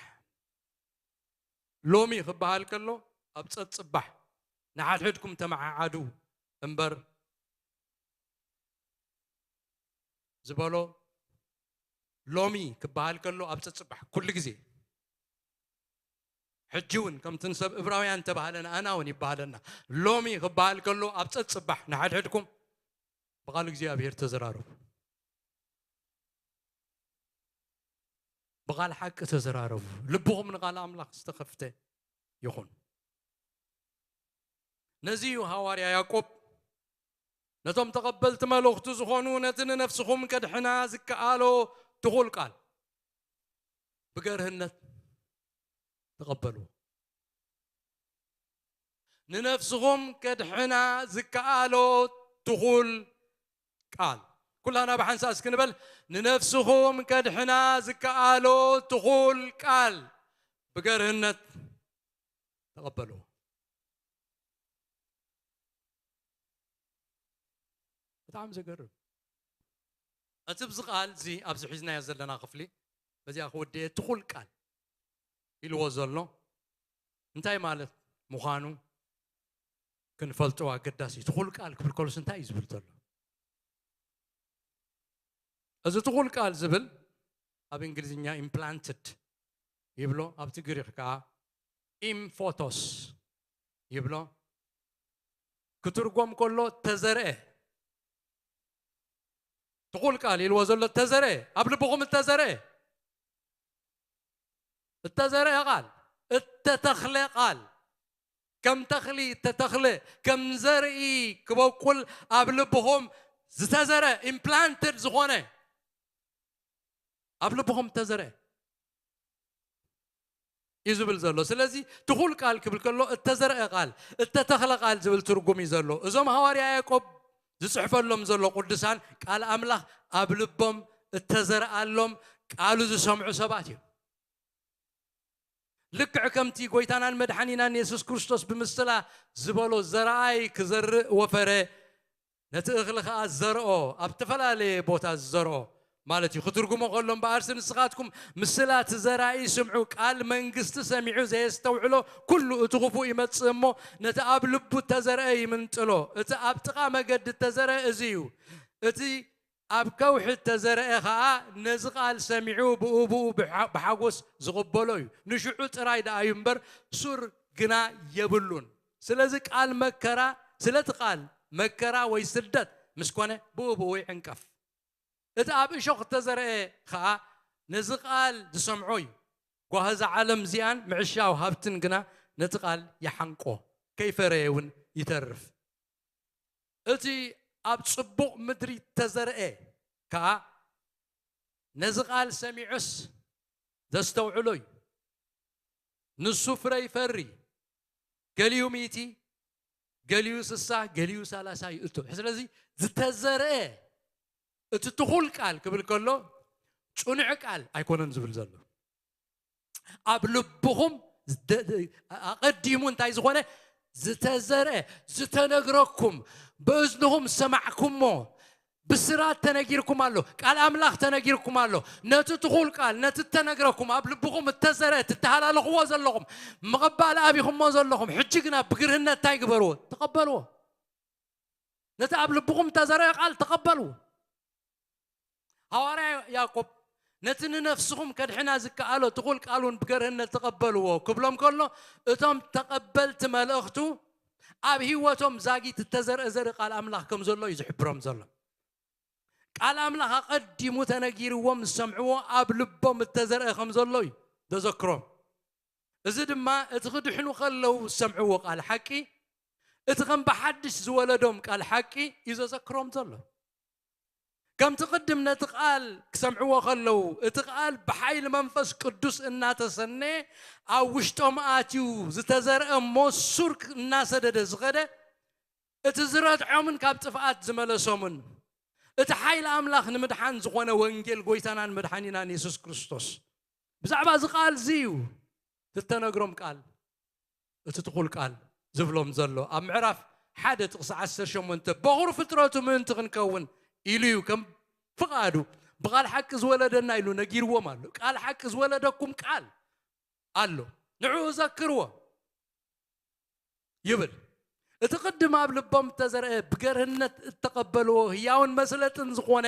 ሎሚ ክበሃል ከሎ፣ ኣብ ጸጽባሕ ንሓድሕድኩም ተመዓዓዱ እምበር፣ ዝበሎ ሎሚ ክበሃል ከሎ ኣብ ጸጽባሕ ኩሉ ግዜ ሕጂ እውን ከምቲ ንሰብ እብራውያን ተባህለና ኣና እውን ይበሃለና። ሎሚ ክበሃል ከሎ ኣብ ጸጽባሕ ንሓድሕድኩም ብቓል እግዚኣብሔር ተዘራረቡ። ብቓል ሓቂ ተዘራረቡ። ልብኹም ንቓል ኣምላኽ ዝተኸፍተ ይኹን። ነዚ እዩ ሃዋርያ ያዕቆብ ነቶም ተቐበልቲ መልእኽቱ ዝኾኑ ነቲ ንነፍስኹም ከድሕና ዝከኣሎ ትኹል ቃል ብገርህነት ተቐበልዎ። ንነፍስኹም ከድሕና ዝከኣሎ ትኹል ቃል። ኩላና ብሓንሳእ እስኪ ንበል፣ ንነፍስኹም ከድሕና ዝከኣሎ ትኹል ቃል ብገርህነት ተቐበልዎ። ብጣዕሚ ዘገርም። እቲ ብዚ ቃል እዚ ኣብዚ ሒዝናዮ ዘለና ክፍሊ በዚኣ ክውድእ እየ። ትኹል ቃል ኢልዎ ዘሎ እንታይ ማለት ምዃኑ ክንፈልጦ ኣገዳሲ እዩ። ትኹል ቃል ክብል ከሎስ እንታይ እዩ ዝብል ዘሎ? እዚ ትኹል ቃል ዝብል ኣብ እንግሊዝኛ ኢምፕላንትድ ይብሎ፣ ኣብቲ ግሪክ ከዓ ኢምፎቶስ ይብሎ። ክትርጎም ከሎ ተዘርአ። ትኹል ቃል ኢልዎ ዘሎ ተዘርአ፣ ኣብ ልብኹም እተዘርአ፣ እተዘርአ ቃል፣ እተተኽለ ቃል፣ ከም ተኽሊ እተተኽለ፣ ከም ዘርኢ ክበቁል ኣብ ልብኹም ዝተዘርአ፣ ኢምፕላንትድ ዝኾነ ኣብ ልብኹም እተዘርአ እዩ ዝብል ዘሎ። ስለዚ ትኹል ቃል ክብል ከሎ እተዘርአ ቃል፣ እተተኽለ ቃል ዝብል ትርጉም እዩ ዘሎ። እዞም ሃዋርያ ያዕቆብ ዝጽሕፈሎም ዘሎ ቅዱሳን ቃል ኣምላኽ ኣብ ልቦም እተዘርኣሎም ቃሉ ዝሰምዑ ሰባት እዮም። ልክዕ ከምቲ ጎይታናን መድሓኒናን የሱስ ክርስቶስ ብምስላ ዝበሎ ዘርኣይ ክዘርእ ወፈረ፣ ነቲ እኽሊ ኸኣ ዘርኦ፣ ኣብ ዝተፈላለየ ቦታ ዝዘርኦ ማለት እዩ። ክትርጉሞ ከሎ እምበኣርሲ ንስኻትኩም ምስላ እቲ ዘራኢ ስምዑ፣ ቃል መንግስቲ ሰሚዑ ዘየስተውዕሎ ኩሉ እቲ ክፉእ ይመጽእ እሞ ነቲ ኣብ ልቡ እተዘርአ ይምንጥሎ። እቲ ኣብ ጥቓ መገዲ እተዘርአ እዚ እዩ። እቲ ኣብ ከውሒ እተዘርአ ኸኣ ነዚ ቃል ሰሚዑ ብኡ ብኡ ብሓ-፣ ብሓጎስ ዝቕበሎ እዩ። ንሽዑ ጥራይ ደኣ እዩ እምበር ሱር ግና የብሉን። ስለዚ ቃል መከራ፣ ስለቲ ቃል መከራ ወይ ስደት ምስ ኮነ ብኡ ብኡ ይዕንቀፍ። እቲ ኣብ እሾኽ እተዘርአ ኸኣ ነዚ ቃል ዝሰምዖ እዩ። ጓሂ እዛ ዓለም እዚኣን ምዕሻው ሃብትን ግና ነቲ ቃል ይሓንቆ፣ ከይፈረየ እውን ይተርፍ። እቲ ኣብ ጽቡቕ ምድሪ እተዘርአ ከኣ ነዚ ቃል ሰሚዑስ ዘስተውዕሎ እዩ። ንሱ ፍረ ይፈሪ፣ ገሊኡ ሚእቲ፣ ገሊኡ ስሳ፣ ገሊኡ ሰላሳ ይእቶ። ስለዚ ዝተዘርአ እቲ ትኹል ቃል ክብል ከሎ ጽኑዕ ቃል ኣይኮነን ዝብል ዘሎ። ኣብ ልብኹም ዝደ-፣ ኣቐዲሙ እንታይ ዝኾነ ዝተዘርአ፣ ዝተነግረኩም፣ ብእዝንኹም ዝሰማዕኩሞ ብስራት ተነጊርኩም ኣሎ። ቃል ኣምላኽ ተነጊርኩም ኣሎ። ነቲ ትኹል ቃል፣ ነቲ እተነግረኩም፣ ኣብ ልብኹም እተዘርአ፣ ትተሃላለኽዎ ዘለኹም፣ ምቕባል ኣቢኹሞ ዘለኹም፣ ሕጂ ግና ብግርህነት እንታይ ግበርዎ? ተቐበልዎ። ነቲ ኣብ ልብኹም እተዘርአ ቃል ተቐበልዎ። ሃዋርያ ያዕቆብ ነቲ ንነፍስኹም ከድሕና ዝከኣሎ ትኹል ቃል እውን ብገርህነት ተቐበልዎ ክብሎም ከሎ፣ እቶም ተቐበልቲ መልእኽቱ ኣብ ህይወቶም ዛጊት እተዘርአ ዘርኢ ቃል ኣምላኽ ከም ዘሎ እዩ ዝሕብሮም ዘሎ። ቃል ኣምላኽ ኣቐዲሙ ተነጊርዎም ዝሰምዕዎ ኣብ ልቦም እተዘርአ ከም ዘሎ እዩ ዘዘክሮም። እዚ ድማ እቲ ክድሕኑ ከለዉ ዝሰምዕዎ ቃል ሓቂ፣ እቲ ከም ብሓድሽ ዝወለዶም ቃል ሓቂ እዩ ዘዘክሮም ዘሎ። ከምቲ ቅድም ነቲ ቃል ክሰምዕዎ ከለዉ፣ እቲ ቃል ብሓይሊ መንፈስ ቅዱስ እናተሰነየ ኣብ ውሽጦም ኣትዩ ዝተዘርአ እሞ ሱር እናሰደደ ዝኸደ፣ እቲ ዝረትዖምን ካብ ጥፍኣት ዝመለሶምን፣ እቲ ሓይሊ ኣምላኽ ንምድሓን ዝኾነ ወንጌል ጎይታናን መድሓኒናን የሱስ ክርስቶስ። ብዛዕባ እዚ ቃል እዚ እዩ እተነግሮም ቃል፣ እቲ ትኹል ቃል ዝብሎም ዘሎ። ኣብ ምዕራፍ ሓደ ጥቕሲ ዓሰርተ ሸሞንተ፣ በኹሪ ፍጥረቱ ምእንቲ ክንከውን ኢሉ እዩ፣ ከም ፍቓዱ ብቓል ሓቂ ዝወለደና ኢሉ ነጊርዎም ኣሎ። ቃል ሓቂ ዝወለደኩም ቃል ኣሎ፣ ንዕኡ ዘክርዎ ይብል። እቲ ቅድም ኣብ ልቦም እተዘርአ፣ ብገርህነት እተቐበልዎ ህያውን መስለጥን ዝኾነ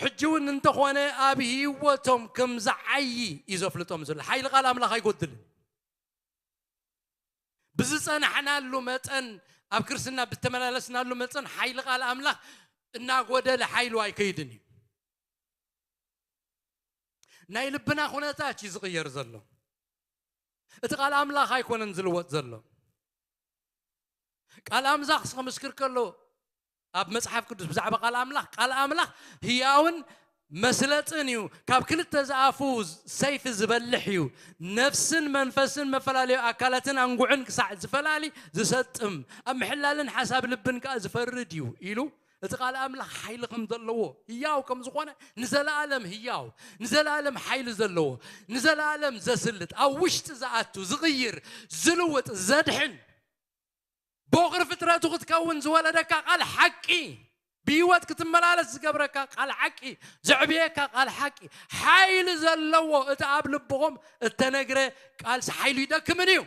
ሕጂ እውን እንተኾነ ኣብ ህይወቶም ከም ዝዓዪ እዩ ዘፍልጦም ዘሎ። ሓይሊ ቃል ኣምላኽ ኣይጎድልን። ብዝጸናሕናሉ መጠን፣ ኣብ ክርስትና ብተመላለስናሉ መጠን ሓይሊ ቃል ኣምላኽ እናጎደለ ሓይሉ ኣይከይድን እዩ። ናይ ልብና ኩነታት እዩ ዝቕየር ዘሎ። እቲ ቃል ኣምላኽ ኣይኮነን ዝልወጥ ዘሎ። ቃል ኣምላኽ ክምስክር ከሎ ኣብ መጽሓፍ ቅዱስ ብዛዕባ ቃል ኣምላኽ፣ ቃል ኣምላኽ ህያውን መስለጥን እዩ፣ ካብ ክልተ ዝኣፉ ሰይፊ ዝበልሕ እዩ፣ ነፍስን መንፈስን መፈላለዩ ኣካላትን ኣንጉዕን ክሳዕ ዝፈላሊ ዝሰጥም፣ ኣብ ምሕላልን ሓሳብ ልብን ከኣ ዝፈርድ እዩ ኢሉ፣ እቲ ቃል ኣምላኽ ሓይሊ ከም ዘለዎ፣ ህያው ከም ዝኾነ፣ ንዘለኣለም ህያው፣ ንዘለኣለም ሓይሊ ዘለዎ፣ ንዘለኣለም ዘስልጥ፣ ኣብ ውሽጢ ዝኣቱ፣ ዝቕይር፣ ዝልውጥ፣ ዘድሕን፣ ቦቕሪ ፍጥረቱ ክትከውን ዝወለደካ ቃል ሓቂ፣ ብህይወት ክትመላለስ ዝገብረካ ቃል ሓቂ፣ ዘዕብየካ ቃል ሓቂ፣ ሓይሊ ዘለዎ፣ እቲ ኣብ ልብኹም እተነግረ ቃልሲ ሓይሉ ይደክምን እዩ።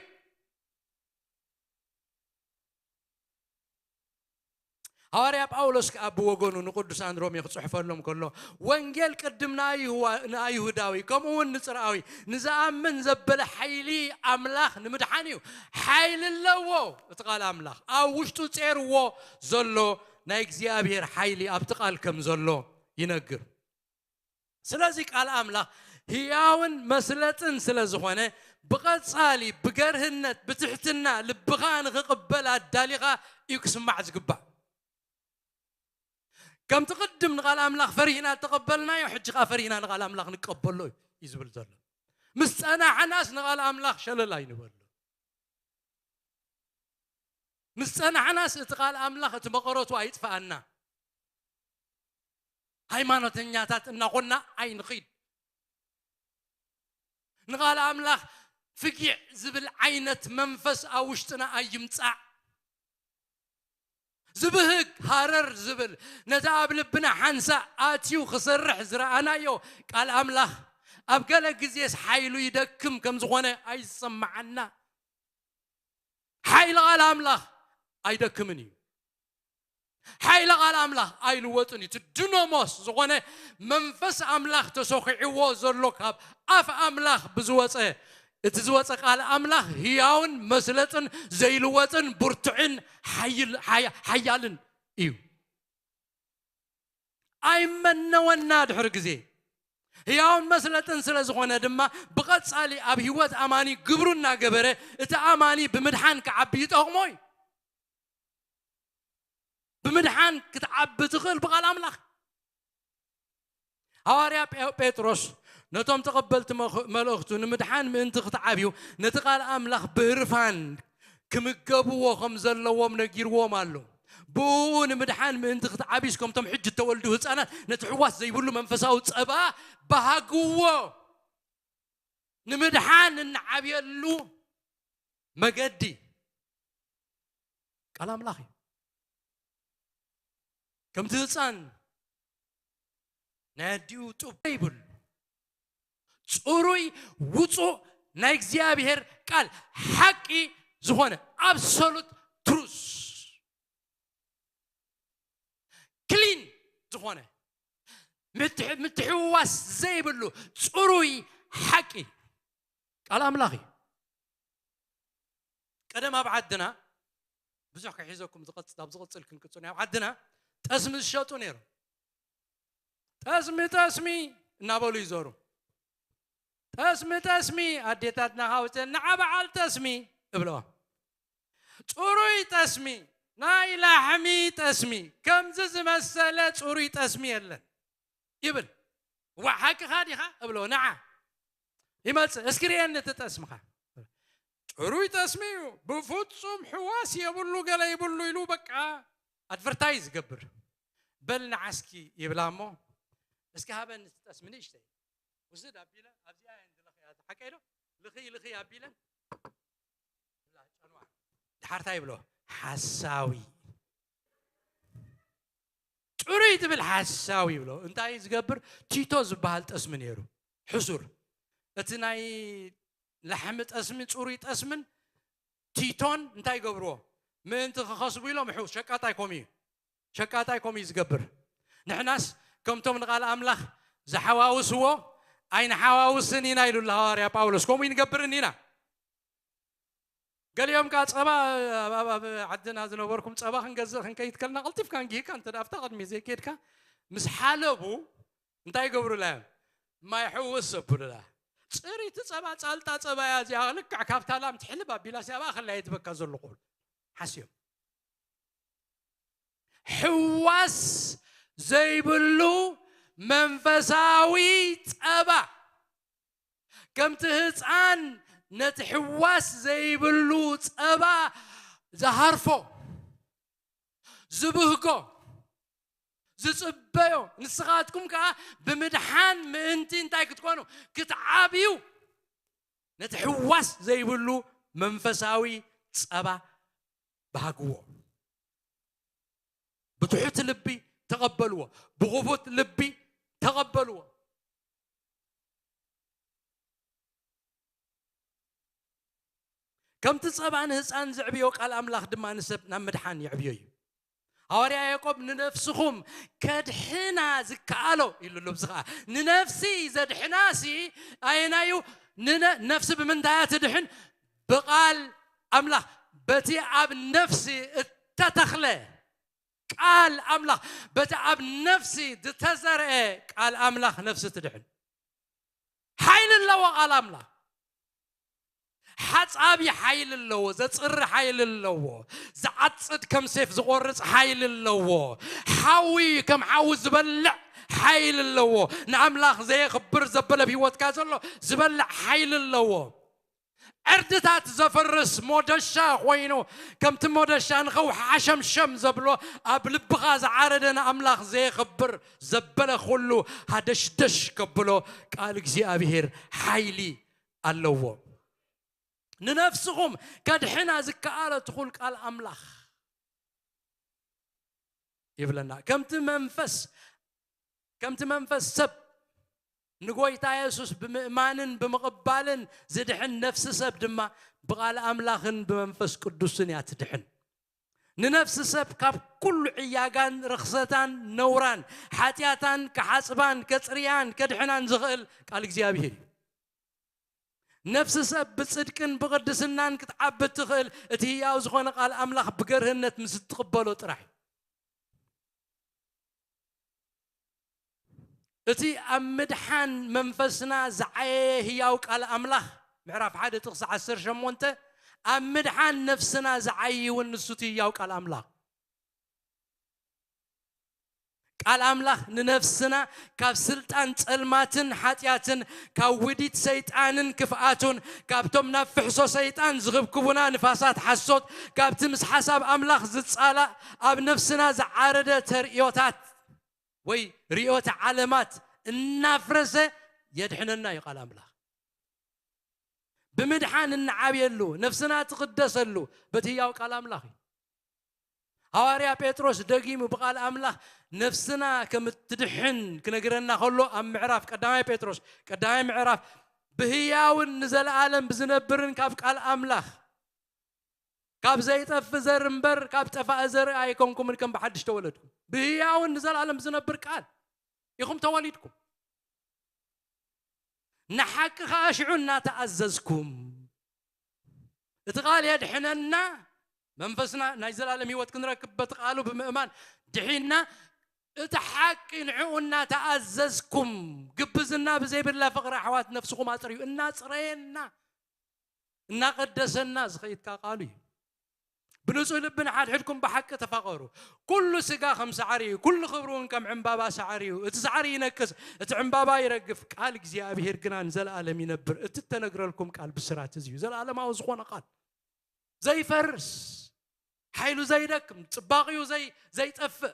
ሃዋርያ ጳውሎስ ከኣ ብወገኑ ንቅዱሳን ሮሜ ክጽሕፈሎም ከሎ፣ ወንጌል ቅድም ንኣይሁዋ-፣ ንኣይሁዳዊ፣ ከምኡ እውን ንጽርኣዊ፣ ንዝኣምን ዘበለ ሓይሊ ኣምላኽ ንምድሓን እዩ። ሓይሊ ኣለዎ እቲ ቃል ኣምላኽ። ኣብ ውሽጡ ጼርዎ ዘሎ ናይ እግዚኣብሔር ሓይሊ ኣብቲ ቃል ከም ዘሎ ይነግር። ስለዚ ቃል ኣምላኽ ህያውን መስለጥን ስለ ዝኾነ፣ ብቐጻሊ ብገርህነት፣ ብትሕትና ልብኻ ንኽቕበል ኣዳሊኻ እዩ ክስማዕ ዝግባእ። ከምቲ ቅድም ንቃል ኣምላኽ ፈሪህና እተቐበልናዮ፣ ሕጂ ኸኣ ፈሪህና ንቃል ኣምላኽ ንቀበሎ እዩ ዝብል ዘሎ። ምስ ጸናሕናስ ንቃል ኣምላኽ ሸለል ኣይንበሎ። ምስ ጸናሕናስ እቲ ቃል ኣምላኽ እቲ መቐረቱ ኣይጥፍኣና። ሃይማኖተኛታት እናኾንና ኣይንኺድ። ንቃል ኣምላኽ ፍጊዕ ዝብል ዓይነት መንፈስ ኣብ ውሽጥና ኣይምጻእ። ዝብህግ ሃረር ዝብል፣ ነቲ ኣብ ልብና ሓንሳእ ኣትዩ ክሰርሕ ዝረኣናዮ ቃል ኣምላኽ፣ ኣብ ገለ ግዜስ ሓይሉ ይደክም ከም ዝኾነ ኣይዝሰማዓና። ሓይሊ ቃል ኣምላኽ ኣይደክምን እዩ። ሓይሊ ቃል ኣምላኽ ኣይልወጥን እዩ። እቲ ድኖሞስ ዝኾነ መንፈስ ኣምላኽ ተሰኺዕዎ ዘሎ፣ ካብ ኣፍ ኣምላኽ ብዝወጸ፣ እቲ ዝወጸ ቃል ኣምላኽ ህያውን መስለጥን ዘይልወጥን ብርቱዕን ሓይል-፣ ሓያ-፣ ሓያልን እዩ። ኣይመነወና ድሕሪ ግዜ። ህያውን መስለጥን ስለ ዝኾነ ድማ፣ ብቐጻሊ ኣብ ህይወት ኣማኒ ግብሩ እናገበረ፣ እቲ ኣማኒ ብምድሓን ክዓቢ ይጠቕሞ እዩ። ብምድሓን ክትዓቢ ትኽእል ብቓል ኣምላኽ። ሃዋርያ ጴ-፣ ጴጥሮስ ነቶም ተቐበልቲ መኽ-፣ መልእኽቱ ንምድሓን ምእንቲ ክትዓብዩ፣ ነቲ ቃል ኣምላኽ ብህርፋን ክምገብዎ ከም ዘለዎም ነጊርዎም ኣሎ። ብእኡ ንምድሓን ምእንቲ ክትዓብዩስ፣ ከምቶም ሕጂ እተወልዱ ህጻናት፣ ነቲ ሕዋስ ዘይብሉ መንፈሳዊ ጸባ ባህግዎ። ንምድሓን እንዓብየሉ መገዲ ቃል ኣምላኽ እዩ። ከምቲ ህፃን ናይ ኣዲኡ ጡብ ይብሉ፣ ፅሩይ ውፁእ ናይ እግዚኣብሔር ቃል ሓቂ ዝኾነ፣ absolute truth፣ ክሊን ዝኾነ፣ ምትሕ-፣ ምትሕውዋስ ዘይብሉ ፅሩይ ሓቂ ቃል ኣምላኽ እዩ። ቀደም ኣብ ዓድና፣ ብዙሕ ከሒዘኩም ዝቐጽ-፣ ኣብ ዝቕጽል ክንቅጽል፣ ኣብ ዓድና ጠስሚ ዝሸጡ ነይሮም። "ጠስሚ፣ ጠስሚ" እናበሉ ይዞሩ። "ጠስሚ፣ ጠስሚ" ኣዴታትና ካውፀ፣ "ንዓ በዓል ጠስሚ" እብለዋ። "ፅሩይ ጠስሚ፣ ናይ ላሕሚ ጠስሚ፣ ከምዚ ዝመሰለ ፅሩይ ጠስሚ የለን" ይብል። "ዋ፣ ሓቅኻ ዲኻ?" እብሎ። "ንዓ ይመጽእ፣ እስኪ ርኤኒ እቲ ጠስምኻ። ፅሩይ ጠስሚ እዩ፣ ብፍጹም ሕዋስ የብሉ፣ ገለ ይብሉ" ኢሉ በቃ ኣድቨርታይዝ ይገብር። "በል ንዓ እስኪ" ይብላ እሞ፣ "እስኪ ሃበኒ እቲ ጠስሚ ንእሽተይ ውስድ" ኣቢለ፣ ኣብዚኣ እየን ዝለኽያ፣ ሓቀይ ዶ? "ልኽይ፣ ልኽይ" ኣቢለን፣ ጨንዋ። ድሓርታ ይብሎ፣ "ሓሳዊ፣ ፅሩይ ትብል ሓሳዊ" ይብሎ። እንታይ ዝገብር? ቲቶ ዝበሃል ጠስሚ ነይሩ፣ ሕሱር። እቲ ናይ ላሕሚ ጠስሚ፣ ፅሩይ ጠስምን ቲቶን እንታይ ይገብርዎ? ምእንቲ ክኸስቡ ኢሎም፣ ይሕው፣ ሸቃጣይ ከምኡ እዩ። ሸቃጣይ ከምኡ እዩ ዝገብር። ንሕናስ ከምቶም ንቓል ኣምላኽ ዝሓዋውስዎ ኣይንሓዋውስን ኢና ኢሉ ኣሎ ሃዋርያ ጳውሎስ። ከምኡ ይንገብርን ኢና። ገሊኦም ከኣ ጸባ ኣብ- ኣብ- ኣብ ዓድና ዝነበርኩም ጸባ ክንገዝእ ክንከይድ ከልና ቀልጢፍካ እንጊህካ እንተ ኣብታ ቅድሚ ዘይከድካ ምስ ሓለቡ እንታይ ይገብሩላ እዮም? ማይ ሕውስ ዘብሉላ። ጽሪቲ ጸባ ጻልጣ ጸባ እያ እዚኣ፣ ልክዕ ካብታ ላም ትሕልብ ኣቢላ ሲያባ ከላይ ትበካ ዘሎ ቆል ሓስዮም ሕዋስ ዘይብሉ መንፈሳዊ ጸባ ከምቲ ህፃን ነቲ ሕዋስ ዘይብሉ ጸባ ዝሃርፎ ዝብህጎ ዝጽበዮ ንስኻትኩም ከኣ ብምድሓን ምእንቲ እንታይ ክትኮኑ ክትዓብዩ ነቲ ሕዋስ ዘይብሉ መንፈሳዊ ጸባ ባህግዎ። ብትሑት ልቢ ተቐበልዎ። ብኽፉት ልቢ ተቐበልዎ። ከምቲ ጸባ ንህፃን ዘዕብዮ ቃል ኣምላኽ ድማ ንሰብ ናብ ምድሓን የዕብዮ እዩ። ሃዋርያ ያዕቆብ ንነፍስኹም ከድሕና ዝከኣሎ ኢሉ ኣሎ። ብዚ ኸዓ ንነፍሲ ዘድሕናሲ ኣየናዩ? ንነ- ነፍሲ ብምንታያ ትድሕን? ብቓል ኣምላኽ፣ በቲ ኣብ ነፍሲ እተተኽለ ቃል ኣምላኽ፣ በቲ ኣብ ነፍሲ ዝተዘርአ ቃል ኣምላኽ ነፍሲ ትድሕን። ሓይሊ ኣለዎ ቃል ኣምላኽ። ሓጻቢ ሓይሊ ኣለዎ፣ ዘጽሪ ሓይሊ ኣለዎ፣ ዝዓጽድ ከም ሴፍ ዝቆርጽ ሓይሊ ኣለዎ፣ ሓዊ ከም ሓዊ ዝበልዕ ሓይሊ ኣለዎ፣ ንኣምላኽ ዘየኽብር ዘበለ ኣብ ህይወትካ ዘሎ ዝበልዕ ሓይሊ ኣለዎ። ዕርድታት ዘፍርስ ሞደሻ ኮይኑ ከምቲ ሞደሻ ንኸውሒ ሓሸምሸም ዘብሎ ኣብ ልብኻ ዝዓረደ ንኣምላኽ ዘየኽብር ዘበለ ኩሉ ሃደሽደሽ ከብሎ ቃል እግዚኣብሔር ሓይሊ ኣለዎ። ንነፍስኹም ከድሕና ዝከኣለ ትኹል ቃል ኣምላኽ ይብለና። ከምቲ መንፈስ ከምቲ መንፈስ ሰብ ንጎይታ የሱስ ብምእማንን ብምቕባልን ዝድሕን ነፍሲ ሰብ ድማ ብቓል ኣምላኽን ብመንፈስ ቅዱስን እያ ትድሕን። ንነፍሲ ሰብ ካብ ኩሉ ዕያጋን ርኽሰታን ነውራን ሓጢኣታን ክሓጽባን ከጽርያን ከድሕናን ዝኽእል ቃል እግዚኣብሔር እዩ። ነፍሲ ሰብ ብጽድቅን ብቕድስናን ክትዓቢ እትኽእል እቲ ህያው ዝኾነ ቃል ኣምላኽ ብገርህነት ምስ እትቕበሎ ጥራሕ እዩ። እቲ ኣብ ምድሓን መንፈስና ዝዓየየ ህያው ቃል ኣምላኽ ምዕራፍ ሓደ ጥቕሲ ዓሰርተ ሸሞንተ ኣብ ምድሓን ነፍስና ዝዓይይ እውን ንሱ እቲ ህያው ቃል ኣምላኽ። ቃል ኣምላኽ ንነፍስና ካብ ስልጣን ጸልማትን ሓጢኣትን ካብ ውዲት ሰይጣንን ክፍኣቱን ካብቶም ናብ ፍሕሶ ሰይጣን ዝኽብክቡና ንፋሳት ሓሶት ካብቲ ምስ ሓሳብ ኣምላኽ ዝጻላእ ኣብ ነፍስና ዝዓረደ ተርእዮታት ወይ ርእዮተ ዓለማት እናፍረሰ የድሕነና እዩ ቃል ኣምላኽ። ብምድሓን እንዓብየሉ ነፍስና ትቕደሰሉ በቲ ህያው ቃል ኣምላኽ እዩ። ሃዋርያ ጴጥሮስ ደጊሙ ብቓል ኣምላኽ ነፍስና ከም እትድሕን ክነግረና ከሎ ኣብ ምዕራፍ ቀዳማይ ጴጥሮስ ቀዳማይ ምዕራፍ ብህያውን ንዘለኣለም ብዝነብርን ካብ ቃል ኣምላኽ ካብ ዘይጠፍእ ዘር እምበር ካብ ጠፋኢ ዘር ኣይኮንኩምን ከም ብሓድሽ ተወለድኩም ብህያውን ንዘለኣለም ብዝነብር ቃል ኢኹም ተወሊድኩም። ንሓቂ ኸኣ ሽዑ እናተኣዘዝኩም እቲ ቃል የድሕነና መንፈስና ናይ ዘላለም ህይወት ክንረክብ በቲ ቃሉ ብምእማን ድሒና እቲ ሓቂ ንዕኡ እናተኣዘዝኩም ግብዝና ብዘይብላ ፍቕሪ ኣሕዋት ነፍስኹም ኣፅርዩ እናፅረየና እናቐደሰና ዝኸይድካ ቃሉ እዩ። ብንጹህ ልቢ ንሓድሕድኩም ብሓቂ ተፋቐሩ። ኩሉ ስጋ ከም ሳዕሪ እዩ፣ ኩሉ ክብሪ እውን ከም ዕምባባ ሳዕሪ እዩ። እቲ ሳዕሪ ይነቅጽ፣ እቲ ዕምባባ ይረግፍ፣ ቃል እግዚኣብሔር ግና ንዘለኣለም ይነብር። እቲ እተነግረልኩም ቃል ብስራት እዚ እዩ፣ ዘለኣለማዊ ዝኾነ ቃል ዘይፈርስ፣ ሓይሉ ዘይደክም፣ ጽባቕኡ ዘይ ዘይጠፍእ፣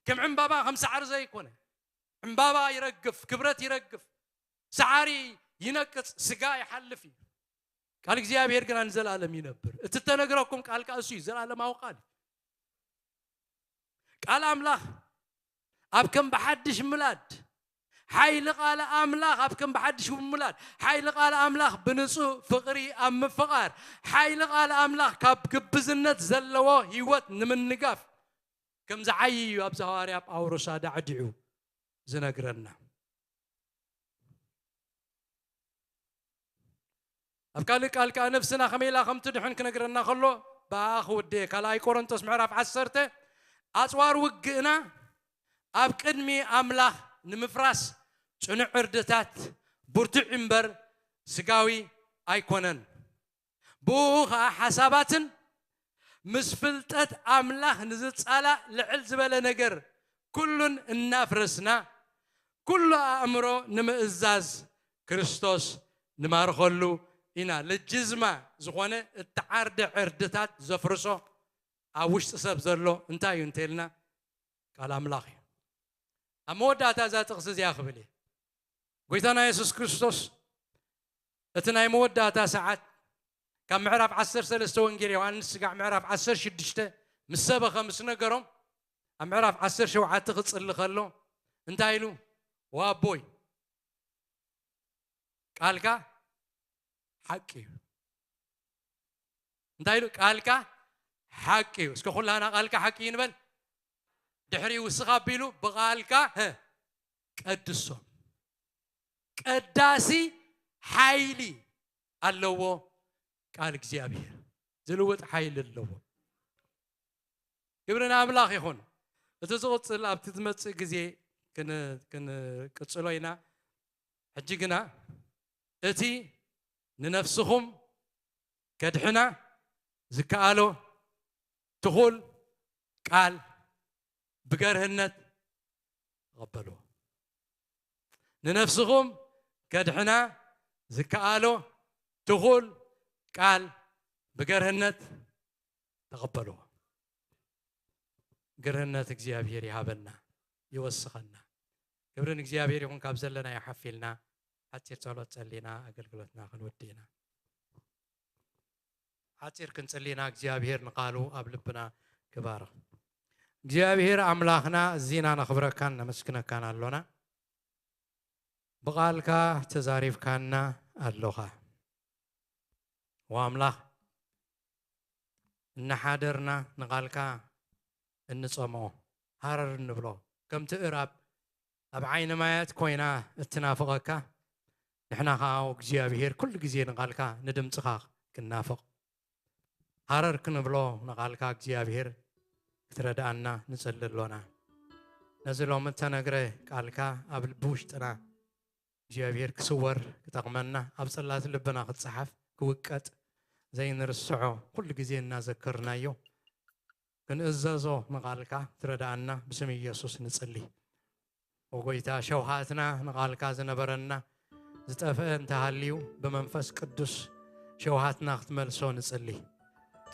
ከም ዕምባባ ከም ሳዕሪ ዘይኮነ፣ ዕምባባ ይረግፍ፣ ክብረት ይረግፍ፣ ሳዕሪ ይነቅጽ፣ ስጋ ይሓልፍ እዩ። ቃል እግዚኣብሔር ግና ንዘለኣለም ይነብር። እቲ እተነግረኩም ቃል ከኣ እሱ እዩ፣ ዘለኣለማዊ ቃል እዩ። ቃል ኣምላኽ ኣብ ከም ብሓድሽ ምላድ፣ ሓይሊ ቃል ኣምላኽ ኣብ ከም ብሓድሽ ምላድ፣ ሓይሊ ቃል ኣምላኽ ብንጹህ ፍቕሪ ኣብ ምፍቓር፣ ሓይሊ ቃል ኣምላኽ ካብ ግብዝነት ዘለዎ ህይወት ንምንጋፍ ከም ዝዓዪ እዩ ኣብዚ ሃዋርያ ጳውሎስ ኣዳዕዲዑ። ዝነግረና። ኣብ ካልእ ቃል ከኣ ነፍስና ከመይ ኢላ ከም ትድሕን ክነግረና ከሎ፣ ብኣኣ ክውደ። ካልኣይ ቆሮንቶስ ምዕራፍ ዓሰርተ፣ ኣጽዋር ውግእና ኣብ ቅድሚ ኣምላኽ ንምፍራስ ጽኑዕ ዕርድታት፣ ብርቱዕ እምበር ስጋዊ ኣይኮነን። ብኡ ኸኣ ሓሳባትን ምስ ፍልጠት ኣምላኽ ንዝጻላእ ልዕል ዝበለ ነገር ኩሉን እናፍረስና፣ ኩሉ ኣእምሮ ንምእዛዝ ክርስቶስ ንማርኸሉ ኢና። ልጅዝማ ዝኾነ እተዓርደ ዕርድታት ዘፍርሶ፣ ኣብ ውሽጢ ሰብ ዘሎ እንታይ እዩ እንተልና፣ ቃል ኣምላኽ እዩ። ኣብ መወዳእታ እዛ ጥቕሲ እዚኣ ክብል እየ። ጎይታና የሱስ ክርስቶስ እቲ ናይ መወዳእታ ሰዓት፣ ካብ ምዕራፍ ዓሰርተ ሰለስተ ወንጌል ዮሃንስ ስጋዕ ምዕራፍ ዓሰርተ ሽዱሽተ ምስ ሰበኸ፣ ምስ ነገሮም፣ ኣብ ምዕራፍ ዓሰርተ ሸውዓተ ክጽሊ ከሎ እንታይ ኢሉ? "ዋቦይ፣ ቃልካ ሓቂ እዩ." እንታይ ኢሉ? "ቃልካ ሓቂ እዩ." እስከ ኩላና "ቃልካ ሓቂ እዩ" ንበል። ድሕሪ ውስኽ ኣቢሉ "ብቓልካ፣ ሀ፣ ቀድሶም።" ቀዳሲ ሓይሊ ኣለዎ ቃል እግዚኣብሔር። ዝልውጥ ሓይሊ ኣለዎ። ክብሪ ንኣምላኽ ይኹን። እቲ ዝቕጽል ኣብቲ ዝመጽእ ግዜ ክን-፣ ክንቅጽሎ ኢና። ሕጂ ግና እቲ ንነፍስኹም ከድሕና ዝከኣሎ ትኹል ቃል ብገርህነት ተቐበልዎ። ንነፍስኹም ከድሕና ዝከኣሎ ትኹል ቃል ብገርህነት ተቐበልዎ። ገርህነት እግዚኣብሔር ይሃበና፣ ይወስኸና። ክብሪ ንእግዚኣብሔር ይኹን። ካብ ዘለና ይሓፊልና ሓፂር ጸሎት ጸሊና ኣገልግሎትና ክንውድእ ኢና። ሓፂር ክንጽሊ ኢና። እግዚኣብሔር ንቃሉ ኣብ ልብና ክባርኽ። እግዚኣብሔር ኣምላኽና፣ እዚና ነኽብረካን ነመስግነካን ኣሎና። ብቓልካ ተዛሪብካና ኣሎኻ። ወኣምላኽ፣ እናሓደርና ንቓልካ እንጸምኦ፣ ሃረር እንብሎ፣ ከምቲ እራብ ኣብ ዓይኒ ማያት ኮይና እትናፍቐካ፣ ንሕና ኸኣ እግዚኣብሔር ኩሉ ግዜ ንቓልካ ንድምጽኻ ክንናፍቕ፣ ሃረር ክንብሎ ንቓልካ እግዚኣብሔር ክትረድኣና ንጽሊ ኣሎና። ነዚ ሎሚ እተነግረ ቃልካ ኣብ ልቢ ውሽጥና እግዚኣብሔር ክስወር ክጠቕመና፣ ኣብ ጽላት ልብና ክጸሓፍ ክውቀጥ፣ ዘይንርስዖ ኩሉ ግዜ እናዘከርናዮ ክንእዘዞ ንቓልካ ክትረድኣና ብስም ኢየሱስ ንጽሊ። ኦ ጎይታ፣ ሸውሃትና ንቓልካ ዝነበረና ዝጠፍአ እንተሃልዩ፣ ብመንፈስ ቅዱስ ሸውሃትና ክትመልሶ ንጽሊ።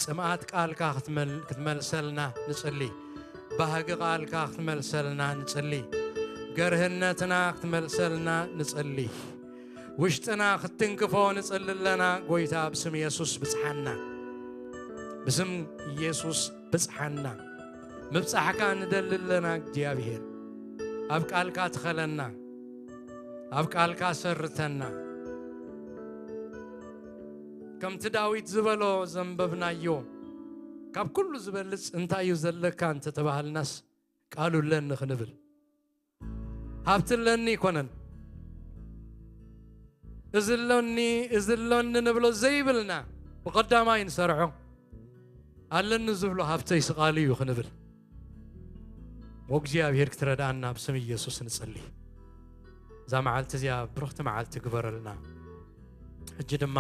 ጽምኣት ቃልካ ክትመል-፣ ክትመልሰልና ንጽሊ። ባህጊ ቃልካ ክትመልሰልና ንጽሊ። ገርህነትና ክትመልሰልና ንጽሊ። ውሽጥና ክትትንክፎ ንጽሊ ኣለና። ጎይታ፣ ብስም የሱስ ብጽሓና። ብስም ኢየሱስ ብጽሓና። ምብጻሕካ ንደሊ ኣለና እግዚኣብሔር። ኣብ ቃልካ ትኸለና። ኣብ ቃልካ ሰርተና። ከምቲ ዳዊት ዝበሎ ዘንበብናዮ፣ ካብ ኩሉ ዝበልጽ እንታይ እዩ ዘለካ እንተተባሃልናስ፣ ቃሉ ኣለኒ ክንብል። ሃብቲ ኣለኒ ኣይኮነን። እዚ ኣሎኒ፣ እዚ ኣሎኒ ንብሎ ዘይብልና፣ ብቐዳማይ ንሰርዖ። ኣለኒ ዝብሎ ሃብተይ ስቓሉ እዩ ክንብል። ወእግዚኣብሔር ክትረድኣና ብስም ኢየሱስ ንጸሊ። እዛ መዓልቲ እዚኣ ብርኽቲ መዓልቲ ግበረልና። ሕጂ ድማ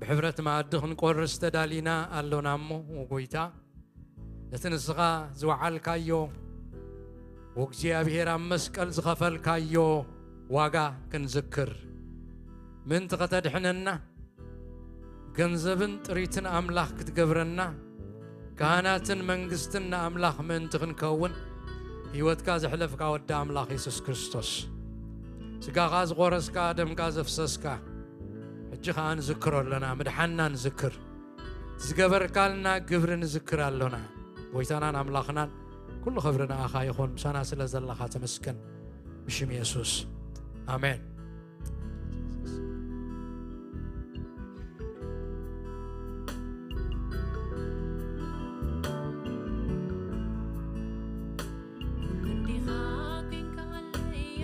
ብሕብረት መኣዲ ክንቆርስ ተዳሊና ኣሎና እሞ፣ ወጎይታ፣ ነቲ ንስኻ ዝወዓልካዮ፣ ወእግዚኣብሔር ኣብ መስቀል ዝኸፈልካዮ ዋጋ ክንዝክር፣ ምእንቲ ከተድሕነና፣ ገንዘብን ጥሪትን ኣምላኽ ክትገብረና፣ ካህናትን መንግስትን ንኣምላኽ ምእንቲ ክንከውን፣ ህይወትካ ዘሕለፍካ ወዲ ኣምላኽ የሱስ ክርስቶስ፣ ስጋኻ ዝቖረስካ፣ ደምካ ዘፍሰስካ፣ ሕጂ ኸኣ ንዝክሮ ኣለና፣ ምድሓንና ንዝክር፣ ዝገበርካልና ግብሪ ንዝክር ኣሎና። ጎይታናን ኣምላኽናን፣ ኩሉ ክብሪ ንኣኻ ይኹን። ምሳና ስለ ዘለኻ ተመስገን። ብሽም የሱስ፣ ኣሜን። ክንዲኻ ኮይንካለይ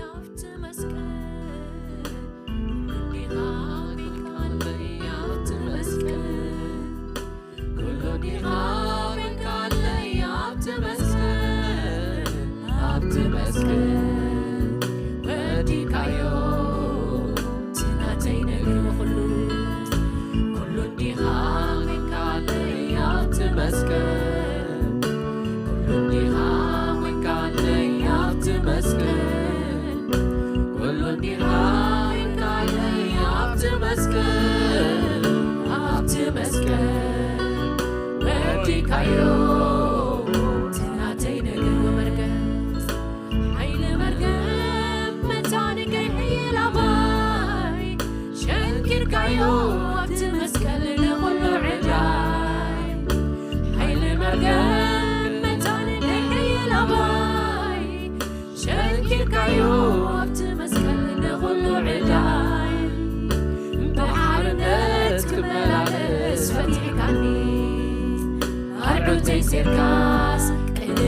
ዑተይ ሴርካስ ቅንዕ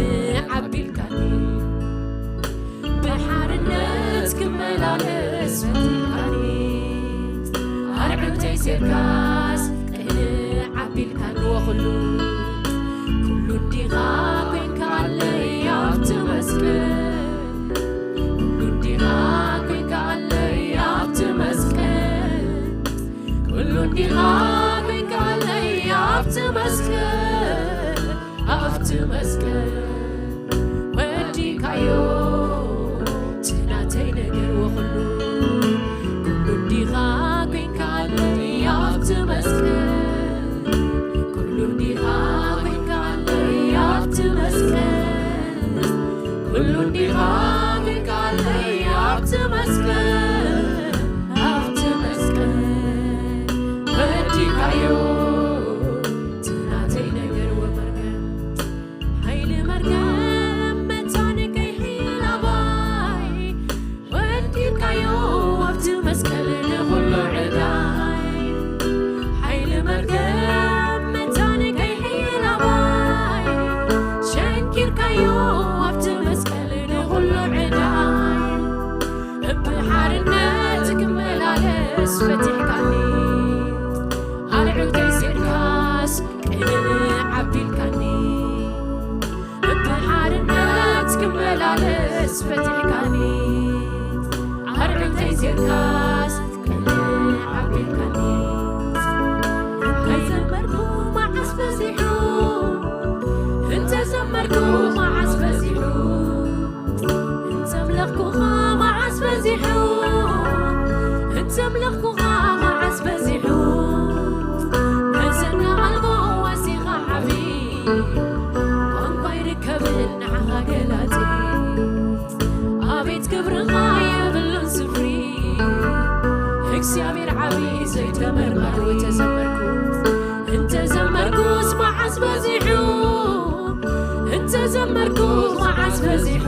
ኣቢልካኒ፣ ብሓርነት ክመላለስ ፈቲንካኒ። ኣርዑተይ ሴርካስ ቅንዕ ኣቢልካኒ፣ ወኹሉ ኩሉ እንዲኻ ኮይንካለይ ኣብቲ መስቀል፣ ኩሉ እንዲኻ ኮይንካለይ ኣብቲ መስቀል፣ ኩሉ እንዲኻ ኮይንካለይ ኣብቲ መስቀል፣ ኣብቲ መስቀል ወዲካዮ እቲ ናተይ ነገር ወኹሉ። ኩሉ እንዲኻ ኮይንካለይ ኣብቲ መስቀል፣ ኩሉ እንዲኻ ኮይንካለይ ኣብቲ መስቀል፣ ኩሉ እንዲኻ ኮይንካለይ ኣብቲ መስቀል፣ ኣብቲ መስቀል ወዲካዮ እቲ ናተይ ነገር ወመርገም፣ ሓይሊ መርገም መታን ከይሒላባይ ወዲካዮ ኣብቲ መስቀል ንኹሉ ዕዳይ። ሓይሊ መርገም መታን ከይሒላባይ ሸንኪርካዮ ኣብቲ መስቀል ንኹሉ ዕዳይ። እብ ሓርነት ክመላለስ ፈቲሕካኒ፣ ኣርዑተይ ሴርካስ ቅንዕ ኣቢልካኒ። እብ ሓርነት ክመላለስ ፈቲሕካኒ፣ ኣርዑተይ ሴርካስ ቅንዕ ኣቢልካኒ። እንተዘመርኩ መዓስ በዚሑ፣ እንተዘመርኩ መዓስ በዚሑ፣ እንተምለኽኩኻ መዓስ በዚሑ፣ እንተምለኽኩኻ መዓስ በዚሑ፣ መዘና ኣልቦ ዋሲኻ ዓቢ፣ ቋንቋ ይርከብን ንዓኻ ገላጺ። ኣቤት ክብርኻ የብሉን ስፍሪ፣ እግዚኣብሔር ዓቢ ዘይተመርማሪ። እንተዘመርኩ፣ እንተዘመርኩስ መዓስ በዚሑ፣ እንተዘመርኩ መዓስ በዚሑ፣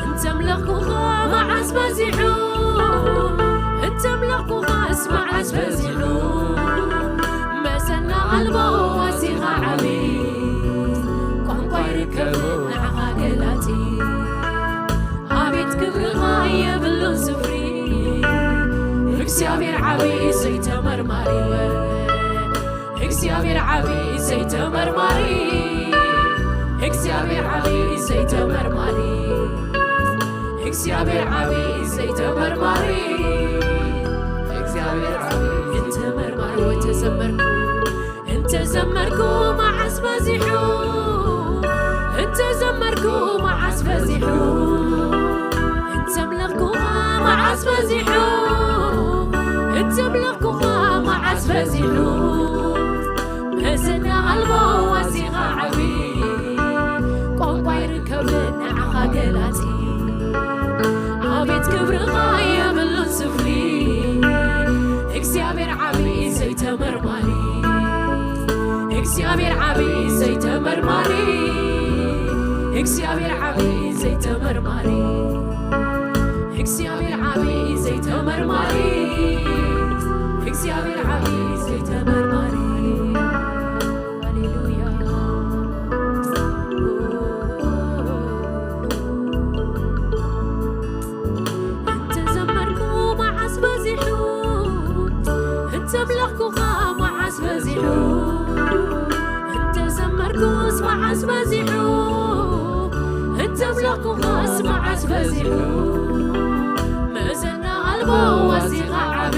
እንተምለኽኩኻ መዓስ በዚሑ፣ እንተምለኽኩኻስ መዓስ በዚሑ፣ መሰና ኣልቦ ዋሲኻ ዓቢ፣ ቋንቋ ይርከብ ንዓኻ ገላጺ። ኣቤት ክብርኻ የብሉን ስፍሪ፣ እግዚኣብሔር ዓቢ ዘይተመርማሪ። እግዚኣብሔር ዓቢ ዘይተመርማሪ፣ እግዚኣብሔር ዓቢ ዘይተመርማሪ፣ እግዚኣብሔር ዓቢ ዘይተመርማሪ፣ እግዚኣብሔር ዓቢ ዘይተመርማሪ። እንተዘመርኩ፣ እንተዘመርኩ መዓስ በዚሑ፣ እንተዘመርኩ መዓስ በዚሑ፣ እንተምለኽኩኻ መዓስ በዚሑ፣ እንተምለኽኩኻ መዓስ በዚሑ፣ መዘና ኣልቦ ዋሲኻ ዓቢ፣ ቋንቋ ይርከብን ንዓኻ ገላጺ። ኣቤት ክብርኻ የብሉን ስፍሪ፣ እግዚኣብሔር ዓቢ ዘይተመርማሪ፣ እግዚኣብሔር ዓቢ ዘይተመርማሪ፣ እግዚኣብሔር ዓቢ ዘይተመርማሪ፣ እግዚኣብሔር ዓቢ ዘይተመርማሪ፣ እግዚኣብሔር ዓቢ ዘይተመርማሪ። ሃሌሉያ። እንተዘመርኩ መዓስ በዚሑ፣ እንተምለኽኩኻ መዓስ በዚሑ፣ እንተዘመርኩስ መዓስ በዚሑ፣ እንተምለኽኩኻስ መዓስ በዚሑ፣ መዘና ኣልቦ ዋሲኻ ዓቢ፣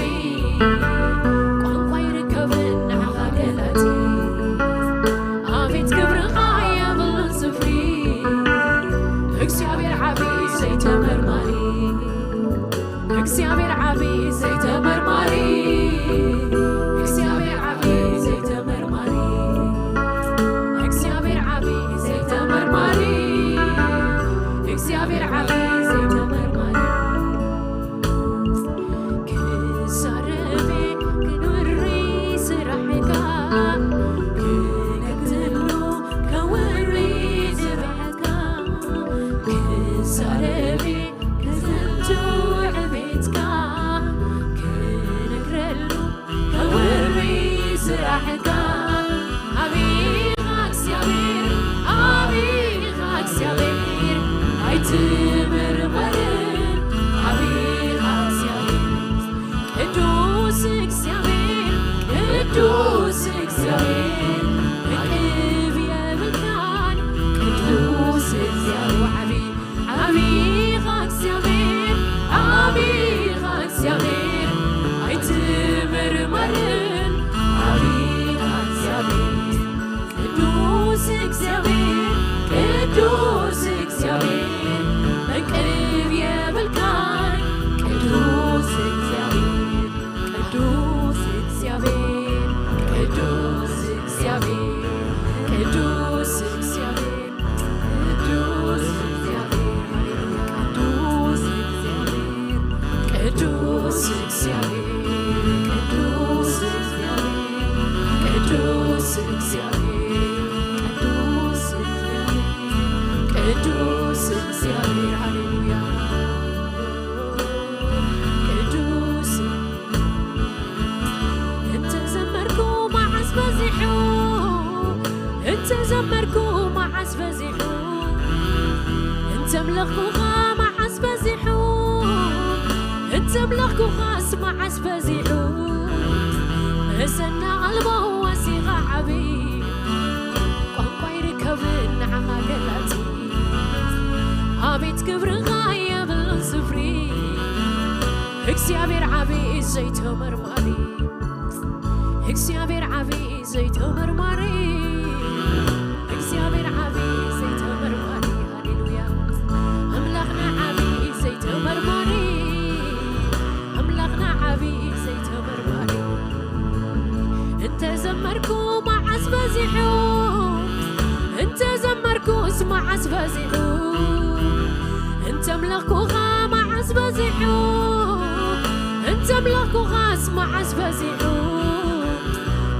ቋንቋ ይርከብን ንዓኻ ገላጺ። ኣቤት ክብርኻ የብሉን ስፍሪ፣ እግዚኣብሔር ዓቢ ዘይተመርማሪ፣ እግዚኣብሔር ዓቢ ዘይተመርማሪ፣ እግዚኣብሔር ዓቢ ዘይተመርማሪ፣ እግዚኣብሔር ዓቢ ዘይተመርማሪ፣ እግዚኣብሔር ዓቢ ዘይተመርማሪ። ክዛረብ እግዚኣብሔር ቅዱስ እግዚኣብሔር መቅብ የብልካን ቅዱስ እግዚኣብሔር ቅዱስ እግዚኣብሔር ቅዱስ እግዚኣብሔር ቅዱስ እግዚኣብሔር ቅዱስ እግዚኣብሔር ቅዱስ እግዚኣብሔር ቅዱስ ቅዱስ እግዚአብሔር ሃሌሉያ ቅዱስ እንተ ዘመርኩ መዓስ በዚሑ እንተ ዘመርኩ መዓስ በዚሑ እንተ ኣምለኽኩኻ መዓስ በዚሑ እንተ ኣምለኽኩኻስ መዓስ በዚሑ መሰና ኣልቦ ወሲኻ ዓብዪ ቋንቋ ይርከብ ንዓኻ ገላጺ ኣቤት ክብርኻ የብሉን ስፍሪ እግዚኣብሔር ዓብዪ ዘይተመርማሪ እግዚኣብሔር ዓብዪ ዘይተመርማሪ እግዚኣብሔር ዓብዪ ዘይተመርማሪ ሃሌሉያ ኣምላኽና ዓብዪ ዘይተመርማሪ ኣምላኽና ዓብዪ ዘይተመርማሪ እንተ ዘመርኩ መዓስ በዚሑ እንተ ዘመርኩስ መዓስ በዚሑ እንተ ኣምለኽኩኻ መዓስ በዚሑ እንተ ኣምለኽኩኻስ መዓስ በዚሑ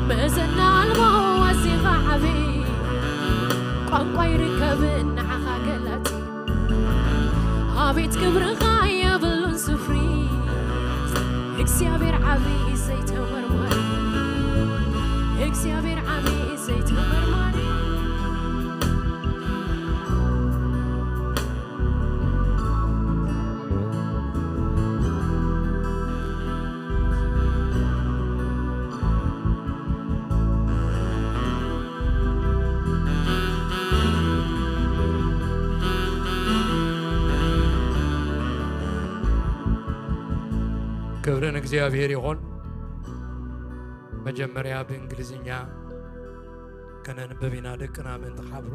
መእዘና ኣልቦ ወሲኻ ዓብዪ ቋንቋ ይርከብ ንዓኻ ገላጺ ኣቤት ክብርኻ የብሉን ስፍሪ እግዚኣብሔር ዓብዪ ዘይተመርማሪ እግዚኣብሔር ዓብዪ ዘይተመርማሪ ክብርን እግዚኣብሔር ይኹን። መጀመርያ ብእንግሊዝኛ ከነንብብ ኢና ደቅና ምእንቲ ክሓብሩ።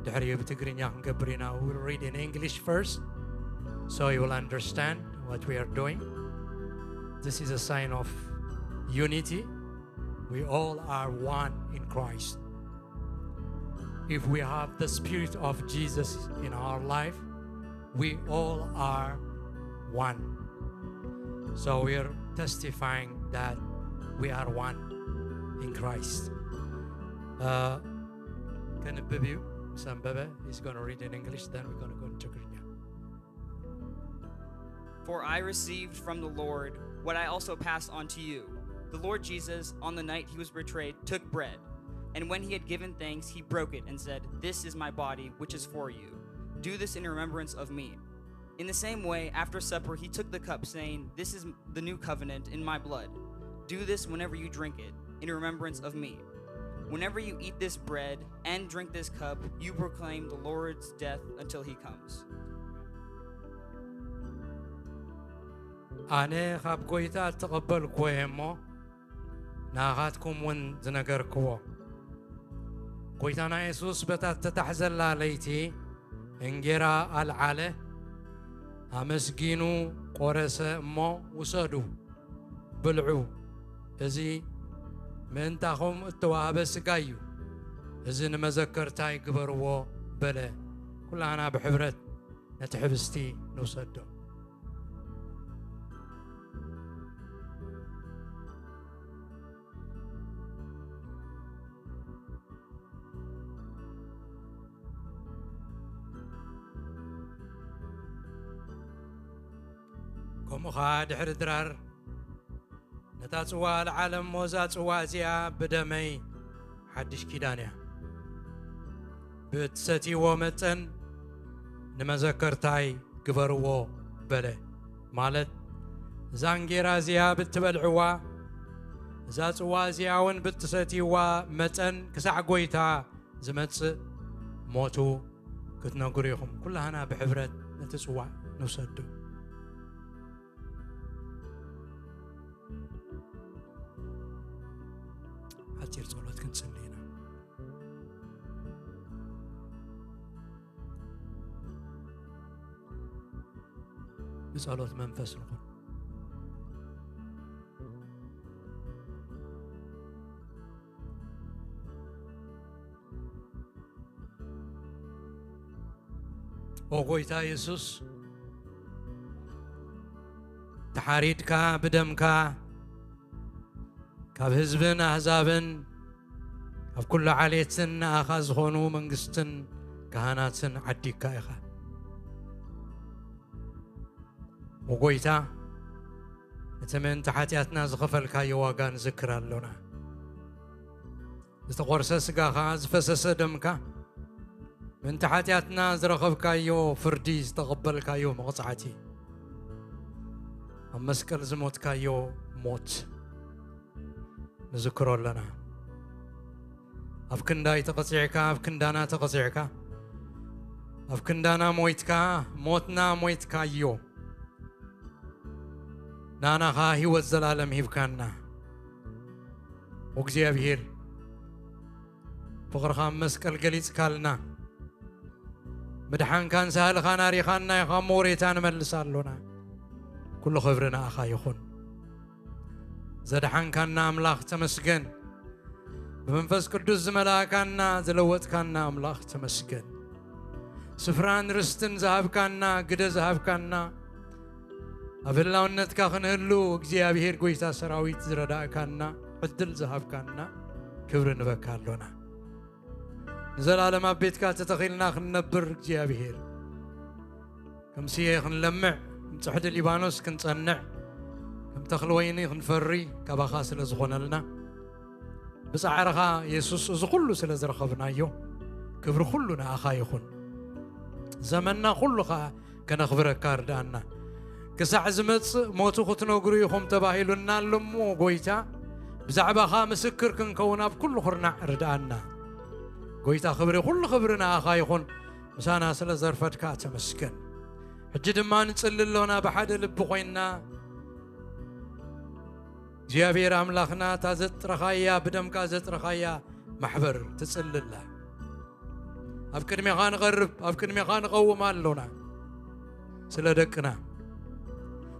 ድሕሪኡ ብትግርኛ ክንገብር ኢና። We'll read in English first, so you will understand what we are doing. This is a sign of unity. We all are one in Christ. If we have the Spirit of Jesus in our life, we all are one. So we are testifying that we are one in Christ. Uh, ከንብብ እዩ። ምስ ኣንበበ is going to read in English, then we're going to go into Greek. For I received from the Lord what I also passed on to you. The Lord Jesus, on the night he was betrayed, took bread, and when he had given thanks, he broke it and said, "This is my body, which is for you. Do this in remembrance of me." In the same way, after supper, he took the cup, saying, "This is the new covenant in my blood. Do this whenever you drink it, in remembrance of me." Whenever you eat this bread and drink this cup, you proclaim the Lord's death until he comes. ኣነ ካብ ጐይታ እተቐበልኩዎ እየ እሞ፣ ንኣኻትኩም እውን ዝነገርክዎ። ጐይታና የሱስ በታ እተታሕዘላ ለይቲ እንጌራ ኣልዓለ፣ ኣመስጊኑ ቈረሰ እሞ፣ ውሰዱ፣ ብልዑ፣ እዚ ምእንታኹም እተዋህበ ስጋይ እዩ፣ እዚ ንመዘከርታይ ግበርዎ በለ። ኩላህና ብሕብረት ነቲ ሕብስቲ ንውሰዶ። ከምኡ ኸዓ ድሕሪ ድራር ነታ ጽዋ ኣልዓለ እሞ፣ እዛ ጽዋ እዚኣ ብደመይ ሓድሽ ኪዳን እያ፣ ብእትሰትይዎ መጠን ንመዘከርታይ ግበርዎ በለ። ማለት እዛ እንጌራ እዚኣ ብትበልዕዋ፣ እዛ ጽዋ እዚኣ እውን ብትሰትይዋ መጠን ክሳዕ ጐይታ ዝመጽእ ሞቱ ክትነግሩ ኢኹም። ኩላህና ብሕብረት ነቲ ጽዋዕ ንውሰዱ። ሓጺር ጸሎት ክንጽሊ ኢና። ብጸሎት መንፈስ ንኹን። ኦ ጎይታ የሱስ፣ ተሓሪድካ ብደምካ ካብ ህዝብን ኣህዛብን ካብ ኩሉ ዓሌትን ንኣኻ ዝኾኑ መንግስትን ካህናትን ዓዲግካ ኢኻ። ኦ ጎይታ፣ እቲ ምእንቲ ሓጢኣትና ዝኸፈልካዮ ዋጋ ንዝክር ኣሎና። ዝተቖርሰ ስጋኻ፣ ዝፈሰሰ ደምካ፣ ምእንቲ ሓጢኣትና ዝረኸብካዮ ፍርዲ፣ ዝተቐበልካዮ መቕጻዕቲ፣ ኣብ መስቀል ዝሞትካዮ ሞት ንዝክሮ ኣለና። ኣብ ክንዳይ ተቐጺዕካ፣ ኣብ ክንዳና ተቐጺዕካ፣ ኣብ ክንዳና ሞይትካ፣ ሞትና ሞይትካዮ። ናና ኸኣ ህይወት ዘላለም ሂብካና። እግዚኣብሔር፣ ፍቕርኻ ኣብ መስቀል ገሊጽካልና። ምድሓንካን ሳህልኻን ኣሪኻና ኢኻ፣ እሞ ወሬታ ንመልስ ኣሎና። ኩሉ ክብሪ ንኣኻ ይኹን። ዘድሓንካና ኣምላኽ ተመስገን። ብመንፈስ ቅዱስ ዝመላእካና፣ ዝለወጥካና ኣምላኽ ተመስገን። ስፍራን ርስትን ዝሃብካና፣ ግደ ዝሃብካና፣ ኣብ ህላውነትካ ክንህሉ እግዚኣብሔር ጎይታ ሰራዊት ዝረዳእካና፣ ዕድል ዝሃብካና፣ ክብሪ ንበካ ኣሎና። ንዘላለም ኣብ ቤትካ ተተኺልና ክንነብር እግዚኣብሔር፣ ከም ስየ ክንለምዕ፣ ከም ጽሕዲ ሊባኖስ ክንጸንዕ፣ ከም ተኽሊ ወይኒ ክንፈሪ ካባኻ ስለ ዝኾነልና፣ ብጻዕርኻ የሱስ እዚ ኩሉ ስለ ዝረኸብናዮ፣ ክብሪ ኩሉ ንኣኻ ይኹን። ዘመንና ኩሉ ኸኣ ከነኽብረካ ርድኣና። ክሳዕ ዝመጽእ ሞቱ ክትነግሩ ኢኹም ተባሂሉና ኣሎ እሞ፣ ጎይታ፣ ብዛዕባኻ ምስክር ክንከውን ኣብ ኩሉ ኹርናዕ ርድኣና። ጎይታ ክብሪ፣ ኩሉ ክብሪ ንኣኻ ይኹን። ምሳና ስለ ዘርፈድካ ተመስገን። ሕጂ ድማ ንጽሊ ኣሎና ብሓደ ልቢ ኮይንና። እግዚኣብሔር ኣምላኽና፣ እታ ዘጥረኻያ፣ ብደምካ ዘጥረኻያ ማሕበር ትጽሊ ኣላ። ኣብ ቅድሜኻ ንቐርብ፣ ኣብ ቅድሜኻ ንቐውም ኣሎና። ስለ ደቅና፣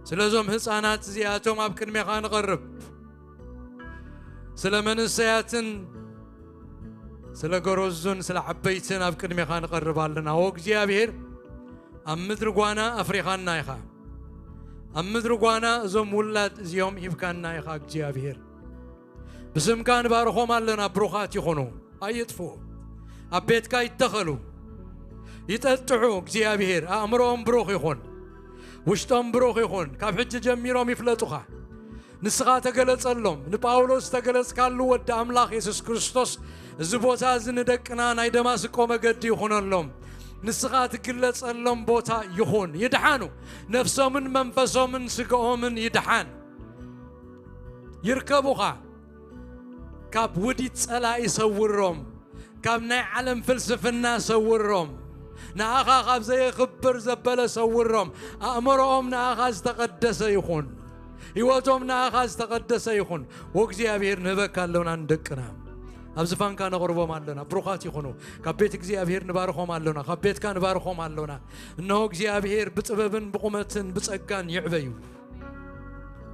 ስለዞም ህፃናት እዚኣቶም ኣብ ቅድሜኻ ንቐርብ። ስለ መንእሰያትን ስለ ገረዙን ስለ ዓበይትን ኣብ ቅድሜኻ ንቐርብ ኣለና። ኦ እግዚኣብሔር፣ ኣብ ምድሪ ጓና ኣፍሪኻና ኢኻ። ኣብ ምድሪ ጓና እዞም ውላድ እዚኦም ሂብካና ኢኻ እግዚኣብሔር። ብስምካ ንባርኾም ኣለና። ብሩኻት ይኹኑ፣ ኣይጥፍኡ። ኣብ ቤትካ ይተኸሉ፣ ይጠጥዑ። እግዚኣብሔር፣ ኣእምሮኦም ብሩኽ ይኹን፣ ውሽጦም ብሩኽ ይኹን። ካብ ሕጂ ጀሚሮም ይፍለጡኻ። ንስኻ ተገለጸሎም። ንጳውሎስ ተገለጽካሉ፣ ወዲ ኣምላኽ የሱስ ክርስቶስ፣ እዚ ቦታ እዚ ንደቅና ናይ ደማስቆ መገዲ ይኹነሎም። ንስኻ ትግለጸሎም ቦታ ይኹን። ይድሓኑ። ነፍሶምን መንፈሶምን ስጋኦምን ይድሓን። ይርከቡኻ። ካብ ውዲት ጸላኢ ሰውሮም። ካብ ናይ ዓለም ፍልስፍና ሰውሮም። ንኣኻ ካብ ዘየኽብር ዘበለ ሰውሮም። ኣእምሮኦም ንኣኻ ዝተቐደሰ ይኹን። ህይወቶም ንኣኻ ዝተቐደሰ ይኹን። ወእግዚኣብሔር ንህበካ ኣለና ንደቅና። ኣብ ዝፋንካ ነቕርቦም ኣለና። ብሩኻት ይኹኑ። ካብ ቤት እግዚኣብሔር ንባርኾም ኣለና። ካብ ቤትካ ንባርኾም ኣለና። እነሆ እግዚኣብሔር ብጥበብን ብቑመትን ብጸጋን ይዕበዩ።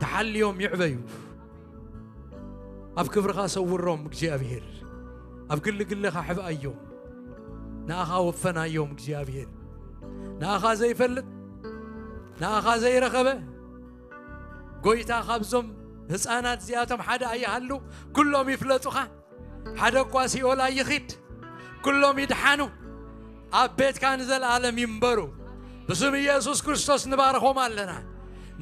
ተሓልዮም ይዕበዩ። ኣብ ክብርኻ ሰውሮም እግዚኣብሔር። ኣብ ግልግልኻ ሕብኣዮም። ንኣኻ ወፈናዮም እግዚኣብሔር። ንኣኻ ዘይፈልጥ፣ ንኣኻ ዘይረኸበ፣ ጎይታ፣ ካብዞም ህፃናት እዚኣቶም ሓደ ኣይሃሉ፣ ኩሎም ይፍለጡኻ። ሓደ እኳ ሲኦል ኣይኺድ፣ ኩሎም ይድሓኑ፣ ኣብ ቤትካ ንዘለኣለም ይንበሩ። ብስም ኢየሱስ ክርስቶስ ንባርኾም ኣለና።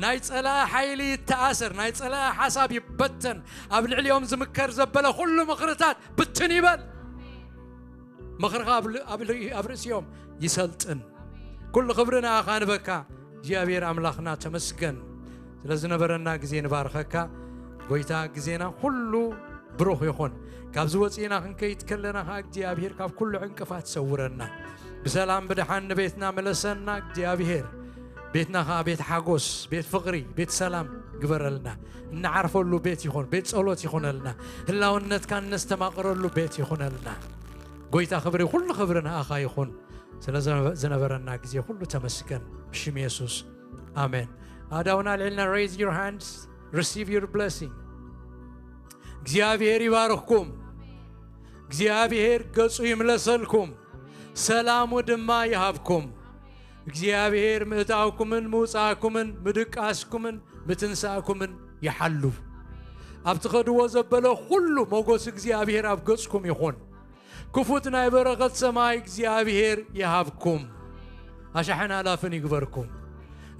ናይ ጸላኢ ሓይሊ ይተኣሰር፣ ናይ ጸላኢ ሓሳብ ይበተን። ኣብ ልዕሊኦም ዝምከር ዘበለ ኩሉ ምኽርታት ብትን ይበል። ምኽርኻ ኣብ ል-፣ ኣብ ል-፣ ኣብ ርእሲኦም ይሰልጥን። ኩሉ ክብሪ ንኣኻ ንበካ እግዚኣብሔር ኣምላኽና፣ ተመስገን። ስለ ዝነበረና ግዜ ንባርኸካ። ጎይታ፣ ግዜና ኩሉ ብሩኽ ይኹን። ካብዚ ወፂእና ክንከይድ ከለና ኸዓ እግዚኣብሔር ካብ ኩሉ ዕንቅፋት ሰውረና። ብሰላም ብድሓን ንቤትና መለሰና እግዚኣብሔር። ቤትና ኸዓ ቤት ሓጎስ፣ ቤት ፍቕሪ፣ ቤት ሰላም ግበረልና። እንዓርፈሉ ቤት ይኹን፣ ቤት ጸሎት ይኹነልና። ህላውነትካ እነስተማቕረሉ ቤት ይኹነልና። ጎይታ ክብሪ፣ ኩሉ ክብሪ ንኣኻ ይኹን። ስለ ዘነበ-፣ ዝነበረና ግዜ ኩሉ ተመስገን። ብሽም የሱስ። ኣሜን። ኣዳውና ልዕልና፣ raise your hands, receive your blessing። እግዚኣብሔር ይባርኽኩም። እግዚኣብሔር ገጹ ይምለሰልኩም፣ ሰላሙ ድማ ይሃብኩም። እግዚኣብሔር ምእታውኩምን ምውጻእኩምን ምድቃስኩምን ምትንሳእኩምን ይሓሉ። ኣብ ትኸድዎ ዘበለ ኩሉ ሞጎስ እግዚኣብሔር ኣብ ገጽኩም ይኹን። ክፉት ናይ በረኸት ሰማይ እግዚኣብሔር ይሃብኩም። ኣሻሕን ኣላፍን ይግበርኩም።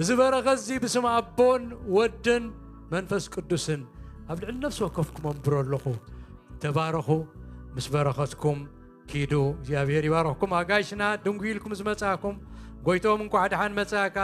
እዚ በረኸት እዚ ብስም ኣቦን ወድን መንፈስ ቅዱስን ኣብ ልዕሊ ነፍሲ ወከፍኩም ኣንብሮ ኣለኹ። ተባረኹ። ምስ በረኸትኩም ኪዱ። እግዚኣብሔር ይባረኽኩም። ኣጋይሽና ድንጉ ኢልኩም ዝመጻእኩም፣ ጎይቶም እንኳዕ ደሓን መጻእካ።